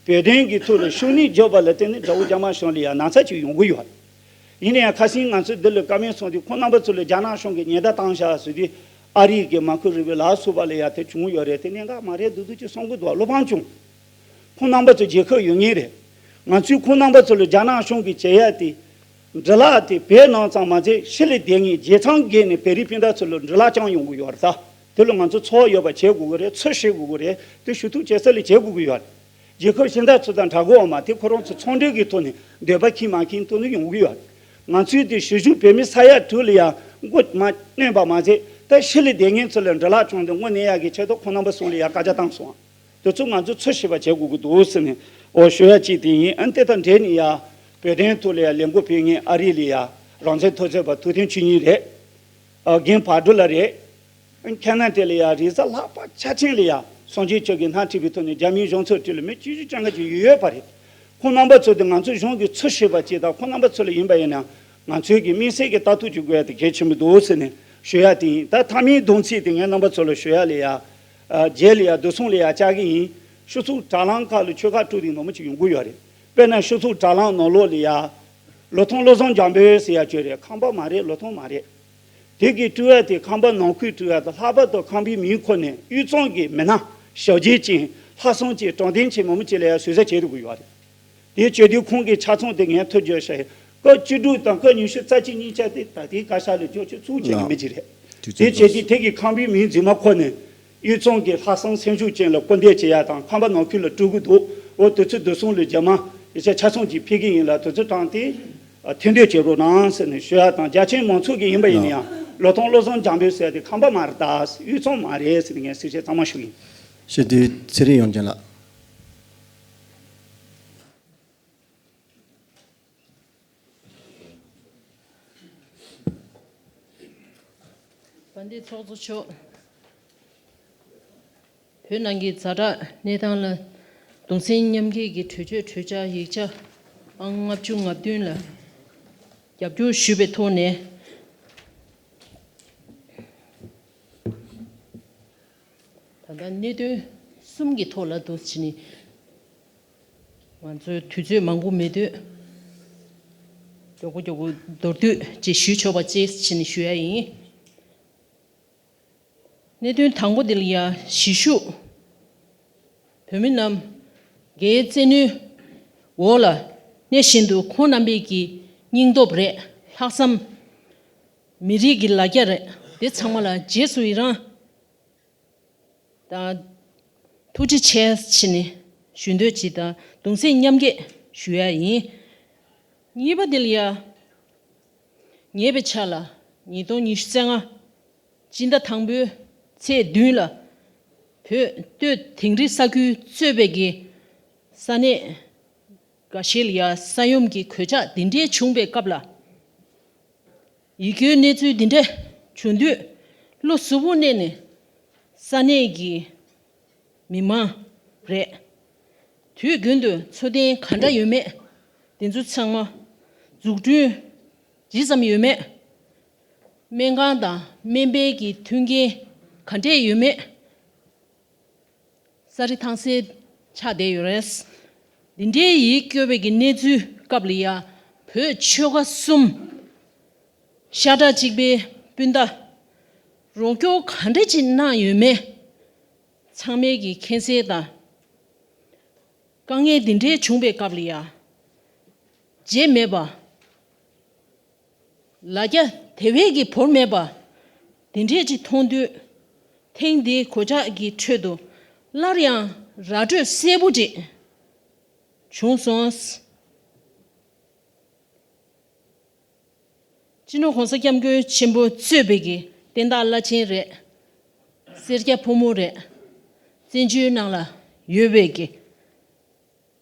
བོད་དོན་གྱི་ཐོག་ལ་ཤུགས་སྣོན་བརྒྱབ་པ་ལ་བརྟེན་ནས་དགྲ་བོ་རྒྱ་དམར་གཞུང་ལ་ཡང་ན་ཚ་ཅིག་ཡོང་གི་ཡོད། ཡིན་ན་ཡང་ཁ་སང་ང་ཚོས་འདི་ལ་བཀའ་མོལ་གསུངས་དུས་ཁོང་རྣམ་པ་ཚོ་ལ་རྒྱ་ནག་གཞུང་གིས་ཉེན་བརྡ་བཏང་བཞག་ཟེར་དུས་ཨ་རི་གི་མར་ཁོ་རུ་བྷི་ལ་སོགས་པ་ལ་ཡང་དེ་བྱུང་ཡོད་རེད། དེ་གནད་འགག་མ་རེད་འདུག་འདུག་ཅེས་གསུང་གི་འདུག་བློ་ཕམ་བྱུང་། ཁོང་རྣམ་པ་ཚོ་རྒྱལ་ཁབ་ཡོད་མཁན་རེད། ང་ཚོས་ཁོང་རྣམ་པ་ཚོ་ལ་རྒྱ་ནག་གཞུང་གིས་བྱེད་ཡ་དེ། འདྲི་ཀློག་དེ་བོད་ནང་ཙམ་མ་ཟད་ཕྱི་ལ་བསྡད་མཁན་རྒྱལ་ཚང་བརྒྱུད་ནས་བོད་རིགས་སྤུན་ཟླ་ཚོ་ལ་འདྲི་ཀློག་བསྐྱངས་ཡོང་གི་ཡོད་རེད། ད་དེ་ལ་ང་ཚོ་ཚོར་བ་ཡོད་པ་བྱེད་དགོས་ཀྱི་རེད། ཚུར་བཤད་དགོས་ཀྱི་རེད། དེ་ཞུ་གཏུག་བྱེད་ས་ལ་བྱེད་དགོས་ཀྱི་ཡོད་རེད། རྒྱལ་ཁབ་གཞན་དག་ཚོ་དང་འདྲ་གི་འོག་མ་དེ་ཁོ་རང་ཚོ་ཚོང་འབྲེལ་གྱི་ཐོག་ནས་འདོད་པ་ཁེངས་མ་ཁེངས་ཐོག་ནས་ཡོང་གི་ཡོད་རེད། ང་ཚོའི་དེ་གཞིས་བཞུགས་བོད་མི་ས་ཡ་དྲུག་ལ་ཡང་མགོ་མ་གནོན་པ་མ་ཟད་ད་ཕྱི་ལ་བསྡད་མཁན་ཚོ་ལ་འདྲི་ཀློག་བྱུང་དུས་དངོས་གནས་ཡག་གི་ཆེད་དུ་ཁོང་རྣམ་པ་གསུམ་ལ་ཡང་བཀའ་རྒྱ་བཏང་སོང་། དེ་ཚོ་ང་ཚོ་ཚུར་ཞིབ་པ་བྱེད་དགོས་ཀྱི་འདུག་ཟེར་ནས་འོ་ཞུ་ཡ་གཅིག་དེ་ཡིན། ཨ་ནི་དེ་དང་འབྲེལ་ནས་ཡ་བོད་དོན་ཐོག་ལ་ཡ་ལས་འགུལ་སྤེལ་མཁན་ཨ་རི་ལ་ཡ་རང་བཙན་མཐོ་ཚད་པ་ཐུབ་བསྟན་ཆོས་ཉིད་རེད། ཨ་རྒན་བག་གྲོ་ལགས་རེད། ཨ་ནི་ཁ་ན་ཌ་ལ་ཡ་རེས་གཟའ་ལྷག་པ་འཆར་ཅན་ལ་ཡ་སངས་རྒྱས་ཆོས་ཀྱི་སྣེ་ཁྲིད་པའི་ཐོག་ནས་རྒྱ་མིའི་གཞུང་ཚབ་ཁྲི་ལ་མི་བཅུ་བཞི་ཙམ་ཅིག་ཡོད་པ་རེད། ཁོང་རྣམ་པ་ཚོ་དེ་ང་ཚོའི་གཞུང་གིས་ཚུར་ཞིབ་པ་བྱེད་དང་ཁོང་རྣམ་པ་ཚོ་ལ་ཡིན་པ་ཡིན་ན་ང་ཚོའི་གི་དམིགས་བསལ་གྱི་ལྟ་རྟོག་བྱེད་དགོས་ཡ་དེ་གལ་ཆེན་པོ་འདུག་ཟེར་ནས། ཞུ་ཡ་དེ་ཡིན། ད་མཐའ་མའི་བསྡོམས་ཚིག་དེ་ངས་རྣམ་པ་ཚོ་ལ་ཞུ་ཡ་ལ་ཡ། ཨ། རྗེས་ལ་ཡ་བསྡུ་གསུམ་ལ་ཡ་བཅར་གི་ཡིན། ཤོག་ཚོགས་དྲ་ལམ་ཁག་ལ་ཆོལ་ཁ་དཀྲུག་དེ་མང་པོ་ཅིག་ཡོང་གི་ཡོད་རེད། དཔེར་ན་ཤོག་ཚོགས་དྲ་ལམ་ནང་ལོགས་ལ་ཡ། ལོ་ཐོང་བློ་བཟང་འཇམ་དཔལ་ཟེར་ཡ་ཅིག་ཡོད་རེད། ཁམས་པ་མ་རེད། ལོ་ཐོང་མ་རེད། དེ་གི་དཀྲུག་ཡ་དེ་ཁམས་པ་ནང་ཁུལ་དཀྲུག་ཡ་དང་། ལྷག་པར་དུ་ཁམས་པའི་མིང་ཁོ་ནས་དབུས་གཙང་གི་མི་སྣ་ཞབས་རྗེས་ཅན་ལྷག་བསམ་ཅན་དྲང་བདེན་ཅན་མང་པོ་ཅིག་ལ་ཡ་ཟུར་ཟ་བྱེད་ཐུབ་ཀྱི་ཡོད་རེད། དེའི་བྱེད་དུས་ཁོང་གི་ཆ་ཚང་དེ་ངས་ཐུགས་རྗེ་ཆེ། སྐབས་བཅུ་དྲུག་དང་སྐབས་ཉི་ཤུ་རྩ་གཅིག་གཉིས་ཆ་དེ་ད་ལྟའི་བཀའ་ཤག་ལ་འཇོག་ཆོག་ཚུགས་བྱེད་ཀྱི་མི་ཅིག་རེད། དུས་དེ་ཚོད་བྱས་དུས་དེ་གི་ཁམས་པའི་མིང་འཛིན་མ་ཁོ་ནས་དབུས་གཙང་གི་ལྷག་བསམ་སེམས་ཤུགས་ཅན་ལ་སྐུར་འདེབས་བྱེད་ཡ་དང་། ཁམས་པ་ནང་ཁུལ་ལ་དཀྲུག་གི་འདུག་འོ་དུས་ཚོད་བསྡུ་གསུམ་ལ་རྗེས་མ་ཡིག་ཆ་ཆ་ཚང་ཅིག་ཕུལ་གི་ཡིན་ལ། དུས་ཚོད་དྲངས་ཏེ་ཐེར་འདོན་བྱེད་རོགས་གནང་ཟེར་ནས་ཞུ་ཡ་དང་། རྒྱ་ཆེན་མང་ཚོགས་ཀྱི་ཡིན་པ་ཡིན་ན་ཡང་ལོ་ཐོང་བློ་བཟང་འཇམ་དཔལ་ཟེར་ཡ་དེ་ཁམས་པ་མ་རེད་ད། དབུས་གཙང་མ་རེད་ཟེར་ནས་ངས་གསལ་བཤད་ཚང་མ་ཞུ་གི་ཡིན། ཞུ་དུས་ཚེ་རིང་ཡོངས་ཅན་ལགས། དཔལ་ལྡན་ཚོགས་གཙོ་མཆོག་བོད་ནང་གི་ཛ་དྲག་གནས་སྟངས་ལ་གདུང་སེམས་མཉམ་སྐྱེད་ཀྱི་གྲོས་ཆོད་གྲོས་འཆར་ཡིག་ཆ་ཨང་ལྔ་བཅུ་ང་བདུན་ལ་རྒྱབ་སྐྱོར་ཞུས་པའི་ཐོག་ནས། ད་ལྟ་གནད་དོན་གསུམ་གྱི་ཐོག་ལ་འདུག་བྱས་ནས། ང་ཚོའི་དུས་ཚོད་མང་པོ་མེད་དུས། མགྱོགས་པོ་མགྱོགས་པོ་མདོར་བསྡུས་ཅིག་ཞུས་ཆོག་པ་བྱས་བྱས་ནས་ཞུ་ཡ་ཡིན། གནད་དོན་དང་པོ་འདི་ལ་ཡ་གཞིས་བཞུགས་བོད་མི་རྣམས་རྒྱའི་བཙན་གནོན་འོག་ལ་གནས་བཞིན་དུ་ཁོང་རྣམ་པའི་གི་སྙིང་སྟོབས་རེད། ལྷག་བསམ། མི་རིགས་ཀྱི་ལ་རྒྱ་རེད། དེ་ཚང་མ་ལ་རྗེས་སུ་ཡི་རང་དང་ཐུགས་རྗེ་ཆེ་བྱས་ནས་ཞུ་འདོད་ཅིག་དང་གདུང་སེམས་མཉམ་སྐྱེད་ཞུ་ཡ་ཡིན། གཉིས་པ་འདི་ལ་ཡ། ཉེ་བའི་ཆར་ལ་ཉིས་སྟོང་ཉི་ཤུ་རྩ་ལྔ་སྤྱི་ཟླ་དང་པོའི་ཚེས་བདུན་ལ་བོད་སྟོད་དིང་རི་ས་ཁུལ་གཙོས་པའི་གི་ས་གནས་འགའ་ཤས་ལ་ཡ་ས་ཡོམ་གྱི་གོད་ཆག་འདི་འདྲའི་བྱུང་བའི་སྐབས་ལ། ཡིད་སྐྱོའི་གནས་ཚུལ་འདི་འདྲ་བྱུང་དུས་བློ་གཟུ་བོར་གནས་ནས་ས་གནས་ཀྱི་མི་མང་རེད། དུས་རྒྱུན་དུ་འཚོ་རྟེན་ག་འདྲ་ཡོད་མེད་དེ་ཚོ་ཚང་མ། འཛུགས་སྐྲུན་ཇི་ཙམ་ཡོད་མེད། སྨན་ཁང་དང་སྨན་པའི་གི་མཐུན་རྐྱེན་ག་འདྲས་ཡོད་མེད། ས་རི་ཐང་སེ་ཆགས་བསྡད་ཡོད་རེད། འདི་འདྲའི་ཡིད་སྐྱོ་བའི་གི་གནས་ཚུལ་སྐབས་ལ་ཡ། བོད་ཆོལ་ཁ་གསུམ་ཤ་ཁྲག་གཅིག་པའི་སྤུན་ཟླ་རོགས་སྐྱོར་ག་འདྲ་ཅིག་གནང་ཡོད་མེད། ཚང་མས་ཀྱི་མཁྱེན་གསལ་དང་། དཀའ་ངལ་འདི་འདྲའི་བྱུང་བའི་སྐབས་ལ་ཡ། བརྗེད་མེད་པ། ལ་རྒྱ་དེ་བས་ཀྱི་བོར་མེད་པ། དེ་འདྲས་ཅིག་མཐོང་དུས། ཐེངས་འདིའི་གོད་ཆག་གི་ཁྲོད་དུ་སླར་ཡང་ར་སྤྲོད་གསལ་པོ་ཅིག་བྱུང་སོང་། སྤྱི་ནོར་༸གོང་ས་༸སྐྱབས་མགོན་ཆེན་པོ་གཙོས་པའི་གི་བསྟན་བདག་བླ་ཆེན་རེད། སེར་སྐྱ་ཕོ་མོ་རེད། བཙན་བྱོལ་ནང་ལ་ཡོད་པའི་གི་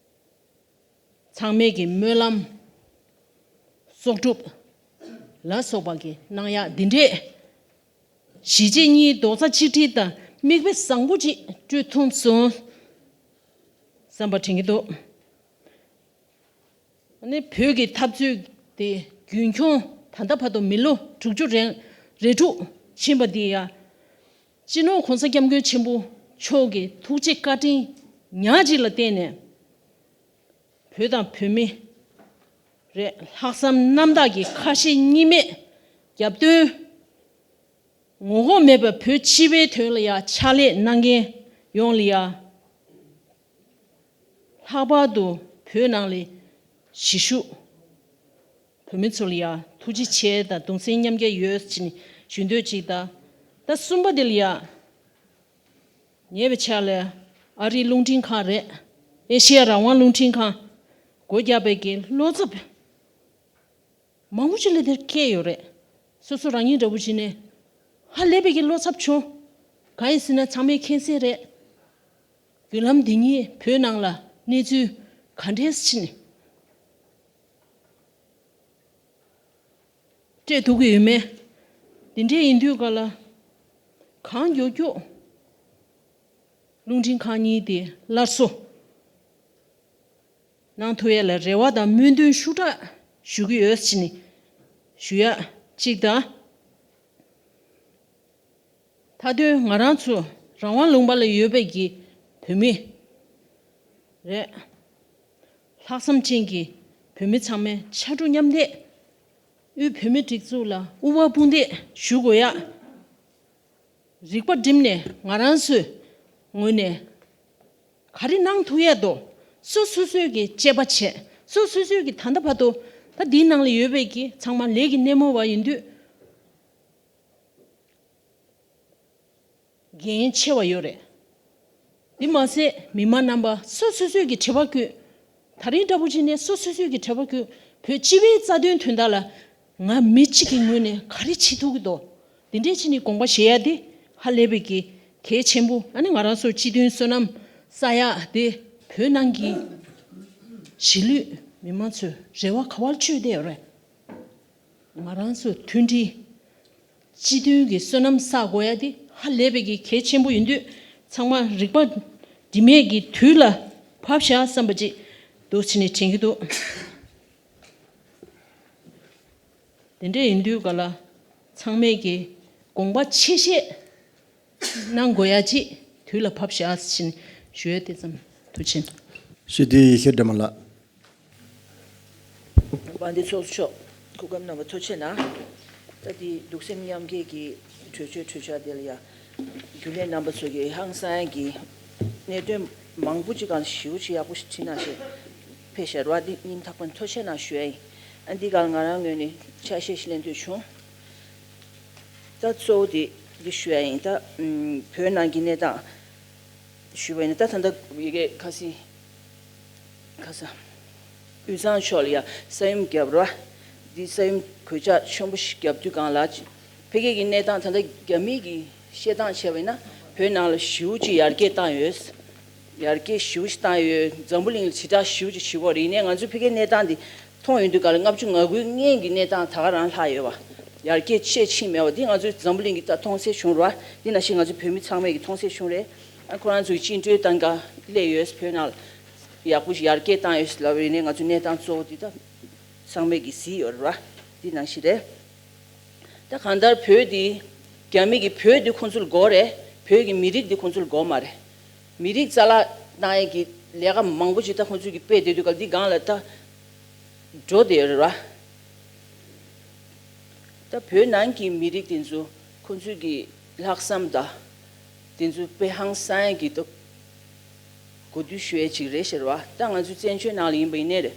ཚང་མས་ཀྱི་སྨོན་ལམ་གསོག་སྒྲུབ་ལ་སོགས་པ་གི་གནང་ཡག་འདི་འདྲས་གཞིས་བྱེས་གཉིས་རྡོག་རྩ་གཅིག་སྒྲིལ་དང་མིག་དཔེ་བཟང་པོ་ཅིག་སྤྲོད་ཐུབ་སོང་བསམ་པ་དྲན་གྱི་འདུག་ཨ་ནི་བོད་ཀྱི་འཐབ་རྩོད་དེ་རྒྱུན་འཁྱོངས་ད་ལྟ་བར་དུ་མི་ལོ་དྲུག་ཅུ་རེ་རེ་དྲུག་ཕྱིན་པ་འདི་ཡང་། སྤྱི་ནོར་༸གོང་ས་༸སྐྱབས་མགོན་ཆེན་པོ་མཆོག་གི་ཐུགས་རྗེ་བཀའ་དྲིན་ཉག་གཅིག་ལ་བརྟེན་ནས། བོད་དང་བོད་མི་རེད། ལྷག་བསམ་རྣམ་དག་གིས་ཁ་ཞེ་གཉིས་མེད་རྒྱབ་རྟེན་ངོ་ལྐོག་མེད་པར་བོད་སྤྱི་པའི་དོན་ལ་ཡང་ཕྱག་ལས་གནང་མཁན་ཡོངས་ལ་ཡང་། ལྷག་པར་དུ་བོད་ནང་ལ་གཞིས་བཞུགས་བོད་མི་ཚོ་ལ་ཡང་ཐུགས་རྗེ་ཆེ་དང་གདུང་སེམས་མཉམ་སྐྱེད་ཡོད་ཅེས་ཞུ་འདོད་ཅིག་དང་། ད་གསུམ་པ་དེ་ལ་ཡང་། ཉེ་བའི་ཆར་ལ་ཨ་རིའི་རླུང་འཕྲིན་ཁང་རེད། ཨེ་ཤེ་ཡ་རང་དབང་རླུང་འཕྲིན་ཁང་སྒོ་བརྒྱབ་པའི་གི་བློ་འཚབ་མང་པོ་ཅིག་ལ་དེར་སྐྱེས་ཡོད་རེད། སོ་སོ་རང་ཉིད་འདྲ་པོ་ཅིག་ནས་ཧ་ལས་པའི་གི་བློ་འཚབ་བྱུང་། གང་ཡིན་ཟེར་ན་ཚང་མས་མཁྱེན་གསལ་རེད། བརྒྱུད་ལམ་འདི་ཉིད་བོད་ནང་ལ་གནས་ཚུལ་ག་འདྲས་ཕྱིན། སྤྲད་ཐུབ་ཀྱི་ཡོད་མེད། འདི་འདྲས་ཡིན་དུས་ག་ལ་གང་མགྱོགས་མགྱོགས་རླུང་འཕྲིན་ཁང་གཉིས་དེ་སླར་གསོ་གནང་ཐུབ་ཡ་ལ་རེ་བ་དང་སྨོན་འདུན་ཤུགས་དྲག་ཞུ་གི་ཡོད་ཅེས་ནས་ཞུ་ཡ་གཅིག་དང་། མཐའ་དོན་ང་རང་ཚོ་རང་དབང་ལུང་པ་ལ་ཡོད་པའི་གི་བོད་མི་རེད། ལྷག་བསམ་ཅན་གྱི་བོད་མི་ཚང་མས་ཕྱར་གྲུ་མཉམ་འདེགས། དབུས་བོད་མི་སྒྲིག་འཛུགས་ལ་དབུ་བ་དཔུང་འདེགས་ཞུ་དགོས་ཡ། རིག་པ་བསྒྲིམས་ནས་ང་རང་ཚོའི་ངོས་ནས་ག་རེ་གནང་ཐུབ་ཡ་དོ། སོ་སོ་སོའི་གི་དཔྱད་པ་བྱས། སོ་སོ་སོའི་གི་ད་ལྟ་བར་དུ་ད་འདིའི་ནང་ལ་ཡོད་པའི་གི་ཚང་མ་ལས་ཀྱི་སྣེ་མོ་བ་ཡིན་དུས། འགན་ཆེ་བ་ཡོད་རེད། འདི་མ་ཟད་མི་མང་རྣམ་པ་སོ་སོ་སོའི་གི་དྲི་བ་བཀོད། ད་རིང་འདྲ་པོ་ཅིག་ནས་སོ་སོ་སོའི་གི་དྲི་བ་བཀོད། བོད་སྤྱི་པའི་རྩ་དོན་དོན་དག་ལ་ང་མི་གཅིག་གི་ངོས་ནས་ག་རེ་བྱེད་ཐུབ་ཀྱི་འདུག་འདི་འདྲས་བྱས་ནས་དགོངས་པ་བཞེས་ཡ་དེ་ཧ་ལས་པའི་གི་གལ་ཆེན་པོ། ཨ་ནི་ང་རང་ཚོ་སྤྱི་མཐུན་བསོད་ནམས་བསགས་ཡ་དེ་བོད་ནང་གི་གཞིས་ལུས་མི་མང་ཚོའི་རེ་བ་ག་བར་བཅོལ་བསྡད་ཡོད་རེད། ང་རང་ཚོ་མཐུན་སྒྲིལ། སྤྱི་མཐུན་གྱི་བསོད་ནམས་བསགས་དགོས་ཡ་དེ་ཧ་ལས་པའི་གི་གལ་ཆེན་པོ་ཡིན་དུས། ཚང་མ་རིག་པ་དྲི་མེད་ཀྱི་དུས་ལ་བབས་ཤག་བསམ་པ་ཅིག་འདུག་བྱས་ནས་དྲན་གྱི་འདུག་དེ་འདྲ་ཡིན་དུས་ག་ལ་ཚང་མས་ཀྱི་དགོངས་པ་ཆེ་བཞེས་གནང་དགོས་ཡ་ཅིག་དུས་ལ་བབས་ཤག་ཟེར་ནས་ཞུ་ཡ་དེ་ཙམ། ཐུགས་རྗེ་ཆེ། ཞུ་དེ་ཡེ་ཤེས་སྒྲོལ་མ་ལགས། དཔལ་ལྡན་ཚོགས་གཙོ་མཆོག་སྐུ་ཁམས་བཟང་པོ། ཐུགས་རྗེ་གནང་། ད་འདི་གདུང་སེམས་མཉམ་སྐྱེད་ཀྱི་གྲོས་ཆོད་གྲོས་འཆར་དེ་ལ་ཡ་རྒྱུན་ལས་རྣམ་པ་ཚོ་གིས་ཧང་སང་གི་གནད་དོན་མང་པོ་ཅིག་གང་ཞིའུ་ཅིག་ཡག་པོ་ཞིག་ཁྲིད་གནང་ཞེས་ཕེབས་ཤར་བ་འདི་སྙིང་ཐག་པ་ནས་ཐུགས་རྗེ་གནང་ཞུ་ཡ་ཡིན། ཨ་འདི་གང་ང་རང་ངོས་ནས་ཆ་ཤས་ཤིག་ལེན་འདོད་བྱུང་། ད་གཙོ་བོ་དེ་འདི་ཞུ་ཡ་ཡིན། ད་བོད་ནང་གི་གནས་སྟངས་ཞུས་པ་ཡིན་ན། ད་ད་ལྟ་ཡི་གེ་ཁ་སི་ཁ་ས་དབུས་གཙང་ཕྱོགས་ལ་ཡ་ས་ཡོམ་བརྒྱབ་ར། འདི་ས་ཡོམ་གོད་ཆག་ཆེན་པོ་ཞིག་བརྒྱབ་དུས་གང་ལ་ཕ་གི་གི་གནས་སྟངས། ད་ལྟ་རྒྱ་མི་གི་བཤད་སྟངས་བྱས་པ་ཡིན་ན་བོད་ནང་ལ་ཞིའུ་ཅིག་ཡར་རྒྱས་བཏང་ཡོད། ཡར་རྒྱས་ཞིའུ་ཞིག་བཏང་ཡོད། འཛམ་བུ་གླིང་ལ་དྲིལ་བསྒྲགས་ཞིའུ་ཅིག་བྱེད་ཀྱི་ཡོད་རེད། ཡིན་ནའི་ང་ཚོས་ཕ་གིའི་གནས་སྟངས་འདི་མཐོང་ཡོང་དུས་ག་ལ་ལྔ་བཅུ་ང་དགུའི་སྔོན་གྱི་གནས་སྟངས་ད་ག་རང་ལྷག་ཡོད་པ། ཡར་རྒྱས་ཆེ་ཕྱིན་མེད་པ་འདི་ང་ཚོའི་འཛམ་བུ་གླིང་གི་ད་མཐོང་གསལ་བྱུང་རེད་པ། འདི་ནང་བཞིན་ང་ཚོའི་བོད་མི་ཚང་མས་ཀྱི་མཐོང་གསལ་བྱུང་རེད། ཨ་ཁོ་རང་ཚོའི་བཅིངས་འགྲོལ་བཏང་ག་སླེབས་ཡོད། བོད་ནང་ཡག་པོ་ཞིག་ཡར་རྒྱས་བཏང་ཡོད་ལབ་པ་ཡིན་ནའི་ང་ཚོའི་གནས་སྟངས་གཙོ་བོ་འདི་ད་ཚང་མས་ཀྱི་གཟིགས་ཡོད་རེད་པ། འདི་ནང་བཞིན་རེད། ད་གང་ལྟར་བོད་འདི་རྒྱ་མི་གིས་བོད་འདི་ཁོང་ཚོ་ལ་དགོས་རེད། བོད་ཀྱི་མི་རིགས་འདི་ཁོང་ཚོ་ལ་དགོས་མ་རེད། མི་རིགས་རྩ་བརླག་བཏང་ཡས་ཀྱི་ལས་ཀ་མང་པོ་ཅིག་ད་ཁོང་ཚོས་ཀྱི་སྤེལ་བསྡད་དུས་ག་ལ་འདི་སྒང་ལ་ད་འགྲོ་བསྡད་ཡོད་རེད་པ། ད་བོད་ནང་གི་མི་རིགས་དེ་ཚོ་ཁོང་ཚོས་ཀྱི་ལྷག་བསམ་དང་དེ་ཚོ་དཔེ་ཧང་སང་ཡས་ཀྱི་ད་གོ་བསྡུར་ཞུ་ཡས་ཅིག་རེད་ཟེར་བ། ད་ང་ཚོའི་བཙན་བྱོལ་ནང་ལ་ཡིན་པ་ཡིན་ནའི་རེད།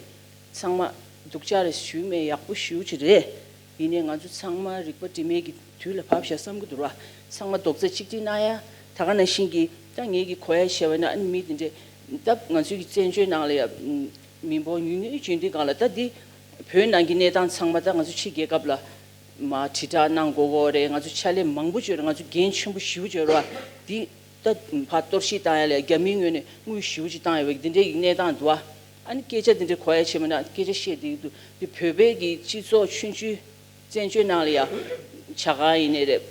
ཚང་མ་སྡུག་ཅག་རེད། ཞུས་མེད་ཡག་པོ་ཞུ་ཅིག་རེད། ཡིན་ནའི་ང་ཚོ་ཚང་མ་རིག་པ་དྲི་མེད་ཀྱི་དུས་ལ་བབས་ཤག་བསམ་གྱི་འདུག་ར། ཚང་མ་རྡོག་རྩ་གཅིག་སྒྲིལ་གནང་ཡ། ད་ག་ནང་བཞིན་གྱི་ད་ངེད་ཀྱི་གོ་ཡ་བྱས་པ་ན་ཨ་ནི་མི་དེ་འདྲས་ད་ང་ཚོའི་གི་བཙན་བྱོལ་ནང་ལ་ཡ་མི་འབོར་ཉུང་ཉུང་བྱུང་དུས་སྒང་ལ་ད་འདི་བོད་ནང་གི་གནས་སྟངས་ཚང་མ་ད་ང་ཚོ་ཕྱི་རྒྱལ་ཁབ་ལ་མར་དྲིལ་བསྒྲགས་གནང་དགོས་ཀྱི་རེད། ང་ཚོ་ཕྱག་ལས་མང་པོ་བྱས་རེད། ང་ཚོ་འགན་ཆེན་པོ་ཞེ་པོ་བྱས་རེད་བ། འདི་ད་ཕར་གཏོར་བཤིག་བཏང་ཡ་ལ་རྒྱ་མིའི་ངོས་ནས་དངུལ་ཞེ་པོ་ཅིག་བཏང་ཡོད་པའི་འདི་འདྲའི་གི་གནས་སྟངས་འདུག་བ། ཨ་ནི་སྐད་ཆ་འདི་འདྲའི་གོ་ཡ་བྱས་པ་ན་སྐད་ཆ་བཤད་བསྡད་ཀྱི་འདུག་འདི་བོད་པའི་གི་སྤྱི་ཚོགས་ཆུང་ཆུང་བཙན་བྱོལ་ནང་ལ་ཡ་ཇ་ཁང་ཡིན་ནའི་རེད།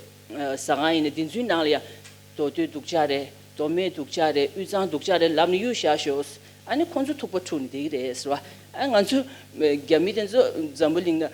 ཟ་ཁང་ཡིན་ནའི་འདི་ཚོའི་ནང་ལ་ཡ་མདོ་སྟོད་སྡུག་ཅག་རེད། མདོ་སྨད་སྡུག་ཅག་རེད། དབུས་གཙང་སྡུག་ཅག་རེད་ལབ་ནས་གཡུག་བཞག་ཤོག་ཨ་ནི་ཁོང་ཚོ་ཐུག་པ་འཁྲུག་ནས་བསྡད་ཀྱི་རེད་ཟེར་བ། ཨ་ང་ཚོ་རྒྱ་མི་དེ་ཚོ་འཛམ་བུ་གླིང་ན་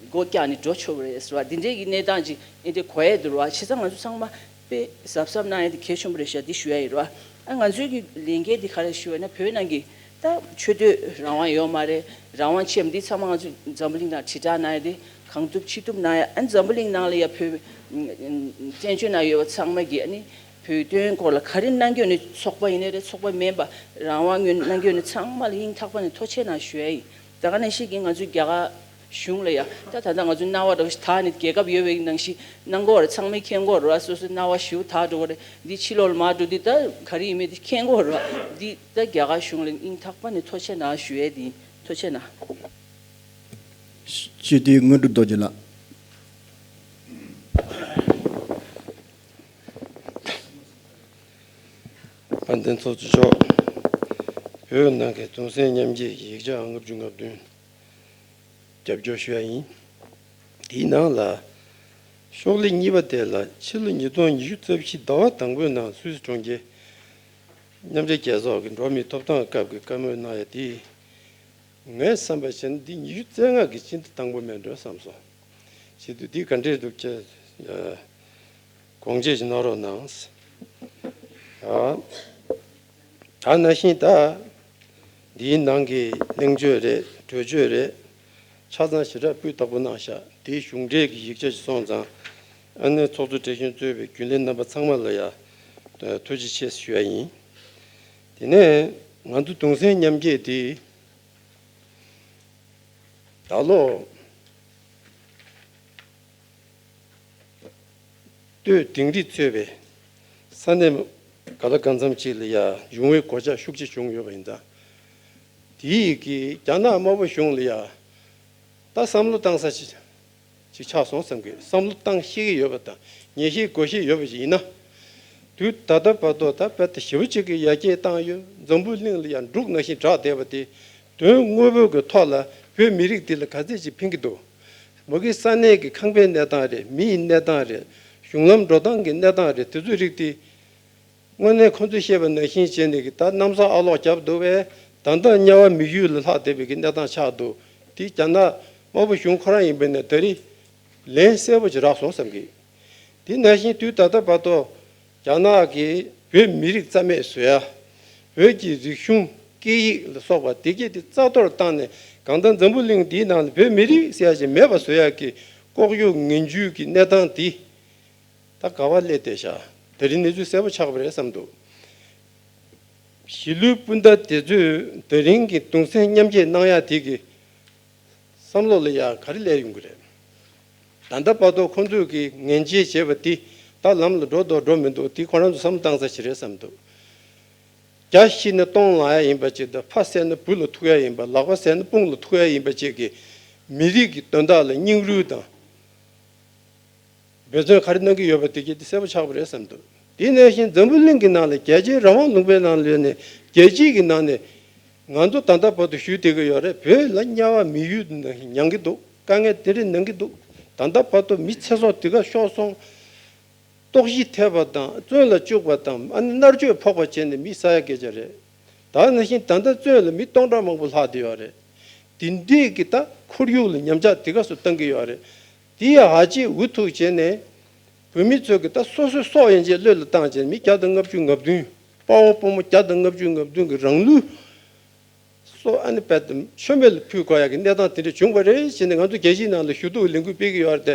སྒོ་བཀྱགས་ནས་འགྲོ་ཆོག་གི་རེད་ཟེར་བ། འདི་འདྲའི་གི་གནས་སྟངས་ཅིག་ཨེ་འདྲ་གོ་ཡས་འདུག་ར་བ། བྱས་ཙང་ང་ཚོ་ཚང་མ་དཔེ་གཟབ་གཟབ་གནང་ཡས་དེ་གལ་ཆེན་པོ་རེད་ཤག་འདི་ཞུ་ཡ་ཡིན་ར་བ། ཨ་ང་ཚོའི་གི་ལས་འགན་འདི་ག་རེ་ཞུ་ཡ་ན་བོད་ནང་གི་ད་ཆོས་དད་རང་དབང་ཡོད་མ་རེད། རང་དབང་ཆེ་མ་འདི་ཚང་མ་ང་ཚོ་འཛམ་བུ་གླིང་ནང་དྲིལ་བསྒྲགས་གནང་ཡ་དེ་གང་ཐུབ་ཅི་ཐུབ་གནང་ཡ། ཨ་འཛམ་བུ་གླིང་ནང་ལ་ཡ་བོད་བཙན་བྱོལ་ནང་ཡོད་པ་ཚང་མ་གི་ཨ་ནི་བོད་དོན་སྐོར་ལ་ག་རེ་གནང་གི་ཡོད་ནའི་ཚོགས་པ་ཡིན་ནའི་རེད། ཚོགས་པ་མིན་པ་རང་དབང་ངོས་གནང་གི་ཡོད་ནའི་ཚང་མ་ལ་སྙིང་ཐག་པ་ནས་ཐུགས་རྗེ་གནང་ཞུ་ཡ་ཡིན། ད་ག་ནང་བཞིན་གྱི་ང་ཚོའི་རྒྱ་གར་གཞུང་ལ་ཡ་ད་ད་ལྟ་ང་ཚོའི་གནང་བ་འདྲ་བོ་ཞིག་དག་ནས་རྒྱལ་ཁབ་ཡོད་པའི་ནང་བཞིན་གནང་གི་ཡོད་རེད། ཚང་མས་མཁྱེན་གྱི་ཡོད་རེད་བ། སོ་སོའི་གནང་བ་ཞིའུ་དག་འགྲོ་གི་རེད། འདི་ཕྱི་ལོགས་ལ་མར་འགྲོ་དུས་ད་ག་རེ་ཡིན་མིན་དེ་མཁྱེན་གྱི་ཡོད་རེད་བ། འདི་ད་རྒྱ་གར་གཞུང་ལ་སྙིང་ཐག་པ་ནས་ཐུགས་རྗེ་གནང་ཞུ་ཡས་དེ་ཡིན། ཐུགས་རྗེ་གནང་། སྤྱི་འཐུས་དངོས་གྲུབ་རྡོ་རྗེ་ལགས། དཔལ་ལྡན་ཚོགས་གཙོ་མཆོག་བོད་ནང་གི་གདུང་སེམས་མཉམ་སྐྱེད་ཀྱི་ཡིག་ཆ་ལྔ་བཅུ་ང་བདུན་རྒྱབ་སྐྱོར་ཞུ་ཡ་ཡིན། དེའི་ནང་ལ་ཤོག་ལྷེ་གཉིས་པ་དེ་ལ་ཕྱི་ལོ་ཉིས་སྟོང་ཉི་ཤུ་རྩ་བཞི་ཟླ་བ་དང་པོའི་ནང་སུད་སི་གྲོང་ཁྱེར་མཉམ་འབྲེལ་རྒྱལ་ཚོགས་ཀྱི་འགྲོ་བ་མིའི་ཐོབ་ཐང་སྐབས་ཀྱི་བཀའ་མོལ་གནང་ཡ་དེ། ངས་བསམ་པ་བྱས་ན་འདི་ཉི་ཤུ་རྩ་ལྔ་གི་སྤྱི་ཟླ་དང་པོ་མེད་འགྲོ་བསམ་སོང་། བྱེད་དུས་འདི་ག་འདྲས་འདུག་ཅེས། དགོངས་བཞེས་ཤིག་གནང་རོགས་གནང་། ཡ། ད་ནང་བཞིན་ད་འདིའི་ནང་གི་གླེང་བརྗོད་རེད། གྲོས་ཆོད་རེད། ཆ་ཚང་ཞེ་དྲག་སྤུས་དག་པོ་གནང་ཤག་དེའི་གཞུང་འབྲེལ་གྱི་ཡིག་ཆ་ཞིག་སོང་ཙང་ཨ་ནེ་ཚོགས་གཙོ་བགྲེས་གཞོན་གཙོས་པའི་རྒྱུན་ལས་རྣམ་པ་ཚང་མ་ལ་ཡ་ཐུགས་རྗེ་ཆེ་ཞུ་ཡ་ཡིན། དེ་ནས་ང་ཚོ་གདུང་སེམས་མཉམ་སྐྱེད་དེ་ད་ལོ། སྟོད་དིང་རི་གཙོས་པའི་ས་གནས་ག་ལ་གང་འཚམ་ཅིག་ལ་ཡ་གཞུང་བའི་གོད་ཆག་ཤུགས་ཆེ་བྱུང་ཡོད་པ་ཡིན་ཙང་། དེ་ཡི་གི་རྒྱ་ནག་དམར་པོ་གཞུང་ལ་ཡ་ད་བསམ་བློ་བཏང་ས་ཅིག་ཅིག་ཆགས་སོང་བསམ་གི། བསམ་བློ་བཏང་ཤེས་ཀྱི་ཡོད་པ་དང་ངེས་ཤེས་དགོས་ཤེས་ཡོད་པ་ཞིག་ཡིན་ན། དུས་ད་ལྟ་བར་དུ་ད་དཔེ་ད་ཞེ་པོ་ཅིག་གི་ཡར་རྒྱས་བཏང་ཡོད། འཛམ་བུ་གླིང་ལ་ཡང་འབྲུག་ནང་བཞིན་གྲགས་བསྡད་པ་དེ་དོན་དངོས་པོ་གི་ཐོག་ལ་བོད་མི་རིགས་འདི་ལ་ག་ཚད་ཅིག་ཕན་གྱི་འདུག་མ་གི་ས་གནས་ཀྱི་ཁང་པའི་གནས་སྟངས་རེད། མི་ཡི་གནས་སྟངས་རེད། གཞུང་ལམ་འགྲོ་སྟངས་ཀྱི་གནས་སྟངས་རེད། དེ་ཚོའི་རིགས་དེ་དངོས་གནས་ཁོང་ཚོས་བཤད་པ་ནང་བཞིན་བྱས་ནས་ཀྱི་ད་གནམ་ས་ཨ་ལོག་བརྒྱབ་འདུག་པས། ད་ལྟ་དམྱལ་བ་མི་ཡུལ་ལ་ལྷག་བསྡད་པའི་གི་གནས་སྟངས་ཆགས་འདུག་དེ་རྒྱ་ནག་དམར་པོ་གཞུང་ཁོ་རང་ཡིན་པས་ན་ད་རེས་ལན་གསལ་པོ་ཅིག་རག་སོང་བསམ་གི། དེ་ནང་བཞིན་དུས་ད་ལྟ་བར་དུ་རྒྱ་ནག་གིས་བོད་མི་རིགས་རྩ་མེད་བཟོ་ཡ། བོད་ཀྱི་རིག་གཞུང་སྐད་ཡིག་ལ་སོགས་པ་དེ་གས་དེ་རྩ་གཏོར་བཏང་ནས་གང་ལྟར་འཛམ་བུ་གླིང་འདིའི་ནང་ལ་བོད་མི་རིགས་ཟེར་ཡ་ཞིག་མེད་པ་བཟོ་ཡ་གི་ལྐོག་གཡོ་ངན་ཇུས་ཀྱི་གནས་སྟངས་དེ་ད་ག་བ་སླེབས་བསྡད་ཤག་དེ་རིང་གནས་ཚུལ་གསལ་པོ་ཆགས་པ་རེད་བསམ་འདུག་གཞིས་ལུས་སྤུན་ཟླ་དེ་ཚོས་དེ་རིང་གི་གདུང་སེམས་མཉམ་སྐྱེད་གནང་ཡ་དེ་གི་བསམ་བློ་ལ་ཡང་ག་རེ་སླེབས་ཡོང་གི་རེད། ད་ལྟ་བར་དུ་ཁོང་ཚོས་ཀྱི་ངན་བྱས་བྱས་པ་དེ་ད་ལམ་ལ་འགྲོ་འདུག་འགྲོ་མི་འདུག་དེ་ཁོ་རང་ཚོ་བསམ་བློ་བཏང་ས་ཞིག་རེད་བསམ་འདུག་རྒྱ་ཤི་ན་སྟོང་ལངས་ཡ་ཡིན་པ་ཅིག་དང་། ཕ་བསད་ན་བུ་ལ་ཐུག་ཡ་ཡིན་པ། ལག་པ་བསད་ན་དཔུང་ལ་ཐུག་ཡ་ཡིན་པ་ཅིག་གི་མི་རིགས་ཀྱི་དོན་དག་ལ་སྙིང་རུས་དང་། འབད་བརྩོན་ག་རེ་གནང་གི་ཡོད་པ་དེ་གྱད་དེ་གསལ་པོ་ཆགས་པ་རེད་བསམ་འདུག་དེ་ནང་བཞིན་འཛམ་བུ་གླིང་གི་ནང་ལ་རྒྱལ་སྤྱིའི་རང་དབང་ལུང་པའི་ནང་ལ་ཡོད་ནས་རྒྱལ་སྤྱི་གི་ནང་ནས་ང་ཚོ་ད་ལྟ་བར་དུ་ཞུས་བསྡད་ཀྱི་ཡོད་རེད། བོད་ལ་དམྱལ་བ་མི་ཡུལ་དུ་མྱང་གི་འདུག་དཀའ་ངལ་དེ་འདྲ་གནང་གི་འདུག་ད་ལྟ་བར་དུ་མི་ཚེ་སྲོག་དེ་ག་ཤོར་སོང་། ལྟོགས་ཤི་ཐེབས་པ་དང་བཙོན་ལ་བཅུག་པ་དང་། ཨ་ནི་མནར་གཅོད་ཕོག་པ་བྱས་ནས་མི་ས་ཡ་སྐད་ཆ་རེད། ད་ནང་བཞིན་ད་ལྟ་བཙོན་ལ་མི་སྟོང་ཕྲག་མང་པོ་ལྷག་བསྡད་ཡོད་རེད། དེ་འདྲས་ཀྱི་ད་ཁོར་ཡུག་ལ་ཉམས་ཆག་དེ་ག་སུ་བཏང་གི་ཡོད་རེད། དེ་ཡ་ཧ་ཅིག་འུ་ཐུག་བྱས་ནས་བོད་མི་ཚོ་གི་ད་སོ་སོའི་སྲོག་ཡན་ཆད་བློས་ལ་བཏང་བྱས་ནས་མི་བརྒྱ་དང་ལྔ་བཅུ་ང་བདུན། དཔའ་བོ་དཔའ་མོ་བརྒྱ་དང་ལྔ་བཅུ་ང་བདུན་གི་རང་ལུས་སྲོག་ཨ་ནི་རྦད་དེ་མཆོད་མེ་ལ་ཕུལ་དགོས་ཡ་གི་གནས་སྟངས་དེ་འདྲ་བྱུང་བ་རེད་ཟེར་ནས་ང་ཚོ་རྒྱལ་སྤྱིའི་ནང་ལ་ཞུ་གཏུག་ལས་འགུལ་སྤེལ་གྱི་ཡོད་རེད་དེ།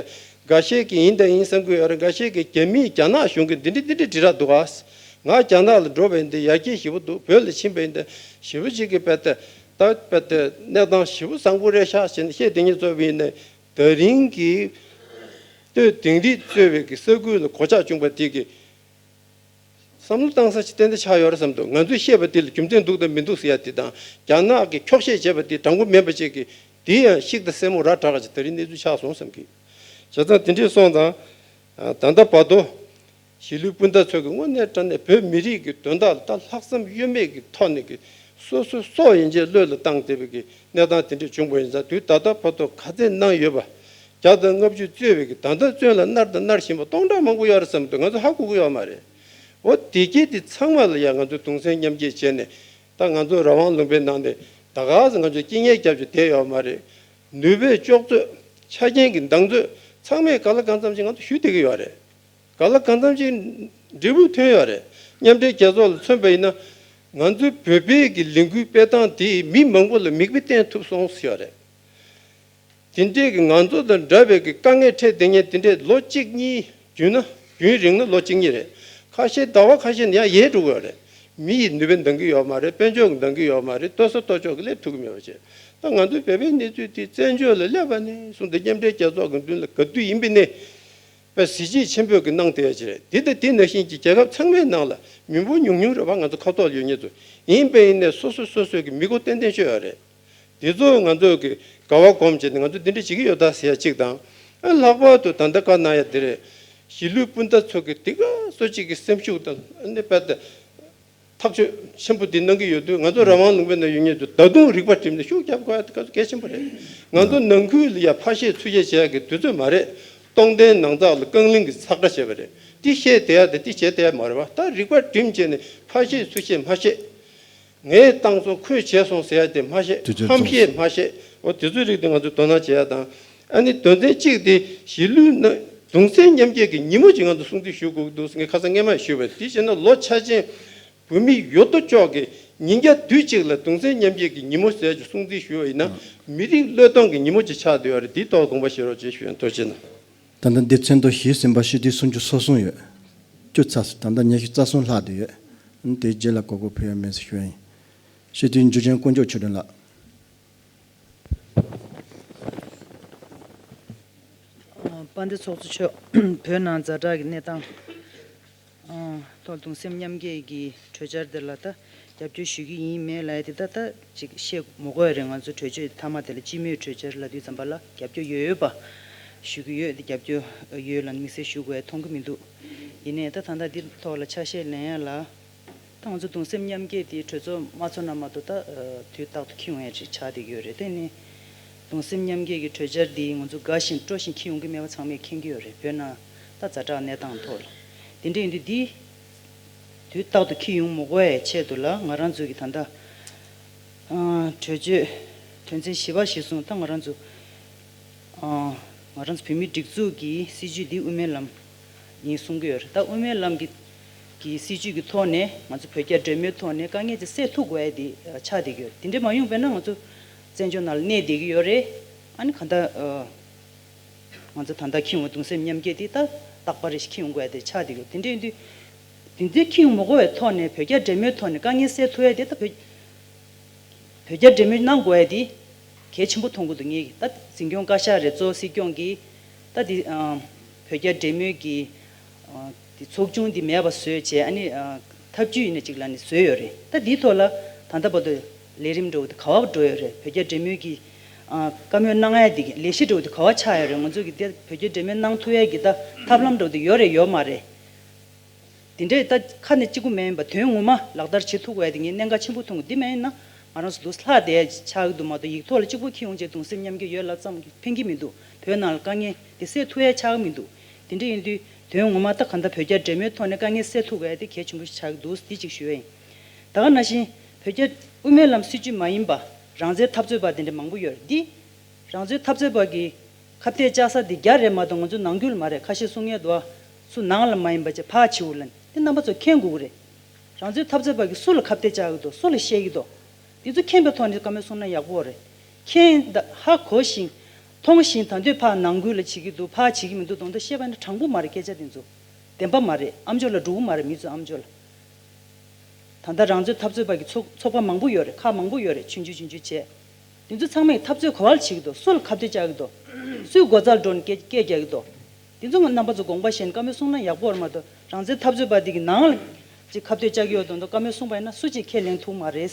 འགའ་ཤས་ཀྱིས་ཡིན་དང་ཡིན་བསམ་གྱི་ཡོད་རེད། འགའ་ཤས་ཀྱིས་རྒྱ་མིས་རྒྱ་ནག་གཞུང་གིས་འདི་འདྲ་འདི་འདྲ་འབྲི་རག་འདུག་ཨ། ང་རྒྱ་ནག་ལ་འགྲོ་བ་ཡིན་དེ་ཡར་རྒྱས་ཞེ་པོ་འདུག་བོད་ལ་ཕྱིན་པ་ཡིན་དེ་ཞེ་པོ་ཅིག་གི་རྦད་དེ་ད་རྦད་དེ་གནས་སྟངས་ཞེ་པོ་བཟང་པོ་རེད་ཤག་ཟེར་ནས་བཤད་དེ་ཉིད་ཚོ་བ་ཡིན་ནས། ད་རིང་གི་སྟོད་དིང་རི་གཙོས་པའི་གི་ས་ཁུལ་ལ་གོད་ཆག་བྱུང་བ་དེ་གི་བསམ་བློ་བཏང་ས་ཅིག་ཏན་ཏན་ཆགས་ཡོད་རེད་བསམ་འདུག་ང་ཚོས་བཤད་པ་དེ་ལ་རྒྱུ་མཚན་འདུག་དང་མི་འདུག་ཟེར་ཡ་དེ་དང་། རྒྱ་ནག་གིས་འཁྱོག་བཤད་བྱས་པ་དེ་དྲང་པོ་མིན་པ་ཅིག་གི་དེ་ཡང་ཤིག་དང་སེན་མོ་ར་དྲག་ཅིག་ད་རིང་གནས་ཚུལ་ཆགས་སོང་བསམ་གི། བྱས་ཙང་དེ་འདྲས་སོང་ཙང་ད་ལྟ་བར་དུ་གཞིས་ལུས་སྤུན་ཟླ་ཚོ་གི་དངོས་གནས་དྲང་གནས་བོད་མི་རིགས་ཀྱི་དོན་དག་ལ་ད་ལྷག་བསམ་གཡོ་མེད་ཀྱི་ཐོག་ནས་ཀྱི་སོ་སོའི་སྲོག་ཡན་ཆད་བློས་ལ་བཏང་བསྡད་པའི་གི་གནས་སྟངས་དེ་འདྲས་བྱུང་བ་ཡིན་ཙང་། དུས་ད་ལྟ་བར་དུ་ག་ཚད་གནང་ཡོད་པ་བརྒྱ་དང་ལྔ་བཅུ་གཙོས་པའི་གི་ད་ལྟ་བཙོན་ལ་མནར་དང་མནར་བཞིན་པ་སྟོང་ཕྲག་མང་པོ་ཡོད་རེད་བསམ་འདུག་ང་ཚོ་ཧ་གོ་གི་ཡོད་མ་རེད། འོ་དེ་གྱད་དེ་ཚང་མ་ལ་ཡང་ང་ཚོ་གདུང་སེམས་མཉམ་སྐྱེད་བྱས་ནས། ད་ང་ཚོ་རང་དབང་ལུང་པའི་ནང་ནས་ད་ག་ཟེ་ང་ཚོ་སྐྱིད་ངལ་རྒྱབ་ཀྱི་བསྡད་ཡོད་མ་རེད། ནུས་པའི་ལྕོགས་ཚོད། ཆ་རྐྱེན་གྱི་འདང་ཚོད་ཚང་མས་ག་ལ་གང་འཚམ་ཞིག་ང་ཚོ་ཞུས་བསྡད་ཀྱི་ཡོད་རེད། ག་ལ་གང་འཚམ་ཞིག་འབྲས་བུ་ཐོན་ཡོད་རེད། མཉམ་འབྲེལ་རྒྱལ་ཚོགས་ལ་མཚོན་པ་ཡིན་ན། ང་ཚོའི་བོད་པའི་གི་ལས་འགུལ་སྤེལ་སྟངས་དེས་མི་མང་པོ་ལ་མིག་དཔེ་བསྟན་ཐུབ་སོང་ཟེར་ཡོད་རེད། དེ་འདྲས་ཀྱི་ང་ཚོ་དང་འདྲ་བའི་གི་དཀའ་ངལ་འཕྲད་བསྡད་མཁན་དེ་འདྲས་ལོ་གཅིག་གཉིས་རྒྱུན་ན་རྒྱུན་རིང་ན་ལོ་གཅིག་གཉིས་རེད། ཁ་ཤས་ཟླ་བ་ཁ་ཤས་ནས་ཡང་ཡལ་འགྲོ་གི་ཡོད་རེད། མི་ཡིས་ནུས་པ་འདང་གི་ཡོད་མ་རེད། དཔལ་འབྱོར་གྱི་འདང་གི་ཡོད་མ་རེད། ལྟོ་ས་ལྟོ་ཆོག་གི་སླེབས་ཐུབ་ཀྱི་མེད་པ་བྱས། ད་ང་ཚོའི་བོད་པའི་གནས་ཚུལ་དེ་བཙན་བྱོལ་ལ་སླེབས་པ་ནས་བཟུང་སྟེ་མཉམ་འབྲེལ་རྒྱལ་ཚོགས་ཀྱི་མདུན་ལ་ག་དུས་ཡིན་པ་ནས་དཔེ་གཟི་བརྗིད་ཆེན་པོས་ཀྱི་གནང་བསྡད་ཡ་ཅིག་རེད། འདི་དང་འདི་ནང་བཞིན་གྱི་རྒྱལ་ཁབ་ཚང་མའི་ནང་ལ་མི་འབོར་ཉུང་ཉུང་རེད་པ། ང་ཚོ་ཁ་ཐོག་ལ་ཡོད་མཁན་ཚོ། ཡིན་པ་ཡིན་ནས་སོ་སོ་སོ་སོའི་གི་མིག་གོ་ཏན་ཏན་ཆོད་ཡོད་རེད། འདི་ཚོ་ང་ཚོ་གི་དགའ་བ་སྒོམ་བྱས་ནས་ང་ཚོ་འདི་འདྲ་བྱེད་ཀྱི་ཡོད་ད་ཟེར་ཡ་གཅིག་དང་། ཨ་ལྷག་པར་དུ་ད་ལྟ་བཀའ་གནང་ཡ་འདི་རེད། གཞིས་ལུས་སྤུན་ཟླ་ཚོ་གི་འདི་ག་སོ་གཅིག་གི་སེམས་ཤུགས་དང་། ཨ་ནི་དཔེ་ད་ཐག་གཅོད་ཆེན་པོ་འདི་གནང་གི་ཡོད་དུས། ང་ཚོ་རང་དབང་ལུང་པའི་ནང་ཡོད་མཁན་ཚོ་ད་དུང་རིག་པ་བསྒྲིམས་ནས་ཤུགས་རྒྱབ་དགོས་ཡ་དེ་ག་ཚོད་གལ་ཆེན་པོ་རེད། ང་ཚོ་ནང་ཁུལ་ལ་ཡ་ཕར་བཤད་ཚུར་བཤད་བྱེད་ཡ་གི་དུས་ཚོད་མ་རེད། སྟོང་བསྟན་ནང་ཚགས་ལ་རྐང་གླིང་གི་ཚགས་ཁྲ་བྱས་པ་རེད། འདི་བཤད་བསྡད་ཡ་དང་འདི་བྱེད་བསྡད་ཡ་མ་རེད་པ། ད་རིག་པ་བསྒྲིམས་བྱས་ནས་ཕར་བཤད་ཚུར་བཤད་མ་བཤད། ངས་བཏང་སོང་ཁོས་བྱས་སོང་ཟེར་ཡ་དེ་མ་བཤད། དེ་ཚོ་ཧམ་བཤད་མ་བཤད། འོ་དེ་ཚོའི་རིགས་དེ་ང་ཚོས་དོ་སྣང་བྱེད་ཡ་དང་། ཨ་ནི་དོན་ཚན་གཅིག་དེ་གཞིས་ལུས་ན་ གདུང་སེམས་མཉམ་སྐྱེད་ཀྱི་ཉིན་མོ་ཅིག་ང་ཚོ་སྲུང་བརྩི་ཞུ་དགོས་ཀྱི་འདུག་ཟེར་ངས་ཁ་སང་སྔས་མ་ཞུས་པ་རེད། དེ་བྱས་ན་ལོ་འཆར་ཅན་བོད་མི་ཡོད་དོ་ཅོག་གིས་ཉིན་རྒྱབ་དུས་གཅིག་ལ་གདུང་སེམས་མཉམ་སྐྱེད་ཀྱི་ཉིན་མོ་ཟེར་ཅིག་སྲུང་བརྩི་ཞུས་པ་ཡིན་ན་མི་རིགས་བློས་གཏོང་གི་ཉིན་མོ་ཅིག་ཆགས་བསྡད་ཡོད་རེད། དེའི་ཐོག་དགོངས་པ་བཞེས་རོགས་ཅེས་ཞུ་ཡང་ཐུགས་རྗེ་གནང་། ད་ལྟ་འདི་ཚོན་མདོག་བཞི་ཟིན་པ་ཞི་བདེ་སུམ་ཅུ་སོ་གསུམ་ཡོད། བཅུ་ཚར་སོང་། ད་ལྟ་ཉི་ཤུ་རྩ་གསུམ་ལྷག་བསྡད་ཡོད། ཨ་ནི་དེའི་རྗེས་ལ་གོ་སྐབས་ཕུལ་ཡ་མེད་ཟེར་ཞུ་ཡ་ཡིན། སྤྱི་འཐུས་འཇུ་ཆེན་དཀོན་མཆོག་ཆོས་སྒྲོན་ལགས། ཨ། དཔལ་ལྡན་ཚོགས་གཙོ་མཆོག་བོད་ནང་ཛ་དྲག་གི་གནས་སྟངས། ཨ། ཐོག་གདུང་སེམས་མཉམ་སྐྱེད་ཀྱི་གྲོས་འཆར་དེ་ལ་ད་རྒྱབ་སྐྱོར་ཞུ་གི་ཡིན་མེད་ལབ་ཡ་དེ་ད་ད་ཅིག་བཤད་མི་དགོས་རེད། ང་ཚོ་གྲོས་ཆོད་མཐའ་མ་དེ་ལ་སྤྱི་མོས་གྲོས་འཆར་ལབ་དུས་ཙམ་པ་ལ་རྒྱབ་སྐྱོར་ཡོད་ཡོད་པ་ཞུ་གི་ཡོད་དེ། རྒྱབ་སྐྱོར་ཡོད་ལ་དམིགས་བསལ་ཞུ་དགོས་ཡ་མཐོང་གི་མི་འདུག་ཡིན་ནའི་ད་ད་ལྟ་འདི་ཐོག་ལ་ཆ་ཤས་ལེན་ཡ་ལ། ད་ང་ཚོ་གདུང་སེམས་མཉམ་སྐྱེད་དེ་གྲོས་ཚོགས་མ་ཚོགས་ན་མ་གཏོགས་ད་ཨ་དུས་རྟག་ཏུ་འཁྱེར་ཡོང་ཡ་ཅིག་ཆགས་བསྡད་ཀྱི་ཡོད་རེད། དེ་ནི་གདུང་སེམས་མཉམ་སྐྱེད་ཀྱི་གྲོས་འཆར་འདི་ང་ཚོ་དགའ་བཞིན་སྤྲོ་བཞིན་འཁྱེར་ཡོང་གི་མེད་པ་ཚང་མས་མཁྱེན་གྱི་ཡོད་རེད། བོད་ནང་ད་ཛ་དྲག་གནས་སྟངས་ཐོག་ལ། དེ་འདྲ་ཡིན་དུས་འདི་དུས་རྟག་ཏུ་འཁྱེར་ཡོང་མི་དགོས་ཡའི་ཆེད་དུ་ལ་ང་རང་ཚོ་གི་ད་ལྟ་ཨ་གྲོས་ཆོད་དོན་ཚན་བཞི་པ་གཞིར་བཟུང་ད་ང་རང་ཚོ་ཨ་ང་རང་ཚོ་བོད་མིའི་སྒྲིག་འཛུགས་ཀྱི་སྲིད་བྱུས་འདི་དབུ་མའི་ལམ་ཡིན་གསུང་གི་ཡོད་རེད། ད་དབུ་མའི་ལམ་གྱི་གི་སྲིད་བྱུས་ཀྱི་ཐོག་ནས་ང་ཚོ་བོད་རྒྱ་འབྲེལ་མོལ་ཐོག་ནས་དཀའ་ངལ་དེ་སེལ་ཐུབ་དགོས་ཡ་དེ་ཆགས་བསྡད་ཀྱི་ཡོད་རེད། དེ་འདྲ་མ་ཡོང་པས་ན་ང་ཚོ་བཙན་བྱོལ་ནང་ལ་གནས་བསྡད་ཀྱི་ཡོད་རེད། ཨ་ནི་གང་ལྟར་ཨ་ང་ཚོ་ད་ལྟ་འཁྱེར་ཡོང་བའི་གདུང་སེམས་མཉམ་སྐྱེད་དེ་ད་རྟག་པར་རེ་ཞིག་འཁྱེར་ཡོང་དགོས་ཡ་དེ་ཆགས་བསྡད་ཀྱི་ཡོད། དེ་འདྲ་ཡིན་དུས་དེ་ཚོ་འཁྱེར་ཡོང་མི་དགོས་པའི་ཐོག་ནས་བོད་རྒྱ་འབྲེལ་མོལ་ཐོག་ནས་དཀའ་ངལ་སེལ་ཐུབ་ཡ་དེ་ད་བོད་བོད་རྒྱ་འབྲེལ་མོལ་གནང་དགོས་ཡ་དེ་གལ་ཆེན་པོ་མཐོང་གི་འདུག་ངེད་ཀྱིས་ད་འཛིན་སྐྱོང་བཀའ་ཤག་རེད་གཙོ་སྲིད་སྐྱོང་གིས་ད་དེ་ཨ་བོད་རྒྱ་འབྲེལ་མོལ་གྱི་ཨ་དེ་ཚོགས་ཆུང་འདི་མེད་པ་བཟོས་བྱས། ཨ་ནི་ཨ་ཐབས་ཇུས་ཡིན་ན་གཅིག་ལ་ནི་བཟོས་ཡོད་རེད། ད་འདིའི་ཐོག་ལ་ད་ལྟ་བར་དུ་ལས་རིམ་འགྲོ་གི་དེ་ག་བ་འགྲོ་ཡོད་རེད། བོད་རྒྱ་འབྲེལ་མོལ་གྱི་ཨ་བཀའ་མོལ་གནང་ཡ་དེ་གི་ལས་གཞི་འགྲོ་གི་དེ་ག་བ་ཆགས་ཡོད་རེད། ང་ཚོ་གི་དེ་བོད་རྒྱ་འབྲེལ་མོལ་གནང་ཐུབ་ཡ་གི་ད་ཐབས་ལམ་འགྲོ་གི་དེ་ཡོད་རེད་ཡོད་མ་རེད། དེ་འདྲས་ད་ཁ་ནས་གཅིག་པུ་མིན་པ་དོན་ངོ་མ་ལག་བསྟར་བྱེད་ཐུབ་དགོས་ཡ་དེ་ངས་གནད་འགག་ཆེན་པོ་མཐོང་གི། འདི་མ་ཡིན་ན་ང་རང་ཚོ་འདུག་ལྷག་བསྡད་ཡ་ཆགས་ཀྱི་འདུག་མ་གཏོགས་ཡིག་ཐོག་ལ་གཅིག་པུ་འཁྱེར་ཡོང་བྱས་གདུང་སེམས་མཉམ་སྐྱེད་ཡོད་ལབ་ཙམ་གྱིས་ཕན་གྱི་མི་འདུག་བོད་ནང་ལ་དཀའ་ངལ་དེ་སེལ་ཐུབ་ཡ་ཆགས་ཀྱི་མི་འདུག་དེ་འདྲས་ཡིན་དུས་དོན་ངོ་མ་ད་གང་ལྟར་བོད་རྒྱ་འབྲེལ་མོལ་ཐོག་ནས་དཀའ་ངལ་སེལ་ཐུབ་དགོས་ཡ་དེ་གལ་ཆེན་པོ་ཞིག་ཆགས་ཀྱི་འདུག་འདི་གཅིག་ཞུ་ཡ་ཡིན། ད་ག་ནང་བཞིན་བོད་རྒྱ་དབུ་མའི་ལམ་སྲིད་བྱུས་མ་ཡིན་པ་རང་བཙན་འཐབ་རྩོད་པ་དེ་འདྲ་མང་པོ་ཡོད་རེད། འདི་རང་བཙན་འཐབ་རྩོད་པ་གི་ཁ་གཏད་བཅག་ས་དེ་རྒྱ་རེད་མ་གཏོགས་ང་ཚོ་ནང་ཁུལ་མ་རེད། ཁ་ཤས་གསུང་ཡས་འདུག་ཨ། སུ་ནང་ལ་མ་ཡིན་པ་ཅིག་ཕར་བྱེད་འུ་ལན་དེ་རྣམ་པ་ཚོ་མཁྱེན་དགོས་ཀྱི་རེད། རང་བཙན་འཐབ་རྩོད་པ་གི་སུ་ལ་ཁ་གཏད་བཅག་གི་འདུག་སུ་ལ་བཤད་ཀྱི་འདུག་དེ་ཚོ་མཁྱེན་པའི་ཐོག་ནས་བཀའ་མོལ་གསུང་ན་ཡག་པོ་རེད། མཁྱེན་ད་ཧ་གོ་ཞིང་མཐོང་ཞིང་ད་འདོད་ཕར་ནང་ཁུལ་ལ་བྱེད་ཀྱི་འདུག་ཕར་བྱེད་ཀྱི་མི་འདུག་དོན་དག་བཤད་པ་ཡིན་ན་དྲང་པོ་མ་རེད། སྐད་ཆ་དེ་ཚོ་བདེན་པ་མ་རེད། ཨམ་ཅོག་ལ་འགྲོ་གི་མ་རེད། མི་ཚོ་ཨམ་ཅོག་ལ། ད་ལྟ་རང་བཙན་འཐབ་རྩོད་པ་གི་ཚོགས་ཚོགས་པ་མང་པོ་ཡོད་རེད། ཁག་མང་པོ་ཡོད་རེད། ཆུང་ཆུང་ཆུང་ཆུང་བྱས། དེ་ཚོ་ཚང་མས་འཐབ་རྩོད་ག་བ་ལ་བྱེད་ཀྱི་འདུག་སུ་ལ་ཁ་གཏད་བཅག་གི་འདུག་སུའི་སྒོ་རྩར་འགྲོ་ནས་སྐད་སྐད་རྒྱག་གི་འདུག་དེ་ཚོ་ང་རྣམ་པ་ཚོ་དགོངས་པ་བཞེས་ནས་བཀའ་མོལ་གསུང་ན་ཡག་པོ་རེད་མ་གཏོགས་རང་བཙན་འཐབ་རྩོད་པ་དེ་གི་ནང་ལ་ཅིག་ཁ་གཏད་བཅག་གི་ཡོད་དོན་དུ་བཀའ་མོལ་གསུངས་པ་ཡིན་ན་སུ་གཅིག་ཁས་ལེན་ཐུབ་མ་རེད།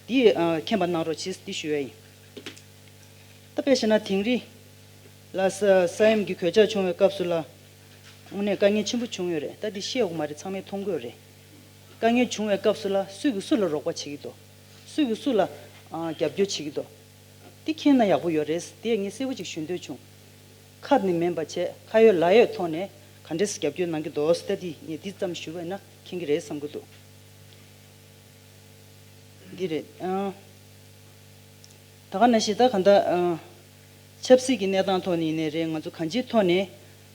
འདི་ཨ་མཁྱེན་པ་གནང་རོགས་གྱིས་འདི་ཞུ་ཡ་ཡིན། ད་དཔེ་བཞག་ན་དིང་རི་ལ་ས་ས་ཡོམ་གྱི་གོད་ཆག་བྱུང་བའི་སྐབས་སུ་ལ་དངོས་གནས་དཀའ་ངལ་ཆེན་པོ་བྱུང་ཡོད་རེད། ད་འདི་བཤད་དགོས་མ་རེད། ཚང་མས་མཐོང་གི་ཡོད་རེད། དཀའ་ངལ་བྱུང་བའི་སྐབས་སུ་ལ་སུས་ཀྱིས་སུ་ལ་རོགས་པ་བྱེད་ཀྱི་འདུག་སུས་ཀྱིས་སུ་ལ་ཨ་རྒྱབ་སྐྱོར་བྱེད་ཀྱི་འདུག་འདི་མཁྱེན་ན་ཡག་པོ་ཡོད་རེད། དེ་ངས་གསལ་པོ་ཅིག་ཞུ་འདོད་བྱུང་། ཁ་ནས་མིན་པ་བྱས་ཁ་ཡོད་ལག་ཡོད་ཐོག་ནས་ག་འདྲས་རྒྱབ་སྐྱོར་གནང་གི་འདུག་ད་འདི་ངས་འདི་ཙམ་ཞུས་པ་ཡིན་ན་མཁྱེན་གྱི་རེད་བསམ་གྱི་འདུག་འདི་རེད་ཨང་། ད་ག་ནང་བཞིན་ད་ག་འདྲ་ཨང་། ཆབ་སྲིད་ཀྱི་གནས་སྟངས་ཐོག་ནས་ཡིན་ནའི་རེད། ང་ཚོ་གང་ཅིའི་ཐོག་ནས་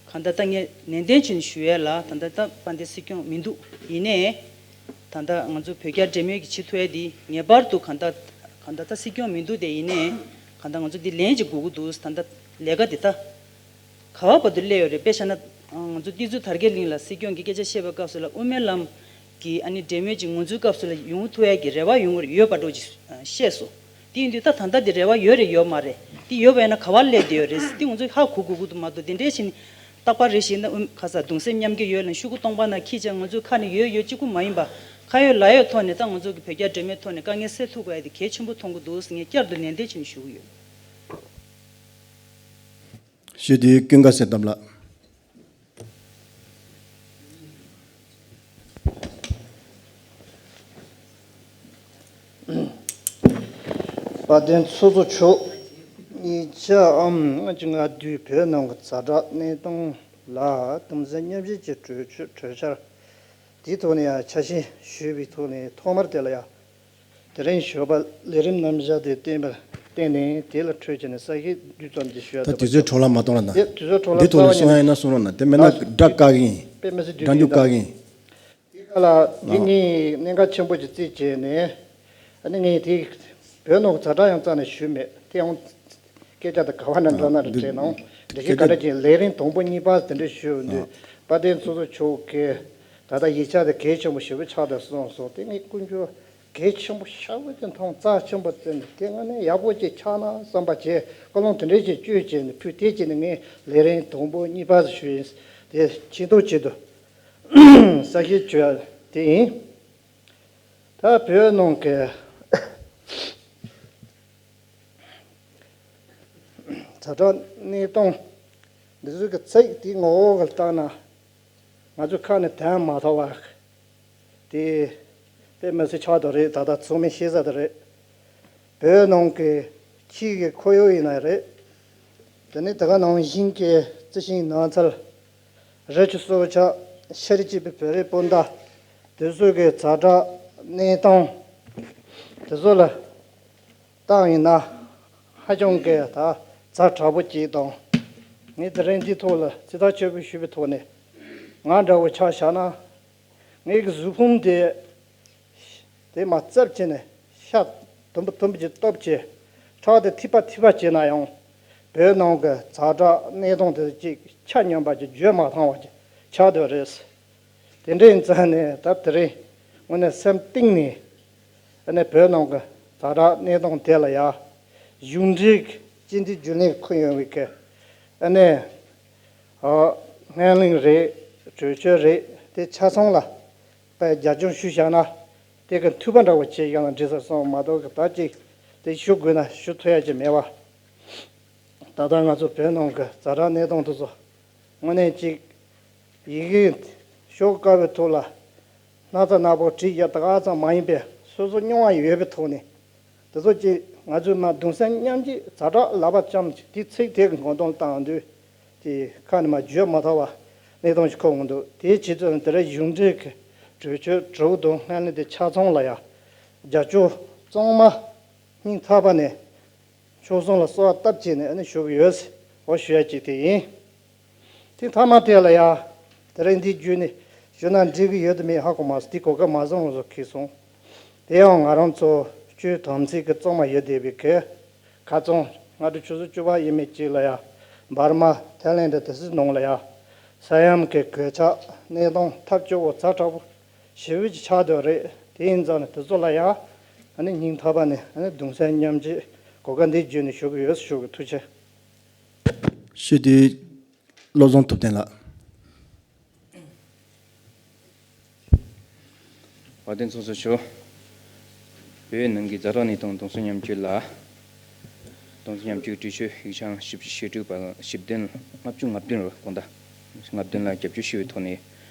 ག་འདྲ་ད་ངས་ནན་ཏན་བྱས་ནས་ཞུ་ཡས་ལ་ད་ལྟ་ད་དཔལ་ལྡན་སྲིད་སྐྱོང་མི་འདུག་ཡིན་ནའི་ད་ལྟ་ང་ཚོ་བོད་རྒྱ་འབྲེལ་མོལ་གྱི་བྱེད་ཐུབ་ཡས་འདི་ངེས་པར་དུ་ག་འདྲ་ག་འདྲ་ད་སྲིད་སྐྱོང་མི་འདུག་དེ་ཡིན་ནའི་ག་འདྲ་ང་ཚོ་འདི་ལན་ཅིག་དགོས་ཀྱི་འདུག་ད་ལྟ་ལས་ཀ་འདི་ད། ག་བ་བར་དུ་སླེབས་ཡོད་རེད། དཔེ་བཞག་ན་ང་ཚོ་ཏི་ཛུ་དར་རྒྱས་གླིང་ལ་སྲིད་སྐྱོང་གིས་སྐད་ཆ་བཤད་པའི་སྐབས་སུ་ལ་དབུ་མའི་ལམ་གྱི་ཨ་ནི་འབྲེལ་མོལ་གྱི་ངོས་འཛིན་སྐབས་སུ་ལ་ཡོང་ཐུབ་ཡ་གི་རེ་བ་ཡོང་གི་ཡོད་པ་འདྲ་ཅིག་བཤད་སོང་། དེ་ཡིན་དུས་ད་ད་ལྟ་དེ་རེ་བ་ཡོད་རེད་ཡོད་མ་རེད། དེ་ཡོད་པ་ཡིན་ན་ག་བ་སླེབས་བསྡད་ཡོད་རེད། དེ་ང་ཚོས་ཧ་གོ་དགོས་ཀྱི་འདུག་མ་གཏོགས་དེ་འདྲའི་ཞིག་ནི་རྟག་པར་རེ་ཞིག་ན་དབུ་ཁ་ས་གདུང་སེམས་མཉམ་སྐྱེད་ཡོད་ལ་ཤོག་གུ་སྟོང་པ་ན་འཁྱེར་བྱས་ང་ཚོའི་ཁ་ནས་ཡོད་ཡོད་གཅིག་པུ་མ་ཡིན་པ་ཁ་ཡོད་ལག་ཡོད་ཐོག་ནས་ད་ང་ཚོ་གི་བོད་རྒྱ་འབྲེལ་མོལ་ཐོག་ནས་དཀའ་ངལ་སེལ་ཐུབ་དགོས་ཡ་དེ་གལ་ཆེན་པོ་མཐོང་གི་འདུག་ཟེར་ངས་བསྐྱར་དུ་ནན་ཏན་བྱས་ནས་ཞུ་གི་ཡོད། ཞུ་དེ་ཀུན་དགའ་གསེར་གཏམ་ལགས། དཔལ་ལྡན་ཚོགས་གཙོ་མཆོག་ཉེ་ཆར་ཨམ་ལྔ་བཅུ་ང་བདུན་བོད་ནང་གི་ཛ་དྲག་གནས་སྟངས་ལ་གདུང་སེམས་མཉམ་སྐྱེད་ཀྱི་གྲོས་ཆོད་གྲོས་འཆར་དེའི་ཐོག་ནས་ཡང་ཆ་ཤས་ཞུས་པའི་ཐོག་ནས་ཐོག་མར་དེ་ལ་ཡང་དེ་རིང་ཞོགས་པ་ལས་རིམ་རྣམ་གཞག་དེ་བསྟན་པར་ བརྟེན་ནས་དེ་ལ་འཕྲོས་བྱས་ནས་གསལ་བཤད་བསྡུས་ཙམ་ཅིག་ཞུ་ཡ། ད་དུས་ཚོད་འཕྲོ་བརླག་མ་གཏོང་ར་ན། དེ་དུས་ཚོད་འཕྲོ་བརླག་འདི་ཐོག་ནས་གསུང་ཡ་ཡིན་ན་གསུང་རོགས་གནང་། དེ་མེད་ན་སྒྲ་བཀག་གི་ཡིན། དཔེ་མི་སྲིད་སྒྲ་འཇུག་བཀག་གི་ཡིན། དེ་ག་ལ་འདི་ངས་གནད་འགག་ཆེན་པོ་ཅིག་བརྩིས་བྱས་ནས། ཨ་ནི་ངས་དེ་བོད་ནང་གི་ཛ་དྲག་ཡང་རྩ་ནས་ཞུས་མེད། དེ་ཡང་སྐད་ཆ་དེ་ག་བ་ན་འདྲ་ན་རེ་དྲན་ནའང་། འདི་ཞིག་ག་འདྲ་ཅིག་ལས་རིམ་དང་པོ་གཉིས་པ་དེ་འདྲ་ཞུས་འདུག། དཔལ་ལྡན་ཚོགས་གཙོ་མཆོག་གིས་ད་ལྟ་ཡིག་ཆ་དེ་གལ་ཆེན་པོ་ཞེ་པོ་ཆགས་བསྡད་སོང་གསུངས། དེ་ངས་ཀུན་སྤྱོད་གལ་ཆེན་པོ་ཞེ་པོ་ཅིག་མཐོང་། རྩ་ཆེན་པོ་བརྩིས་ནས་དེ་དངོས་གནས་ཡག་པོ་ཅིག་ཆགས་ན་བསམ་པ་བྱས། ཀུན་སློང་དེ་འདྲ་ཅིག་བཅོས་བྱས་ནས་ཕུལ། དེ་བྱས་ནས་ངས་ལས་རིམ་དང་པོ་གཉིས་པ་ཞུས་ཡིན། དེ་ཆེད་དུ་ཆེད་དུ་གསལ་བཤད་བྱོས་དེ་ཡིན། ད་བོད་ནང་གི་ཛ་དྲག་གནས་སྟངས་འདི་ཚོ་གི་ཚིག་དེའི་ངོ་བོ་གི་ལྟར་ན། ང་ཚོ་ཁ་ནས་དོན་མ་ཐོག་པ་དེ་དཔེ་མི་སྲིད་ཆགས་འདུག་རེད། ད་ལྟ་ཚང་མས་ཤེས་ས་དེ་རེད། བོད་ནང་གི་ཕྱིའི་གི་ཁོར་ཡུག་ཡིན་ན་རེད། དེ་ནས་དེ་ག་ནང་བཞིན་གྱི་རྩི་ཤིང་ནགས་ཚལ། རི་ཆུ་སྲོག་ཆགས། ཤ་རུས་གཅིག་པའི་བོད་རིགས་སྤུན་ཟླ་དེ་ཚོ་གི་ཛ་དྲག་གནས་སྟངས་དེ་ཚོ་ལ་བལྟས་ཡིན་ན། ཧ་ཅང་གི་ད་ཛ་དྲག་པོ་ཅིག་དང་། ངས་དེ་རིང་འདིའི་ཐོག་ལ་ཚིག་ཐག་ཆོད་པོ་ཞུས་པའི་ཐོག་ནས། ང་འདྲ་བོ་ཆ་བཞག་ན། ངའི་གི་གཟུགས་ཕུང་དེ་དེ་མར་བཙབ་བྱས་ནས་ཤ་དུམ་བུ་དུམ་བུ་ཅིག་གཏུབ་བྱས། ཁྲག་དེ་ཐིགས་པ་ཐིགས་པ་བྱས་ན་ཡང་། བོད་ནང་གི་ཛ་དྲག་གནས་སྟངས་དེ་ཅིག་ཆ་མཉམ་པ་ཅིག་བརྗོད་མ་ཚང་བ་ཅིག་ཆགས་བསྡད་རེད། དེ་འདྲ་ཡིན་ཙང་ནས་ད་དེ་རིང་དངོས་གནས་སེམས་གཏིང་ནས། ཨ་ནི་བོད་ནང་གི་ཛ་དྲག་གནས་སྟངས་དེ་ལ་ཡ། གཞུང་འབྲེལ་གྱི་སྤྱི་འཐུས་རྒྱུན་ལས་ཁུར་ཡོང་བའི་གི་ཨ་ནི་ཨ་སྣེ་ལེན་རེད། གྲོས་ཆོད་རེད། དེ་ཆ་ཚང་ལ་དཔེ་རྒྱབ་ལྗོངས་ཞུས་བཞག་ན། དེ་གི་མཐུན་པ་འདྲ་བོ་བྱས་བཞག་ན་འགྲིག་ས་སོང་མ་གཏོགས་གི། ད་ཅིག་དེ་ཞུ་དགོས་ན་ཞུ་ཐུབ་ཡ་ཅིག་མེད་པ། ད་ལྟ་ང་ཚོ་བོད་ནང་གི་ཛ་དྲག་གནས་སྟངས་དེ་ཚོ་དངོས་གནས་ཅིག་ཡི་གེ་ཤོག་དཀར་པོའི་ཐོག་ལ་སྣག་ཚ་ནག་པོ་བྲིས་ཡ་ད་ག་ཙམ་མ་ཡིན་པའི། སོ་སོ་མྱོང་བ་ཡོད་པའི་ཐོག་ནས་དེ་ཚོ་ཅིག་ང་ཚོས་མར་གདུང་སེམས་མཉམ་སྐྱེད། ཛ་དྲག་ལག་པ་བརྐྱངས་ཅིག་དེ་ཚིག་དེ་གི་མགོ་འདོན་བཏང་དུས། དེ་ཁ་ནས་མར་བརྗོད་མ་ཐུབ་པ་གནས་སྟངས་ཤིག་འཁོར་འོང་འདུག། དེའི་ཆེད་དུ་དེ་རིང་གཞུང་འབྲེལ་གྱི་གྲོས་ཆོད་གྲོས་དང་སྣེ་ལེན་དེ་ཆ་ཚང་ལ་ཡ། རྒྱབ་སྐྱོར་གཙང་མ་སྙིང་ཐག་པ་ནས་ཕྱོགས་གསུམ་ལ་གསོལ་བ་བཏབ་བྱས་ནས་ཨ་ནི་ཞུ་གི་ཡོད། འོ་ཞུ་ཡ་གཅིག་དེ་ཡིན། དེ་མཐའ་མ་དེ་ལ་ཡ། དེ་རིང་འདི་བརྒྱུད་ནས་ཞུ་ན་འགྲིག་གི་ཡོད་དམ་མེད་ཧ་གོ་མ་སོང་། དེ་གོ་སྐབས་མ་བཟང་བཟོ་ཁེལ་སོང་། དེ་ཡང་ང་རང་ཚོ་སྤྱིའི་དམ་ཚིག་གི་གཙང་མ་ཡོད་བསྡད་པའི་གི། ཁ་རྩང་སྔ་དྲོ་ཆུ་ཚོད་བཅུ་པ་ཡས་མས་གཅིག་ལ་ཡ། འབར་མ་ཐའི་ལེན་ཌི་དེ་ཚོའི་ནང་ལ་ཡ། ས་ཡོམ་གྱི་གོད་ཆག་གནས་སྟངས་ཐབས་སྐྱོ་བོ་ཛ་དྲག་པོ་ཞེ་པོ་ཅིག་ཆགས་བསྡད་རེད། དེ་ཡིན་ཙང་ནས་དེ་ཚོ་ལ་ཡ། ཨ་ནི་སྙིང་ཐག་པ་ནས་ཨ་ནི་གདུང་སེམས་མཉམ་སྐྱེད་གོ་སྐབས་འདི་བརྒྱུད་ནས་ཞུ་གི་ཡོད། ཞུ་གི། ཐུགས་རྗེ་ཆེ། ཞུ་དུས་བློ་བཟང་ཐུབ་བསྟན་ལགས། དཔལ་ལྡན་ཚོགས་གཙོ་མཆོག། བོད་ནང་གི་ཛ་དྲག་གནས་སྟངས་གདུང་སེམས་མཉམ་སྐྱེད་ལ། གདུང་སེམས་མཉམ་སྐྱེད་གྲོས་ཆོད་ཡིག་ཆ་བཞི་བཅུ་ཞེ་དྲུག་པ། བཞི་བདུན། ལྔ་བཅུ་ང་བདུན་རེད་དགོངས་དག། ལྔ་བདུན་ལ་རྒྱབ་སྐྱོར་ཞུ་བའི་ཐོག་ནས།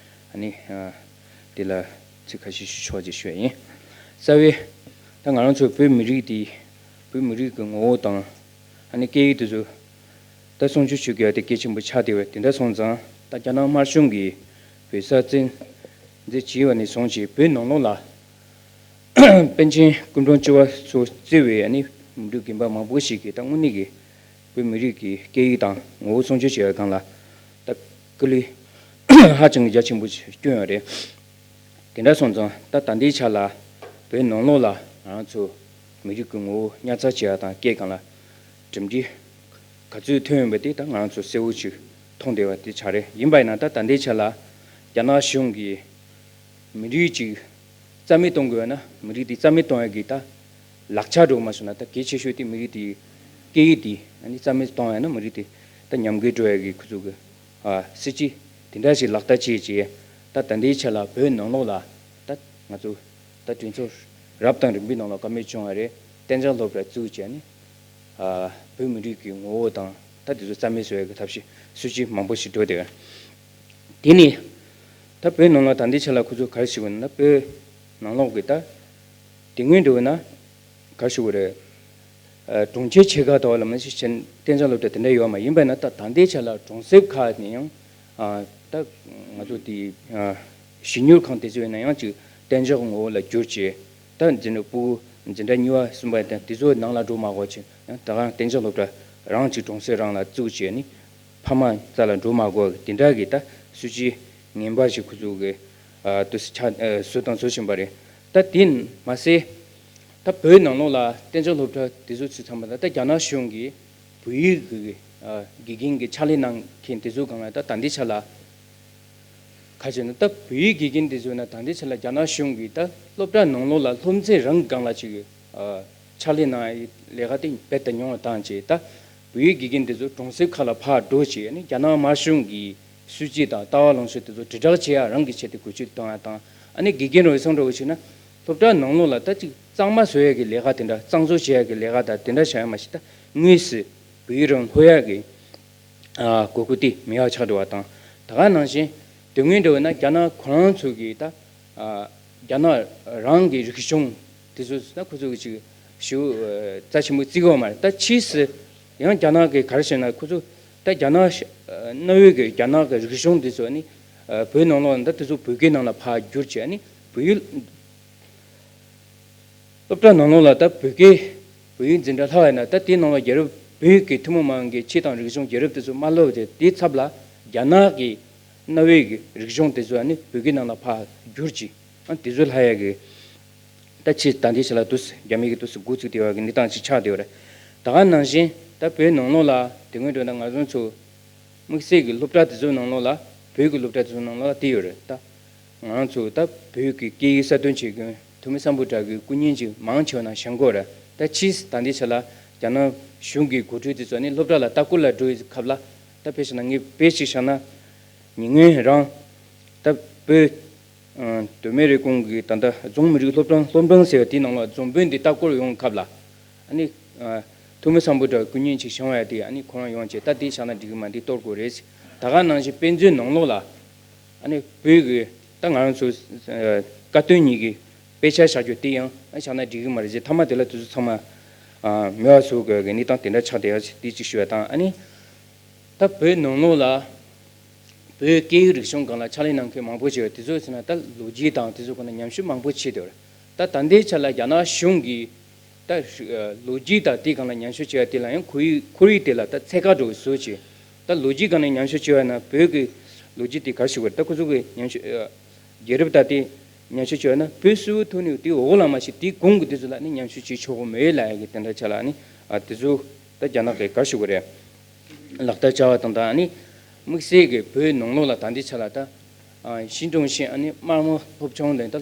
ཨ་ནི་ཨ་དེ་ལ་ཚིག་ཁ་ཤས་ཞུ་ཆོག་ཅེས་ཞུ་བ་ཡིན། རྩ་བའི་ད་ང་རང་ཚོ་བོད་མི་རིགས་དེ། བོད་མི་རིགས་ཀྱི་ངོ་བོ་དང་། ཨ་ནི་སྐད་ཡིག་དེ་ཚོ་ད་སྲུང་སྐྱོབ་བྱེད་དགོས་ཡ་དེ་གལ་ཆེན་པོ་ཆགས་བསྡད་པ་དེ་འདྲ་སོང་ཙང་། ད་རྒྱ་ནག་དམར་གཞུང་གིས་བོད་ས་བཙན་འཛུལ་བྱས་པ་ནས་བཟུང་བྱས་བོད་ནང་ལོགས་ལ་པཎ་ཆེན་སྐུ་ཕྲེང་བཅུ་པ་ཚོ་གཙོས་པའི་ཨ་ནི་མི་རིགས་རྒན་པ་མང་པོ་ཞིག་གིས་ད་དངོས་གནས་ཀྱི་བོད་མི་རིགས་ཀྱི་སྐད་ཡིག་དང་ངོ་བོ་སྲུང་སྐྱོབ་བྱེད་པའི་སྒང་ལ་ད་སྐུ་ལས་ཧ་ཅང་གི་རྒྱ་ཆེན་པོ་ཞིག་བསྐྱོན་ཡོད་རེད། དེ་འདྲ་སོང་ཙང་ད་ད་ལྟའི་ཆ་ལ་བོད་ནང་ལོགས་ལ་ང་རང་ཚོ་མི་རིགས་ཀྱི་ངོ་བོ་ཉར་ཚགས་བྱེད་ཡ་དང་སྐད་སྒང་ལ་གྲུབ་འབྲས་ག་ཚོད་ཐོན་ཡོད་པ་དེ་ད་ང་རང་ཚོ་གསལ་བོ་ཅིག་མཐོང་བསྡད་པ་དེ་ཆགས་རེད། ཡིན་པ་ཡིན་ན་ད་ད་ལྟའི་ཆ་ལ་རྒྱ་ནག་གཞུང་གིས་མི་རིགས་ཅིག་རྩ་མེད་གཏོང་དགོས་ན། མི་རིགས་དེ་རྩ་མེད་གཏོང་ཡ་གི་ད་ལག་ཆ་འགྲོ་མ་སོང་ན། ད་གལ་ཆེ་ཤོས་དེ་མི་རིགས་དེ་སྐད་ཡིག་དེ་ཨ་ནི་རྩ་མེད་གཏོང་ཡ་ན། མི་རིགས་དེ་ད་ཉམས་རྒུད་འགྲོ་ཡ་གི་ཁོ་ཚོ་གི་ཨ་སྲིད་ཇུས་དེ་འདྲ་ཞིག་ལག་བསྟར་བྱས་རྗེས། ད་ད་ལྟའི་ཆ་ལ་བོད་ནང་ལོགས་ལ་ད་ང་ཚོ་ད་གྲོས་ཚོགས་རབ་དང་རིམ་པའི་ནང་ལ་བཀའ་མོལ་བྱུང་བ་རེད། གཏན་འཇགས་སློབ་གྲྭ་བཙུགས་བྱས་ནས་ཨ་བོད་མི་རིགས་ཀྱི་ངོ་བོ་དང་ད་དེ་ཚོ་རྩ་མེད་བཟོ་ཡ་གི་ཐབས་ཤེས་སྲིད་ཇུས་མང་པོ་ཞིག་འགྲོ་བསྡད་ཡོད། དེ་ནས་ད་བོད་ནང་ལ་ད་ལྟའི་ཆ་ལ་ཁོ་ཚོ་ག་རེ་བྱེད་དགོས་ན། བོད་ནང་ལོགས་ཀྱི་ད་དེ་སྔོན་འགྲོ་ན་ག་རེ་ཞུ་དགོས་རེད། ཨ་གྲོང་ཁྱེར་ཆེ་ཁག་དག་ལ་མ་གཞི་གཏན་འཇགས་སློབ་གྲྭ་དེ་འདྲ་ཡོད་མ་ཡིན་པ་ན། ད་ད་ལྟའི་ཆ་ལ་གྲོང་གསེབ་ཁག་ནས་ཡང་ཨ་ད་ང་ཚོ་དེ་ཨ་གཞིས་སྙོར་ཁང་དེ་ཚོ་ཡིན་ན་ཡང་ཅིག་གཏན་འཇགས་ངོ་བོ་ལ་བསྒྱུར་བྱས། ད་འཛིན་གྲྭ་ཕྲུ་གུ་ འཛིན་གྲྭ་གཉིས་པ་གསུམ་པ་དང་དེ་ཚོ་ནང་ལ་འགྲོ་མ་དགོས་ཅིག་ཡང་ད་གང་གཏན་འཇགས་སློབ་གྲྭ་རང་ཅིག་གྲོང་གསེབ་རང་ལ་བཙུགས་བྱས་ནི་ཕ་མ་རྩ་ལ་འགྲོ་མ་དགོས་དེ་འདྲ་གི་ད་སྲིད་ཇུས་ངན་པ་ཞིག་ཁོ་ཚོ་གི་དུ་ཆ་བཟོ་དང་བཟོ་བཞིན་པ་རེད། ད་དེ་མ་ཟད་ད་བོད་ནང་ལོགས་ལ་གཏན་འཇགས་སློབ་གྲྭ་དེ་ཚོ་ཚུད་ཚང་མ་ད་ད་རྒྱ་ནག་གཞུང་གིས་བོད་ཡིག་གི་དགེ་རྒན་གྱི་ཕྱག་ལས་གནང་མཁན་དེ་ཚོ་སྒང་ལ་ད་ད་ལྟའི་ཆ་ལ། ཁ་ཆེ་ན་ད་བོད་ཡིག་དགེ་རྒན་དེ་ཚོ་ན་ད་ལྟའི་ཆ་ལ་རྒྱ་ནག་གཞུང་གིས་ད་སློབ་གྲྭ་ནང་ལོགས་ལ་སློབ་ཚན་རང་སྒང་ལ་ཅིག་ཨ་ཕྱག་ལས་གནང་ཡའི་ལས་ཀ་དེ་རྦད་དེ་ཉུང་བ་བཏང་བྱས་ད་བོད་ཡིག་དགེ་རྒན་དེ་ཚོ་གྲོང་གསེབ་ཁག་ལ་ཕར་འགྲོ་བྱས་ནས་རྒྱ་ནག་དམར་གཞུང་གི་སྲིད་ཇུས་དང་ལྟ་བ་ལངས་ཕྱོགས་དེ་ཚོ་དྲིལ་བསྒྲགས་བྱེད་ཡ་རང་གི་ཆེད་དུ་གོ་སྒྲིག་གཏོང་ཡ་དང་ཨ་ནི་དགེ་རྒན་རོལ་སོང་འགྲོ་བ་བྱས་ན་སློབ་གྲྭ་ནང་ལོགས་ལ་ད་ཅིག་གཙང་མ་བཟོ་ཡ་གི་ལས་ཀ་དེ་འདྲ་གཙང་བཟོ་བྱེད་ཡ་གི་ལས་ཀ་དང་དེ་འདྲ་བྱ་ཡ་མ་གཞི་ད་དངོས་སུ་བོད་ཡིག་རང་སློབ་ཡ་གི་ཨ་གོ་སྐབས་དེ་མེད་པ་ཆགས་འགྲོ་བ་དང་། ད་ག་ནང་བཞིན་དོན་དངོས་འདྲ་བོ་ན་རྒྱ་ནག་ཁོ་རང་ཚོ་གིས་ད་ཨ་རྒྱ་ནག་རང་གི་རིག་གཞུང་དེ་ཚོ་ད་ཁོ་ཚོ་གི་ཅིག་ཞུ་རྩ་ཆེན་པོ་བརྩི་གི་ཡོད་མ་རེད། ད་ཕྱིས་སུ་ཡང་རྒྱ་ནག་གི་ག་རེ་བྱས་ན་ཁོ་ཚོ་ད་རྒྱ་ནག་གནའ་བོའི་གི་རྒྱ་ནག་གི་རིག་གཞུང་དེ་ཚོ་ནི་བོད་ནང་ལོགས་ན་ད་དེ་ཚོ་བོད་སྐད་ནང་ལ་ཕར་བསྒྱུར་བྱས་ནི་བོད་ཡིག་སློབ་གྲྭ་ནང་ལོགས་ལ་ད་བོད་སྐད་བོད་ཡིག་འཛིན་གྲྭ་ལྷག་ཡོད་ན་ད་དེའི་ནང་ལ་རྒྱལ་རབས་བོད་ཀྱི་ཐུན་མོང་མ་ཡིན་གྱི་ཆོས་དང་རིག་གཞུང་རྒྱལ་རབས་དེ་ཚོ་མ་སློབ་དེ་དེའི་ཚབ་ལ་རྒྱ་ནག་གི་གནའ་བོའི་གི་རིག་གཞུང་དེ་ཚོ་ནི་བོད་སྐད་ནང་ལ་ཕར་བསྒྱུར་ཅིག་ཨ་དེ་ཚོ་ལྷག་ཡ་གི་ད་ཆེས་ད་འདི་ཆ་ལ་དུས་རྒྱ་མི་གི་དུས་འགོ་ཚུགས་བསྡད་པ་གི་གནས་སྟངས་ཅིག་ཆགས་བསྡད་པ་རེད། ད་ག་ནང་བཞིན་ད་བོད་ནང་ལོགས་ལ་དེ་སྔོན་འགྲོ་ན་ང་ཚོ་ཚོ་དམིགས་བསལ་གྱི་སློབ་གྲྭ་དེ་ཚོའི་ནང་ལོགས་ལ་བོད་ཀྱི་སློབ་གྲྭ་དེ་ཚོའི་ནང་ལོགས་ལ་དེ་ཡོད་རེད། ད་ང་རང་ཚོ་ད་བོད་ཀྱི་སྐད་ཡིག་གསར་གཏོད་བྱེད་མཁན་ཐོན་མི་སམ་བྷོ་ཊ་གི་སྐུ་ཉིད་ཅིག་མང་ཆེ་བ་ན་བཞེངས་སྐོར་རེད། ད་ཕྱིས་ད་ལྟའི་ཆ་ལ་རྒྱ་ནག་གཞུང་གི་འགོ་ཁྲིད་དེ་ཚོ་ནི་སློབ་གྲྭ་ལ་ལྟ་སྐོར་ལ་འགྲོ་བའི་སྐབས་ལ་ད་དཔེ་བཞག་ན་ངས་དཔེ་ཅིག་བཞག་ན་ཉེ་སྔོན་རང་ད་བོད་ཨ་སྟོད་སྨད་རེབ་གོང་གི་ད་ལྟ་རྫོང་མི་རིགས་སློབ་གྲྭ་སློབ་འབྲིང་ཟེར་བ་དེའི་ནང་ལ་རྫོང་དཔོན་དེ་ལྟ་སྐོར་ཡོང་སྐབས་ལ་ཨ་ནི་ཨ་ཐོན་མི་སམ་བྷོ་ཊ་སྐུ་ཉིད་ཅིག་བཞེངས་ཡ་དེ་ཨ་ནི་ཁོ་རང་ཡོང་བྱས་ད་དེ་བཞག་ན་འགྲིག་གི་མ་འདི་གཏོར་དགོས་རེད། ད་ག་ནང་བཞིན་དཔེ་མཛོད་ནང་ལོགས་ལ་ཨ་ནི་བོད་ཀྱི་ད་ང་རང་ཚོ་ཨ་བཀའ་བསྟན་གཉིས་ཀྱི་དཔེ་ཆ་བཞག་རྒྱུ་དེ་ཡང་ཨ་བཞག་ན་འགྲིག་གི་མ་རེད་ཅེས་མཐའ་མ་དེ་ལ་དུས་ཚོད་ཚང་མ་ཨ་མེད་པ་བཟོ་དགོས་ཀྱི་གནས་སྟངས་དེ་འདྲ་ཆགས་བསྡད་ཡོད་ཅེས་དེ་གཅིག་ཞུ་བ་དང་ཨ་ནི། ད་བོད་ནང་ལོགས་ལ་བོད་སྐད་ཡིག་རིག་གཞུང་སྒང་ལ་ཕྱག་ལས་གནང་མཁན་མང་པོ་ཞིག་ཡོད། དེ་ཚོ་ཟེར་ན་ད་ལོ་རྒྱུས་དང་དེ་ཚོ་སྒང་ལ་ཉམས་ཞིབ་མང་པོ་བྱས་ཏེ་ཡོད་རེད། ད་ད་ལྟའི་ཆ་ལ་རྒྱ་ནག་གཞུང་གིས་ད་ལོ་རྒྱུས་དང་དེའི་སྒང་ལ་ཉམས་ཞིབ་བྱས་པ་དེ་ལ་ཡང་ཁོར་ཡུག་ཁོར་ཡུག་དེ་ལ་ད་ཚད་བཀག་འགྲོ་བའི་བཟོ་བྱས། ད་ལོ་རྒྱུས་སྒང་ནས་ཉམས་ཞིབ་བྱས་པ་ན་བོད་ཀྱི་ལོ་རྒྱུས་དེ་ག་རེ་ཞིག་ཡོད་རེད། ད་ཁོ་ཚོ་གི་ཉམས་ཞིབ་རྒྱལ་རབས་ད་ལྟའི་ཉམས་ཞིབ་བྱས་པ་ན་བོད་སིལ་བུ་ཐོན་ནས་དེའི་འོག་ལ་མ་ཞིག་དེའི་གོང་གི་དེ་ཚོ་ལ་ནི་ཉམས་ཞིབ་བྱེད་ཆོག་གི་མེད་ལབ་ཡ་གི་དེ་འདྲ་ཆ་ལ་ནི་ཨ་དེ་ཚོ་ད་རྒྱ་ནག་གི་ག་རེ་ཞིག་ཡོད་རེད། ལག་བསྟར་བྱ་བ་དང་ད་ཨ་ནི་དམིགས་བསལ་གྱི་བོད་ནང་ལོགས་ལ་ད་ལྟའི་ཆ་ལ་ད་ཨ་ཤིན་ཀྲུང་ཤིན་ཨ་ནི་དམག་མི་སློབ་ཆུང་ལ་ད་ཨ་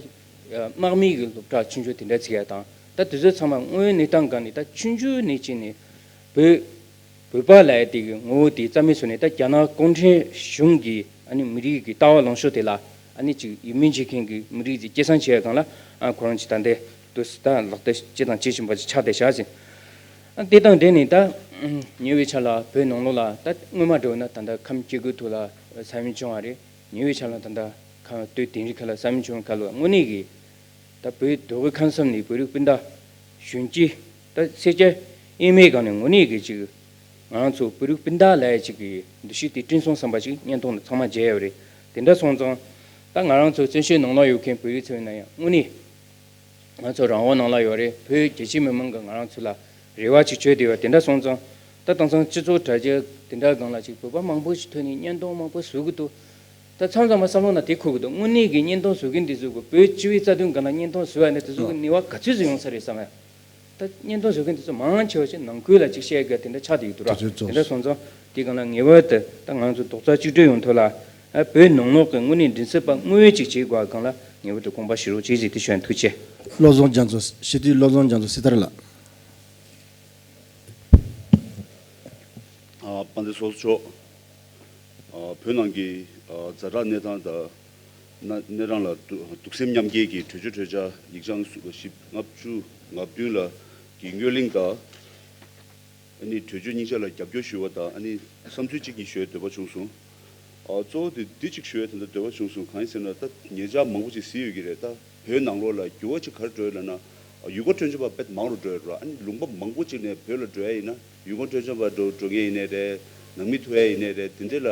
དམག་མི་གི་སློབ་གྲྭ་ཆུང་ཆུང་དེ་འདྲ་བརྩི་ཡ་དང་ད་དེ་ཚོ་ཚང་མ་དངོས་ཡོད་གནས་སྟངས་སྒང་ནས་ད་ཆུང་ཆུང་ནས་བྱས་ནས་བོད་བོད་པ་ལབ་ཡ་དེ་གི་ངོ་བོ་དེ་རྩ་མེད་བཟོས་ནས་ད་རྒྱ་ནག་གུང་ཁྲན་གཞུང་གི་ཨ་ནི་མི་རིགས་ཀྱི་ལྟ་བ་ལངས་ཕྱོགས་དེ་ལ་ཨ་ནི་ཅིག་ཡིད་སྨོན་བྱེད་མཁན་གྱི་མི་རིགས་ཀྱི་སྐྱེད་སྲིང་བྱེད་ཡ་སྒང་ལ་ཨ་ཁོ་རང་ཅིག་ད་འདི་དུས་སུ་ད་ལག་བསྟར་བྱེད་དང་བྱེད་བཞིན་པ་ཅིག་ཆགས་བསྡད་བཞག་ཟིན། ཨ་དེ་དང་འབྲེལ་ནས་ད་ཉེ་བའི་ཆར་ལ་བོད་ནང་ལོགས་ལ་ད་སྔོན་མ་འདྲ་བོ་ན་ད་ལྟ་ཁམས་སྐྱེ་རྒུ་ཐོག་ལ་ས་ཡོམ་བྱུང་བ་རེད། ཉེ་བའི་ཆར་ལ་ད་ལྟ་ཁམས་སྟོད་དིང་རི་ཁ་ལ་ས་ཡོམ་བྱུང་བའི་ཁ་ལོ་དངོས་གནས་ཀྱི་ད་བོད་མདོ་དབུས་ཁམས་གསུམ་ནས་བོད་རིགས་སྤུན་ཟླ་གཞོན་སྐྱེས་ད་སེར་སྐྱ་དབྱེ་མེད་སྒང་ནས་དངོས་གནས་ཀྱི་ཅིག་ང་རང་ཚོ་བོད་རིགས་སྤུན་ཟླ་ལབ་ཡ་ཅིག་གི་འདུ་ཤེས་དེ་བསྐྲུན་སོང་བསམ་པ་ཅིག་བརྙན་ཐུང་ལ་ཚང་མ་མཇལ་ཡོད་རེད། དེ་འདྲ་སོང་ཙང་ད་ང་རང་ཚོ་བཙན་བྱོལ་ནང་ལ་ཡོད་མཁན་བོད་རིགས་ཚོ་ཡིན་ན་ཡང་དངོས་གནས་ང་ཚོ་རང་དབང་ནང་ལ་ཡོད་རེད། བོད་རྒྱ་ཆེ་མི་མང་གིས་ང་རང་ཚོ་ལ་རེ་བ་ཅིག་བཅོལ་བསྡད་ཡོད། དེ་འདྲ་སོང་ཙང་ད་དེང་སང་སྤྱི་ཚོགས་དྲ་རྒྱ་དེ་འདྲ་སྒང་ལ་ཅིག་བོད་པ་མང་པོ་ཞིག་ཐོན་ནས་བརྙན་ཐུང་མང་པོ་བཟོ་གི་འདུག་ད་མཚམས་མཚམས་མ་བསམ་བློ་ནང་དེ་འཁོར་གི་འདུག་དངོས་གནས་ཀྱི་བརྙན་ཐུང་བཟོ་མཁན་དེ་ཚོ་གི་བོད་སྤྱི་པའི་རྩ་དོན་སྒང་ལ་བརྙན་ཐུང་བཟོ་ཡ་ནི་དེ་ཚོ་གི་ནུས་པ་ག་ཚོད་ཅིག་ཡོང་ས་རེད་བསམ་ཡ། ད་བརྙན་ཐུང་བཟོ་མཁན་དེ་ཚོ་མང་ཆེ་བ་ཞིག་ནང་ཁུལ་ལ་ཅིག་བཤད་དགོས་དེ་འདྲ་ཆགས་བསྡད་ཡོད་འདུག་ར། དེ་ཚོའི་དེ་འདྲ་ཚོགས་སོང་ཙང་དེ་སྒང་ལ་ངེས་པར་དུ་ད་ང་ཚོ་རྡོག་རྩ་གཅིག་སྒྲིལ་ཡོང་ཐབས་ལ་ཨ་བོད་ནང་ལོགས་ཀྱི་དངོས་གནས་མགྲིན་ཚབ་པ་དངོས་ཡོད་ཅིག་བྱེད་དགོས་པ་སྒང་ལ་ངེས་པར་དུ་དགོངས་པ་བཞེས་རོགས་བྱེད་ཅིག་དེ་ཞུ་ཡ་ཐུགས་རྗེ་ཆེ། བློ་བཟང་རྒྱ་མཚོ། སྤྱི་འཐུས་བློ་བཟང་རྒྱ་མཚོ་སྲི་ཐར་ལགས། ཨ་དཔལ་ལྡན་ཚོགས་གཙོ་མཆོག་ཨ་བོད་ནང་གི་ཨ་ཛ་དྲག་གནས་སྟངས་དང་། ན་གནས་སྟངས་ལ་གདུག་གདུག་སེམས་མཉམ་སྐྱེད་ཀྱི་གྲོས་ཆོད་གྲོས་འཆར་ཡིག་ཆ་ཞིབ་ལྔ་བཅུ་ང་བདུན་ལ་གི་སྔོན་གླེང་དང་། ཨ་ནི་གྲོས་ཆོད་སྙིང་ཆ་ལ་རྒྱབ་སྐྱོར་ཞུ་བ་དང་ཨ་ནི་བསམ་ཚུལ་གཅིག་གཉིས་ཞུ་བའི་འདོད་པ་བྱུང་སོང་། ཨ་གཙོ་བོ་དེ་འདི་གཅིག་ཞུ་བའི་དེ་འདྲ་འདོད་པ་བྱུང་སོང་། གང་ཡིན་ཟེར་ན་ད་ཉེ་ཆར་མང་པོ་ཅིག་གཟིགས་ཡོད་ཀྱི་རེད། ད་བོད་ནང་ལོགས་ལ་འགྱུར་བ་ཅིག་ག་རེ་འགྲོ་ཡོད་ལབ་ན། ཡུལ་སྐོར་སྤྲོ་འཆམ་པ་དཔེ་མང་རུ་འགྲོ་ཡོད་རེད། ཨ་ནི་ལུང་པ་མང་པོ་ཅིག་ནས་བོད་ལ་འགྲོ་ཡ་ཡིན་ན་ཡུལ་སྐོར་སྤྲོ་འཆམ་པ་འགྲོ་འགྲོ་མཁན་ཡིན་ནའི་རེད། ནང་མི་ཐོན་ཡ་ཡིན་ནའི་རེད། དེ་འདྲས་ལ་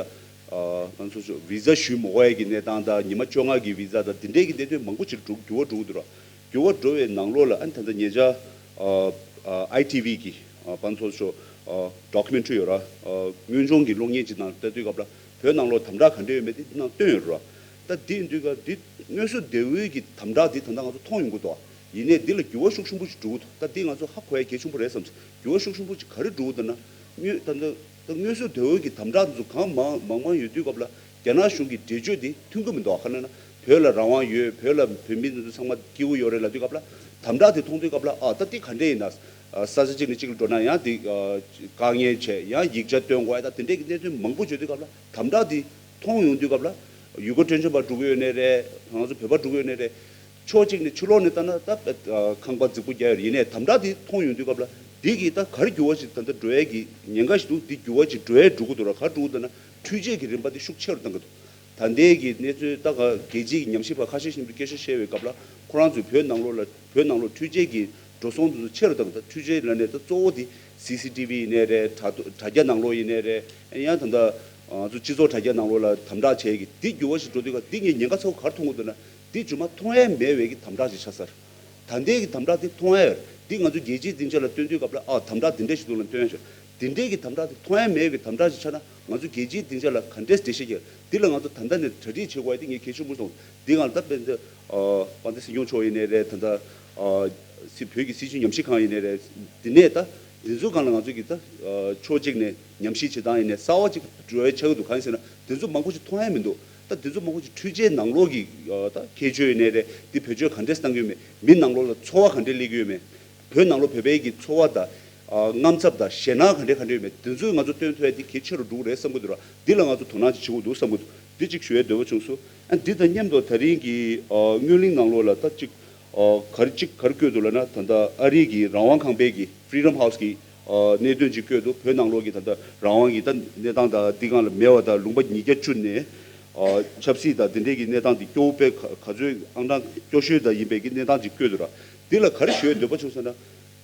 ཨ་ང་ཚོ་ཚོ་བི་ཛ་ཞུ་མ་དགོས་ཡ་གི་གནས་སྟངས་དང་ཉི་མ་བཅོ་ལྔ་གི་བི་ཛ་དང་དེ་འདྲས་ཀྱི་གནད་དོན་མང་པོ་ཅིག་འགྲོ་འགྱུར་བ་འགྲོ་གི་འདུག་ར། འགྱུར་བ་འགྲོ་བའི་ནང་ལོགས་ལ་ཨ་ནི་ད་ལྟ་ཉེ་ཆར་ཨ་ཨ་ཨའི་ཊི་ཝི་གི་ཨ་པང་ཚོ་ཤོ་ཨ་ཌོ་ཀུ་མེན་ཊ་རི་ཡོད་ར། ཨ་དངོས་བྱུང་གི་གློག་བརྙན་ཅིག་ནང་ལྟ་དུས་སྐབས་ལ་བོད་ནང་ལོགས་དམ་དྲག་ག་འདྲ་ཡོད་མེད་དེ་འདི་ནང་བཏོན་ཡོད་ར། ད་འདི་ཡིན་དུས་ཀ་འདི་དངོས་སུ་དེ་འོས་ཀྱི་དམ་དྲག་འདི་ད་ལྟ་ང་ཚོ་མཐོང་ཡོང་གི་འདུག་ཡིན་ནའི་འདི་ལ་འགྱུར་བ་ཤུགས་ཆེན་པོ་ཞིག་འགྲོ་གི་འདུག་ད་འདི་ང་ཚོ་ཧ་གོ་ཡ་གལ་ཆེན་པོ་རེད་བསམ་སོང་། འགྱུར་བ་ཤུགས་ཆེན་པོ་ཅིག་ག་རེ་འགྲོ་གི་འདུག་ན། དངོས་ད་ལྟ་ད་དངོས་སུ་དེ་འོས་ཀྱི་དམ་དྲག་འདི་ཚོ་གང་མང་མང་མང་ཡོད་དུས་སྐབས་ལ། རྒྱ་ནག་གཞུང་གི་འགྲེལ་བརྗོད་འདི་མཐུན་གྱི་མི་འདུག་ག་ལབ་ན། བོད་ལ་རང་དབང་ཡོད། བོད་ལ་བོད་མི་འདི་ཚོ་ཚང་མ་སྐྱིད་པོ་ཡོད་རེད་ལབ་དུས་སྐབས་ལ། དམ་དྲག་འདི་མཐོང་དུས་སྐབས་ལ། ཨ་ད་འདི་ག་འདྲས་ཡིན་ན། ཨ་ས་ཆ་གཅིག་ནས་གཅིག་ལ་འགྲོ་ན་ཡང་འདི་ཨ་དཀའ་ངལ་བྱས། ཡང་ཡིག་ཆ་སྟོན་དགོས་ཡ་ད་དེ་འདྲས་ཀྱི་གནད་དོན་མང་པོ་བརྗོད་དུས་སྐབས་ལ། དམ་དྲག་འདི་མཐོང་ཡོང་དུས་སྐབས་ལ། ཡུལ་སྐོར་སྤྲོ་འཆམ་པ་འགྲོ་གི་ཡོད་ནའི་རེད། ང་ཚོ་བོད་པ་འགྲོ་གི་ཡོད་ནའི་རེད། ཕྱོགས་གཅིག་ནས་ཕྱི་ལོགས་ནས་ལྟ་ན་ད་ཨ་ཁང་པ་རྫིག་པོ་རྒྱག་ཡོད་རེད། ཡིན་ནའི་དམ་དྲག་འདི་མཐོང་ཡོང་དུས་སྐབས་ལ། འདི་གིས་ད་ག་རེ་འགྱུར་བ་ཞིག་ད་ལྟ་འགྲོ་ཡས་ཀྱི་ཉེན་ཁ་ཞིག་འདུག་འདི་འགྱུར་བ་ཅིག་འགྲོ་ཡས་འགྲོ་གི་འདུག་ར། ག་རེ་འགྲོ་གི་འདུག་ན། འཕྲུལ་ཆས་ཀྱི་རིམ་པ་འདི་ཤུགས་ཆེ་རུ་བཏང་གི་འདུག་ད་ལྟའི་གི་གནས་ཚུལ་ད་ག་རྒྱལ་སྤྱིའི་ཉམས་ཞིབ་པ་ཁ་ཤས་ཤིག་གིས་སྐད་ཆ་བཤད་པའི་སྐབས་ལ། ཁོ་རང་ཚོའི་བོད་ནང་ལོགས་ལ་བོད་ནང་ལོགས་འཕྲུལ་ཆས་ཀྱི་འགྲོ་སོང་དེ་ཚོ་ཆེ་རུ་བཏང་གི་འདུག་འཕྲུལ་ཆས་ལབ་ནས་ད་གཙོ་བོ་དེ་སི་སི་ཊི་ཝི་ཡིན་ནའི་རེད། དྲ་དྲ་རྒྱ་ནང་ལོགས་ཡིན་ནའི་རེད། ཡང་ད་ལྟ་ང་ཚོ་སྤྱི་ཚོགས་དྲ་རྒྱ་ནང་ལོགས་ལ་དམ་དྲག་བྱས་ཀྱི་འདི་འགྱུར་བ་ཞིག་འགྲོ་དུས་ཀ་འདི་ངས་ཉེན་ཁ་ཚ་པོ་ག་རེ་མཐོང་གི་འདུག་ན། འདི་རྗེས་མ་མཐོང་ཡས་མེད་པའི་གི་དམ་དྲག་ཅིག་ཆགས་ཚར། ད་ལྟའི་གི་དམ་དྲག་འདི་མཐོང་ཡས་ཡོད་རེད། འདི་ང་ཚོ་རྒྱལ་སྤྱིའི་སྡིངས་ཆ་ལ་སྟོན་དུས་སྐབས་ལ། ཨ་དམ་དྲག་འདི་འདྲ་ཞིག་འདུག་ལ་སྟོན་ཡས་ཤོག་འདི་འདྲའི་གི་དམ་དྲག་འདི་མཐོང་ཡས་མེད་པའི་གི་དམ་དྲག་ཅིག་ཆགས་ན། ང་ཚོ་རྒྱལ་སྤྱིའི་སྡིངས་ཆ་ལ་ག་འདྲས་འགྲེལ་བཤད་རྒྱག་འདི་ལ་ང་ཚོ་ད་ལྟ་ནས་གྲ་སྒྲིག་བྱེད་དགོས་ཡ་འདི་ངས་གལ་ཆེན་པོ་མཐོང་། འདི་སྒང་ལ་ད་དཔེར་ན་ཨ་དཔལ་ལྡན་སྲིད་སྐྱོང་མཆོག་ཡིན་ནའི་རེད། ད་ལྟ་ཨ་སྲིད་བོད་ཀྱི་སྲིད་བྱུས་ཉམས་ཞིབ་ཁང་ཡིན་ནའི་རེད། འདི་ནས་ད་འདི་ཚོ་སྒང་ལ་ང་ཚོ་གི་ད་ཨ་ཕྱོགས་གཅིག་ནས་ཉམས་ཞིབ་བྱེད་སྟངས་ཡིན་ནའི་གསར་བ་ཅིག་འགྲོ་ཡ་ཆགས་ཀྱི་འདུག་གང་ཡིན་ཟེར་ན། འདི་ཚོ་མང་པོ་ཅིག་མཐོང་ཡ་མི་འདུག་ད་འདི་ཚོ་མང་པོ་ཅིག་འཕྲུལ་ཆས་ནང་ལོགས་ཀྱི་ཨ་ད་ཁྱད་ཆོས་ཡིན་ནའི་རེད། འདི་བེད་སྤྱོད་ག་འདྲས་བཏང་གི་ཡོད་མེད། མི་ནང་ལོགས་ལ་ཚོར་བ་ག་འདྲས་སླེབས་ཀྱི་ཡོད་མེད། བོད་ནང་ལོགས་བོད་པའི་གི་ཚོར་བ་དང་ཨ་དངངས་འཚབ་དང་ཞེད་སྣང་ག་འདྲས་ག་འདྲས་ཡོད་མེད། འདི་ཚོ་ང་ཚོ་སྟོན་ཐུབ་ཡ་འདི་གལ་ཆེ་རུ་འགྲོ་གི་རེད་བསམ་གྱི་འདུག་ར། འདི་ལ་ང་ཚོ་དོ་སྣང་ཅིག་བྱེད་དགོས་འདུག་བསམ་གྱི་འདུག་འདི་གཅིག་ཞུ་ཡ་འདོད་པ་བྱུང་སོང་། ཨ་འདི་དང་མཉམ་དུ་ད་རིང་གི་ཨ་སྔོན་གླིང་ནང་ལོགས་ལ་ད་གཅིག་ཨ་ག་རེ་གཅིག་ག་རེ་བཀོད་འདུག་ལབ་ན། ད་ལྟ་ཨ་རིའི་གི་རང་དབང་ཁང་པའི་གི་Freedom House་གི་ཨ་གནད་དོན་ཅིག་བཀོད་འདུག་བོད་ནང་ལོགས་ཀྱི་ད་ལྟ་རང་དབང་གི་ད་གནས་སྟངས་དང་འདི་སྒང་ལ་མེད་པ་དང་། ལུང་པ་ཉིས་བརྒྱ་བཅུ་ནས་ཨ་ཆབ་སྲིད་དང་འདི་འདྲའི་གི་གནས་སྟངས་འདི་སྐྱོ་བོ་དཔེ་ག་ག་ཚོད་ཨང་གྲངས་སྐྱོ་ཤོས་དང་ཡིན་པའི་གི་གནས་སྟངས་ཅིག་བཀོད་འདུག་ར། འདི་ལ་ག་རེ་ཞུ་ཡ་འདོད་པ་བྱུང་ཟེར་ན།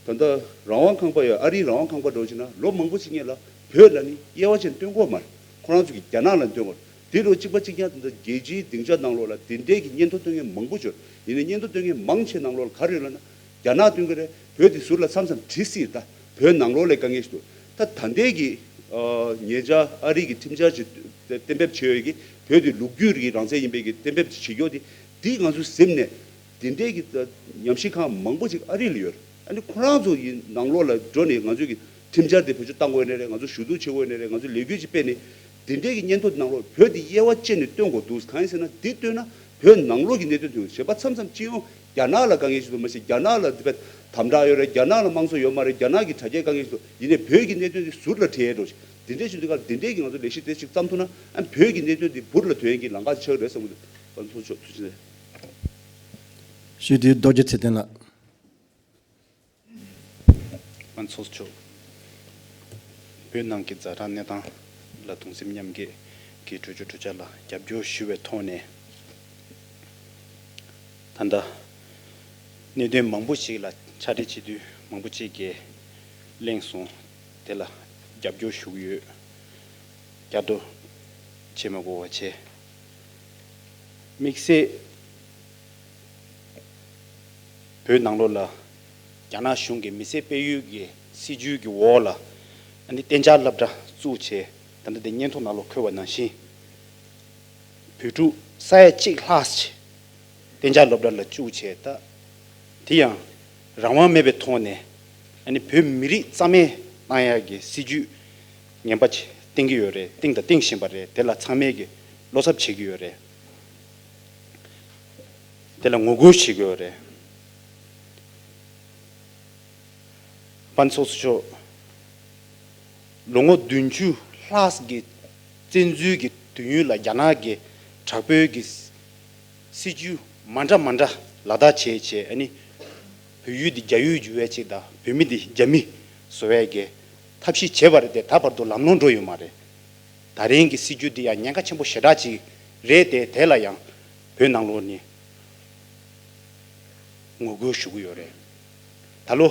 ད་ལྟ་རང་དབང་ཁང་པ་ཡ་ཨ་རིའི་རང་དབང་ཁང་པ་འདྲ་བོ་བྱས་ན་ལོ་མང་པོ་ཞིག་སྔོན་ལ་བོད་ལ་ནི་དབྱེ་བ་ཕྱེ་སྟོན་གྱི་ཡོད་མ་རེད། ཁོ་རང་ཚོ་གིས་རྒྱ་ནག་ལ་སྟོན་གྱི་ཡོད་རེད། དེ་རུ་གཅིག་པ་གཅིག་རྐྱང་ད་ལྟ་རྒྱལ་སྤྱིའི་སྡིངས་ཆ་ནང་ལོགས་ལ་དེ་འདྲའི་གི་སྙན་ཐོ་སྟོན་མཁན་མང་པོ་ཅིག་ཡོད་རེད། ཡིན་ནའི་སྙན་ཐོ་སྟོན་མཁན་མང་ཆེ་ནང་ལོགས་ལ་ག་རེ་ཡོད་ལབ་ན། རྒྱ་ནག་སྟོན་གྱི་རེད། བོད་དེ་ཟུར་ལ་མཚམས་མཚམས་བྲིས་སྲིད་ད། བོད་ནང་ལོགས་ལ་དཀའ་ངལ་ཞིག་འདུག་ད་ད་ལྟའི་གི་ཨ་ཉེ་ཆར་ཨ་རི་གི་ཁྲིམས་འཆར་ཅིག་གཏན་འབེབས་བྱས་ཡོད་ཀྱི་བོད་དེ་ལོ་རྒྱུས་རིགས་རང་བཙན་ཡིན་པའི་གི་གཏན་འབེབས་ཅིག་བྱེད་རྒྱུ་དེ། འདི་ང་ཚོའི་གཟིམ་ནས་དེ་འདྲའི་གི་ཉམས་ཞིབ་ཁང་མང་པོ་ཅིག་ཨ་རི་ལ་ཡོད་རེད། ཨ་ནི་ཁོ་རང་ཚོ་ཡི་ནང་ལོགས་ལ་འགྲོ་ནས་ང་ཚོའི་གི་ཁྲིམས་འཆར་དེ་བེད་སྤྱོད་བཏང་དགོས་ནའི་རེད། ང་ཚོ་ཞུ་གཏུག་བྱེད་དགོས་ནའི་རེད། ང་ཚོ་ལས་འགུལ་ཅིག་སྤེལ་ནས་དེ་འདྲའི་གི་སྙན་ཐོ་ནང་ལོགས་བོད་དེ་དབྱེ་བ་བཅད་ནས་སྟོན་དགོས་འདུག་གང་ཡིན་ཟེར་ན་འདི་སྟོན་ན་བོད་ནང་ལོགས་ཀྱི་གནད་དོན་དེ་གཞན་པ་མཚམས་མཚམས་སྤྱི་ཡོངས་རྒྱ་ནག་ལ་དཀའ་ངལ་ཞིག་འདུག་མ་གཞི་རྒྱ་ནག་ལ་དེ་བས་དམ་དྲག་ཡོད་རེད། རྒྱ་ནག་ལ་དམངས་གཙོ་ཡོད་མ་རེད། རྒྱ་ནག་གི་དྲ་རྒྱའི་དཀའ་ངལ་ཞིག་འདུག་ཡིན་ནའི་བོད་ཀྱི་གནད་དོན་དེ་ཟུར་ལ་བྲིས་ཡས་འགྲོ་ཞིག་དེ་འདྲའི་ཞིག་འདུག་ག་དེ་འདྲའི་གི་ང་ཚོ་ལས་གཞི་དེ་ཞིག་བརྩམས་ཐུབ་ན་ཨ་བོད་ཀྱི་གནད་དོན་དེ་འབུར་ལ་ཐོན་ཡས་ཀྱི་ལམ་ཁ་ཆགས་རེད་བསམ་གྱི་འདུག་ཨ་ཚོགས་གཙོ་མཆོག་ཐུགས་རྗེ་ཆེ། ཞུས་དུས་རྡོ་རྗེ་ཚེ་བརྟན་ལགས། ཨ་ཚོགས་གཙོ་མཆོག་བོད་ནང་གི་ཛ་དྲག་གནས་སྟངས་ལ་གདུང་སེམས་མཉམ་སྐྱེད་ཀྱི་གྲོས་ཆོད་གྲོས་འཆར་ལ་རྒྱབ་སྐྱོར་ཞུ་བའི་ཐོག་ནས། ད་ལྟ་གནད་དོན་མང་པོ་ཞིག་ལ་ཕྱག་བྲིས་བྱེད་དུས་མང་པོ་ཅིག་གིས་གླེང་སོང་། དེ་ལ་རྒྱབ་སྐྱོར་ཞུ་གི་ཡོད། རྒྱ་རྡོ་བྱེད་མ་དགོས་པ་བྱས། དམིགས་བསལ་བོད་ནང་ལོགས་ལ་རྒྱ་ནག་གཞུང་གི་མི་སེར་སྤེལ་ཡུལ་གྱི་སྲིད་ཇུས་ཀྱི་འོག་ལ་ཨ་ནི་གཏན་འཇགས་སློབ་གྲྭ་བཙུགས་བྱས། ད་ལྟ་དེ་སྙན་ཐོ་ནང་ལོགས་འཁོད་པ་ནང་བཞིན། བོད་ཕྲུག་ས་ཡ་གཅིག་ལྷག་ཅིག་གཏན་འཇགས་སློབ་གྲྭ་ལ་བཅུག་བྱས། ད་དེ་ཡང་རང་དབང་མེད་པའི་ཐོག་ནས་ཨ་ནི་བོད་མི་རིགས་རྩ་མེད་བཏང་ཡག་གི་སྲིད་ཇུས་ངན་པ་ཅིག་བཏིང་གི་ཡོད་རེད། བཏིང་དང་བཏིང་བཞིན་པ་རེད། དེ་ལ་ཚང་མས་ཀྱི་བློ་འཚབ་བྱེད་ཀྱི་ཡོད་རེད། དེ་ལ་ངོ་རྒོལ་བྱེད་ཀྱི་ཡོད་རེད། ཨ་ཚོགས་གཙོ་མཆོག་ལོ་ངོ་བདུན་ཅུ་ལྷག་གི་བཙན་འཛུལ་གྱི་དུས་ཡུན་ལ་རྒྱ་ནག་གི་དྲག་པོའི་གི་སྲིད་ཇུས་མ་འདྲ་མ་འདྲ་ལག་བསྟར་བྱས་བྱས། ཨ་ནི་བོད་ཡུལ་འདི་རྒྱ་ཡུལ་བསྒྱུར་བའི་ཆེད་དང་། བོད་མི་འདི་རྒྱ་མི་བཟོ་བའི་གི་ཐབས་ཤེས་བྱས་པ་རེད་དེ། ད་བར་དུ་ལམ་ལྷོང་འགྲོ་ཡོད་མ་རེད། ད་རིང་གི་སྲིད་ཇུས་འདི་ཡང་ཉེན་ཁ་ཆེན་པོ་ཞེ་དྲག་ཅིག་རེད་དེ། དེ་ལ་ཡང་བོད་ནང་ལོགས་ནས་ངོ་རྒོལ་ཞུ་གི་ཡོད་རེད། ད་ལོ་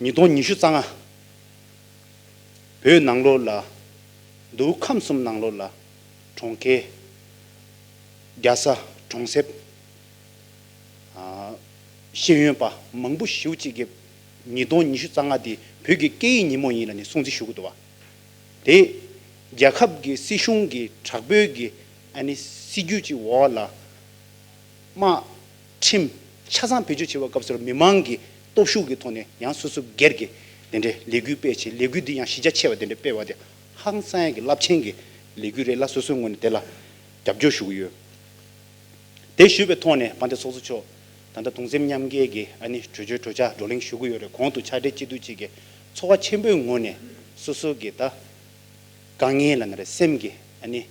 ཉིས་སྟོང་ཉི་ཤུ་རྩ་ལྔ། བོད་ནང་ལོགས་ལ། མདོ་དབུས་ཁམས་གསུམ་ནང་ལོགས་ལ་གྲོང་ཁྱེར། རྒྱལ་ས་གྲོང་གསེབ། ཨ་ ཤེས་ཡོན་པ་མང་པོ་ཞེ་པོ་ཅིག་གིས་ཉིས་སྟོང་ཉི་ཤུ་རྩ་ལྔ་འདི་བོད་ཀྱི་སྐད་ཡིག་ཉིན་མོ་ཡིན་ལབ་ནས་སྲུང་བརྩི་ཞུ་གི་འདུག་བ། དེ་རྒྱལ་ཁབ་ཀྱི་སྲིད་གཞུང་གི་དྲག་པོའི་གི་ཨ་ནི་སྲིད་ཇུས་ཀྱི་འོག་ལ་དམག་ཁྲིམས་ཆ་ཚང་བེད་སྤྱོད་བྱེད་པའི་སྐབས་སུ་མི་མང་གི་སྟོབས་ཤུགས་ཀྱི་ཐོག་ནས་ཡང་སོ་སོ་སྒེར་གྱི་དེ་འདྲའི་ལས་འགུལ་སྤེལ་བྱས། ལས་འགུལ་འདི་ཡང་གཞི་རྒྱ་ཆེ་བ་དེ་འདྲ་སྤེལ་བ་དེ་ཧང་སང་ཡག་གི་རླབས་ཆེན་གྱི་ལས་འགུལ་རེད་ལ། སོ་སོའི་ངོས་ནས་དེ་ལ་རྒྱབ་སྐྱོར་ཞུ་གི་ཡོད། དེ་ཞུས་པའི་ཐོག་ནས་དཔལ་ལྡན་ཚོགས་གཙོ་མཆོག་ད་ལྟ་གདུང་སེམས་མཉམ་སྐྱེད་ཀྱི་ཨ་ནི་གྲོས་ཆོད་གྲོས་འཆར་བགྲོ་གླེང་ཞུ་གི་ཡོད་རེད། གོང་དུ་ཕྱག་སྦྲེལ་སྤྱི་འཐུས་གཅིག་གིས་ཚོར་བ་ཆེན་པོའི་ངོས་ནས་སོ་སོ་གི་ད་དཀའ་ངལ་ལབ་ན་རེད། སེམས་ཀྱི་ཨ་ནི་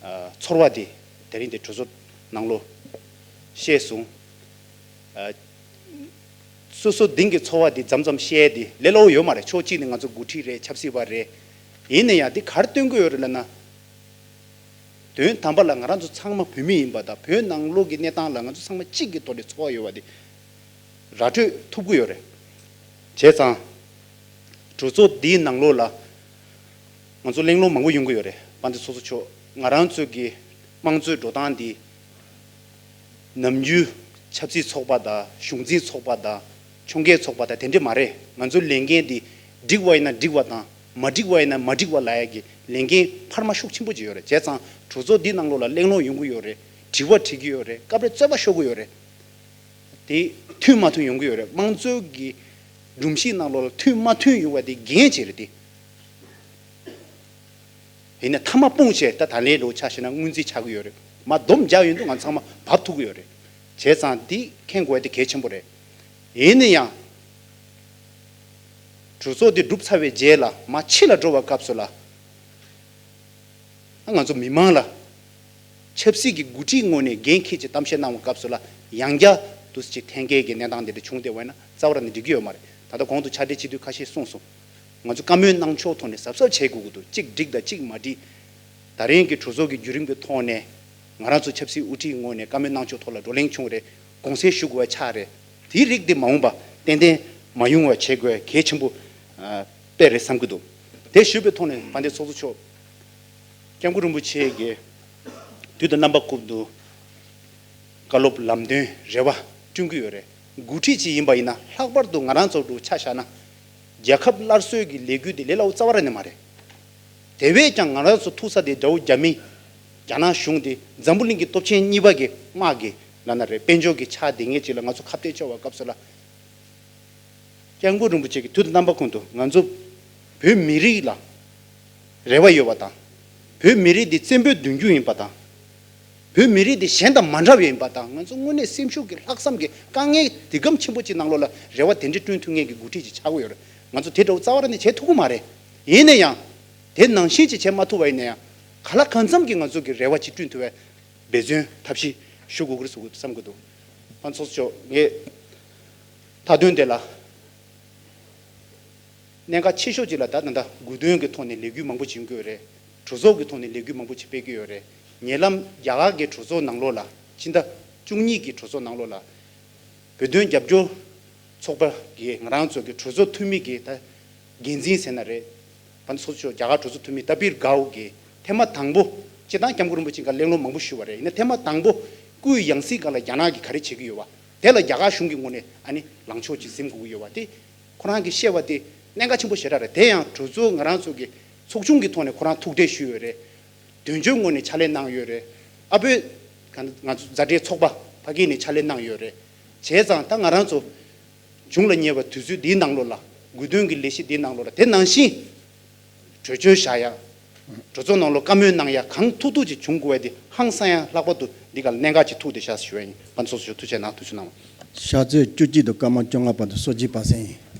ཨ་ཚོར་བ་དེ་དེ་རིང་དེ་གྲོས་ཚོགས་ནང་ལོགས་བཤད་སོང་། ཨ་སོ་སོ་གདིང་གི་ཚོར་བ་དེ་མཚམས་མཚམས་བཤད་དེ་ལས་སླ་པོ་ཡོད་མ་རེད། ཕྱོགས་གཅིག་ནས་ང་ཚོ་འགོ་ཁྲིད་རེད། ཆབ་སྲིད་པ་རེད། ཡིན་ན་ཡང་དེ་ག་རེ་སྟོན་གི་ཡོད་རེད་ལབ་ན། དོན་དམ་པ་ལ་ང་རང་ཚོ་ཚང་མ་བོད་མི་ཡིན་པ་དང་། བོད་ནང་ལོགས་ཀྱི་གནས་སྟངས་ལ་ང་ཚོ་ཚང་མ་གཅིག་གི་ཐོག་ནས་ཚོར་བ་ཡོད་པ་དེ་ར་སྤྲོད་ཐུབ་ཀྱི་ཡོད་རེད། བྱས་ཙང་གྲོས་ཚོགས་འདིའི་ནང་ལོགས་ལ་ང་ཚོ་གླེང་སློང་མང་པོ་ཡོང་གི་ཡོད་རེད། དཔལ་ལྡན་ཚོགས་གཙོ་མཆོག་ང་རང་ཚོ་གི་དམངས་གཙོའི་འགྲོ་སྟངས་འདི་ནམ་རྒྱུན་ཆབ་སྲིད་ཚོགས་པ་དང་། གཞུང་འཛིན་ཚོགས་པ་དང་། ཁྱོན་བརྒྱུད་ཚོགས་པ་དང་དེ་འདྲ་མ་རེད། ང་ཚོའི་ལས་འགན་འདི་འགྲིག་པ་ཡིན་ན་འགྲིག་པ་དང་། མ་འགྲིག་པ་ཡིན་ན་མ་འགྲིག་པ་ལབ་ཡག་གི་ལས་འགན་འཕར་མ་ཤུགས་ཆེན་པོ་ཅིག་ཡོད་རེད། བྱས་ཙང་གྲོས་ཚོགས་འདི་ནང་ལོགས་ལ་གླེང་སློང་ཡོང་གི་ཡོད་རེད། དྲི་བ་དྲི་གི་ཡོད་རེད། སྐབས་རེ་རྩོད་པ་ཤོར་གི་ཡོད་རེད། དེ་མཐུན་མ་མཐུན་ཡོང་གི་ཡོད་རེད། དམངས་གཙོའི་གི་སྒྲོམ་གཞི་ནང་ལོགས་ལ་མཐུན་མ་མཐུན་ཡོང་བ་དེ་འགན་ཅིག་རེད་དེ། ཡིན་ན་མཐའ་མ་སྤུངས་བྱས་ད་ད་ལན་ལོག་ཆ་བཞག་ན་སྔོན་རྩིས་ཆགས་ཀྱི་ཡོད་རེད། མ་སྡོམ་རྒྱག་ཡོང་དུས་ང་ཚང་མ་བབས་ཐུབ་ཀྱི་ཡོད་རེད། བྱས་ཙང་འདི་མཁྱེན་དགོས་ཡ་དེ་གལ་ཆེན་པོ་རེད། ཡིན་ན་ཡང་གྲོས་ཚོགས་འདི་གྲུབ་ཚར་བའི་རྗེས་ལ་མར་ཕྱི་ལ་འགྲོ་བའི་སྐབས་སུ་ལ། ང་ཚོ་མི་མང་ལ་ཆབ་སྲིད་ཀྱི་འགོ་ཁྲིད་ངོས་ནས་འགན་འཁྱེར་བྱས་གཏམ་བཤད་གནང་བའི་སྐབས་སུ་ལ་ཡང་བསྐྱར་དུ་ཅིག་འཐེན་འཁྱེར་གྱི་གནས་སྟངས་དེ་འདྲ་བྱུང་བསྡད་པ་ཡིན་ན་རྩ་བ་རང་ནས་འགྲིག་གི་ཡོད་མ་རེད། ད་ལྟ་གོང་དུ་ཕྱག་སྦྲེལ་སྤྱི་འཐུས་ཁ་ཤས་གསུངས་སོང་། ང་ཚོ་བཀའ་མོལ་གནང་ཕྱོགས་ཐོག་ནས་གཟབ་གཟབ་བྱེད་དགོས་ཀྱི་འདུག་གཅིག་འགྲིག་དང་གཅིག་མ་འགྲིག་ད་རིང་གི་གྲོས་ཚོགས་ཀྱི་བརྒྱུད་རིམ་གྱི་ཐོག་ནས་ང་རང་ཚོ་ཆབ་སྲིད་དབུ་ཁྲིད་ངོས་ནས་བཀའ་མོལ་གནང་ཕྱོགས་ཐོག་ལ་བགྲོ་གླེང་བྱུང་རེད། དགོངས་སེལ་ཞུ་དགོས་པ་ཆགས་རེད། དེའི་རིགས་དེ་མ་འོངས་པ་ཏན་ཏན་མ་ཡོང་བ་བྱེད་དགོས་གལ་ཆེན་པོ་ཨ་དཔེ་རེད་བསམ་གྱི་འདུག་དེ་ཞུས་པའི་ཐོག་ནས་དཔལ་ལྡན་ཚོགས་གཙོ་མཆོག་སྐྱབས་མགོན་རིན་པོ་ཆེ་གིས་དུས་དང་རྣམ་པ་ཀུན་ཏུ་བཀའ་སློབ་ལམ་སྟོན་རེ་བ་བསྐྲུན་གྱི་ཡོད་རེད། འགོ་ཁྲིད་ཅིག་ཡིན་པ་ཡིན་ན་ལྷག་པར་དུ་ང་རང་ཚོ་འདྲ་ཆ་བཞག་ན་རྒྱལ་ཁབ་སླར་གསོའི་གི་ལས་འགུལ་དེ་ལས་སླ་པོ་རྩ་བ་རང་ནས་མ་རེད། དེ་བས་ཀྱང་ང་རང་ཚོ་ཐུག་ས་དེ་དགྲ་བོ་རྒྱ་མི། རྒྱ་ནག་གཞུང་དེ་འཛམ་བུ་གླིང་གི་སྟོབས་ཆེན་གཉིས་པ་གི་དམག་གི་ལབ་ན་རེད། དཔལ་འབྱོར་གྱི་ཆག་དེ་ངེས་ཅིག་ལ་ང་ཚོ་ཁ་གཏད་གཅོག་པའི་སྐབས་སུ་ལ། སྐྱབས་མགོན་རིན་པོ་ཆེ་གིས་དུས་དང་རྣམ་པ་ཀུན་ཏུ་ང་ཚོ་བོད་མི་རིགས་ལ་རེ་བ་ཡོད་པ་དང་། བོད་མི་རིགས་འདི་བཙན་པོའི་གདུང་རྒྱུད་ཡིན་པ་དང་། བོད་མི་རིགས་འདི་གཞན་དང་མ་འདྲ་བ་ཡིན་པ་དང་། ང་ཚོ་དངོས་གནས་སེམས་ཤུགས་ཀྱི་ལྷག་བསམ་གྱི་དཀའ་ངལ་འདི་གམ་ཆེན་པོ་ཅིག་ནང་ལོགས་ལ་རེ་བ་དེ་འདྲ་བསྐྲུན་ཐུབ་མཁན་གྱི་འགོ་ཁྲིད་ཅིག་ཆགས་ཀྱི་ཡོད་རེད། ང་ཚོ་དེ་འདྲ་བོ་རྩ་བ་རང་ནས་བྱེད་ཐུབ་ཀྱི་མ་རེད། ཡིན་ན་ཡང་། དེ་ནང་བཞིན་ཅིག་བྱེད་མ་ཐུབ་པ་ཡིན་ན་ཡང་། གང་ལ་གང་འཚམ་གྱིས་ང་ཚོ་གི་རེ་བ་ཅིག་བསྐྲུན་ཐུབ་པའི་འབད་བརྩོན་ཐབས་ཤེས་ཞུ་དགོས་ཀྱི་རེད་བསམ་གྱི་འདུག་ཨ་ཚོགས་གཙོ་མཆོག་ངས་མཐའ་དོན་དེ་ལ། གནད་འགག་ཆེ་ཤོས་ཅིག་ལ་ད་ད་ལྟ་དགོས་འདུན་གྱི་ཐོག་ནས་ལས་འགུལ་མང་པོ་བྱེད་ཀྱི་ཡོད་རེད། གྲོས་ཚོགས་ཀྱི་ཐོག་ནས་ལས་འགུལ་མང་པོ་ཅིག་སྤེལ་གྱི་ཡོད་རེད། ཉེ་ལམ་རྒྱ་གར་གྱི་གྲོས་ཚོགས་ནང་ལོགས་ལ་ཕྱི་ཟླ་བཅུ་གཉིས་ཀྱི་གྲོས་ཚོགས་ནང་ལོགས་ལ་བོད་དོན་རྒྱབ་སྐྱོར་ཚོགས་པ་གིས་ང་རང་ཚོ་གི་གྲོས་ཚོགས་འཐུས་མི་གི་ད་འགན་འཛིན་ཟེར་ན་རེད། ད་ཚོགས་གཙོ་རྒྱ་གར་གྲོས་ཚོགས་འཐུས་མི་ཏ་པིར་གའོ་གིས་ཐེངས་མ་དང་པོ་སྤྱིར་བཏང་སྐྱབས་མགོན་རིན་པོ་ཆེ་འགའ་གླེང་སློང་མང་པོ་ཞུས་པ་རེད། ཡིན་ན་ཐེངས་མ་དང་པོ་སྐུའི་ཡང་སྲིད་སྒང་ལ་རྒྱ་ནག་གིས་ག་རེ་བྱེད་ཀྱི་ཡོད་པ་དེ་ལ་རྒྱ་གར་གཞུང་གི་ངོས་ནས་ཨ་ནི་ལངས་ཕྱོགས་ཅིག་འཛིན་དགོས་ཀྱི་ཡོད་པ་དེ། ཁོ་རང་གིས་བཤད་པ་དེ་གནད་འགག་ཆེན་པོ་ཞེ་དྲག་རེད། དེ་ཡང་གྲོས་ཚོགས་ང་རང་ཚོ་གི་ཚོགས་ཆུང་གི་ཐོག་ནས་ཁོ་རང་ཐུག་འཕྲད་ཞུས་ཡོད་རེད། དོན་གཅོད་ངོས་ནས་ཕྱག་ལས་གནང་ཡོད་རེད། ཨ་བོད་ག་ང་ཚོ་མཛའ་འབྲེལ་ཚོགས་པ་ཕ་གི་ནས་ཕྱག་ལས་གནང་ཡོད་རེད། བྱས་ཙང་ད་ང་རང་ཚོ་གཞུང་ལ་ཉེ་བའི་དུས་ཚོད་འདིའི་ནང་ལོགས་ལ་དགོས་འདུན་གྱི་ལས་གཞི་འདིའི་ནང་ལོགས་ལ་དེ་ནང་བཞིན་གྲོས་ཆོད་བཞག་ཡ། གྲོས་ཚོགས་ནང་ལོགས་བཀའ་མོལ་གནང་ཡ་གང་ཐུབ་ཐུབ་ཅིག་བྱུང་དགོས་པ་དེ་ཧང་སང་ཡ་ལྷག་པར་དུ་འདི་ག་ལ་གནད་འགག་ཅིག་ཐུག་བསྡད་ཤག་ཞུ་ཡ་ཡིན། ཕན་ཚོགས་ཞུ་ཐུགས་རྗེ་གནང་། ཐུགས་རྗེ་གནང་། ཕྱག་ཚོད་བཅུ་གཅིག་དང་སྐར་མ་བཅོ་ལྔ་བར་དུ་གསོལ་ཇ་ཕབ་གསལ་ཡིན།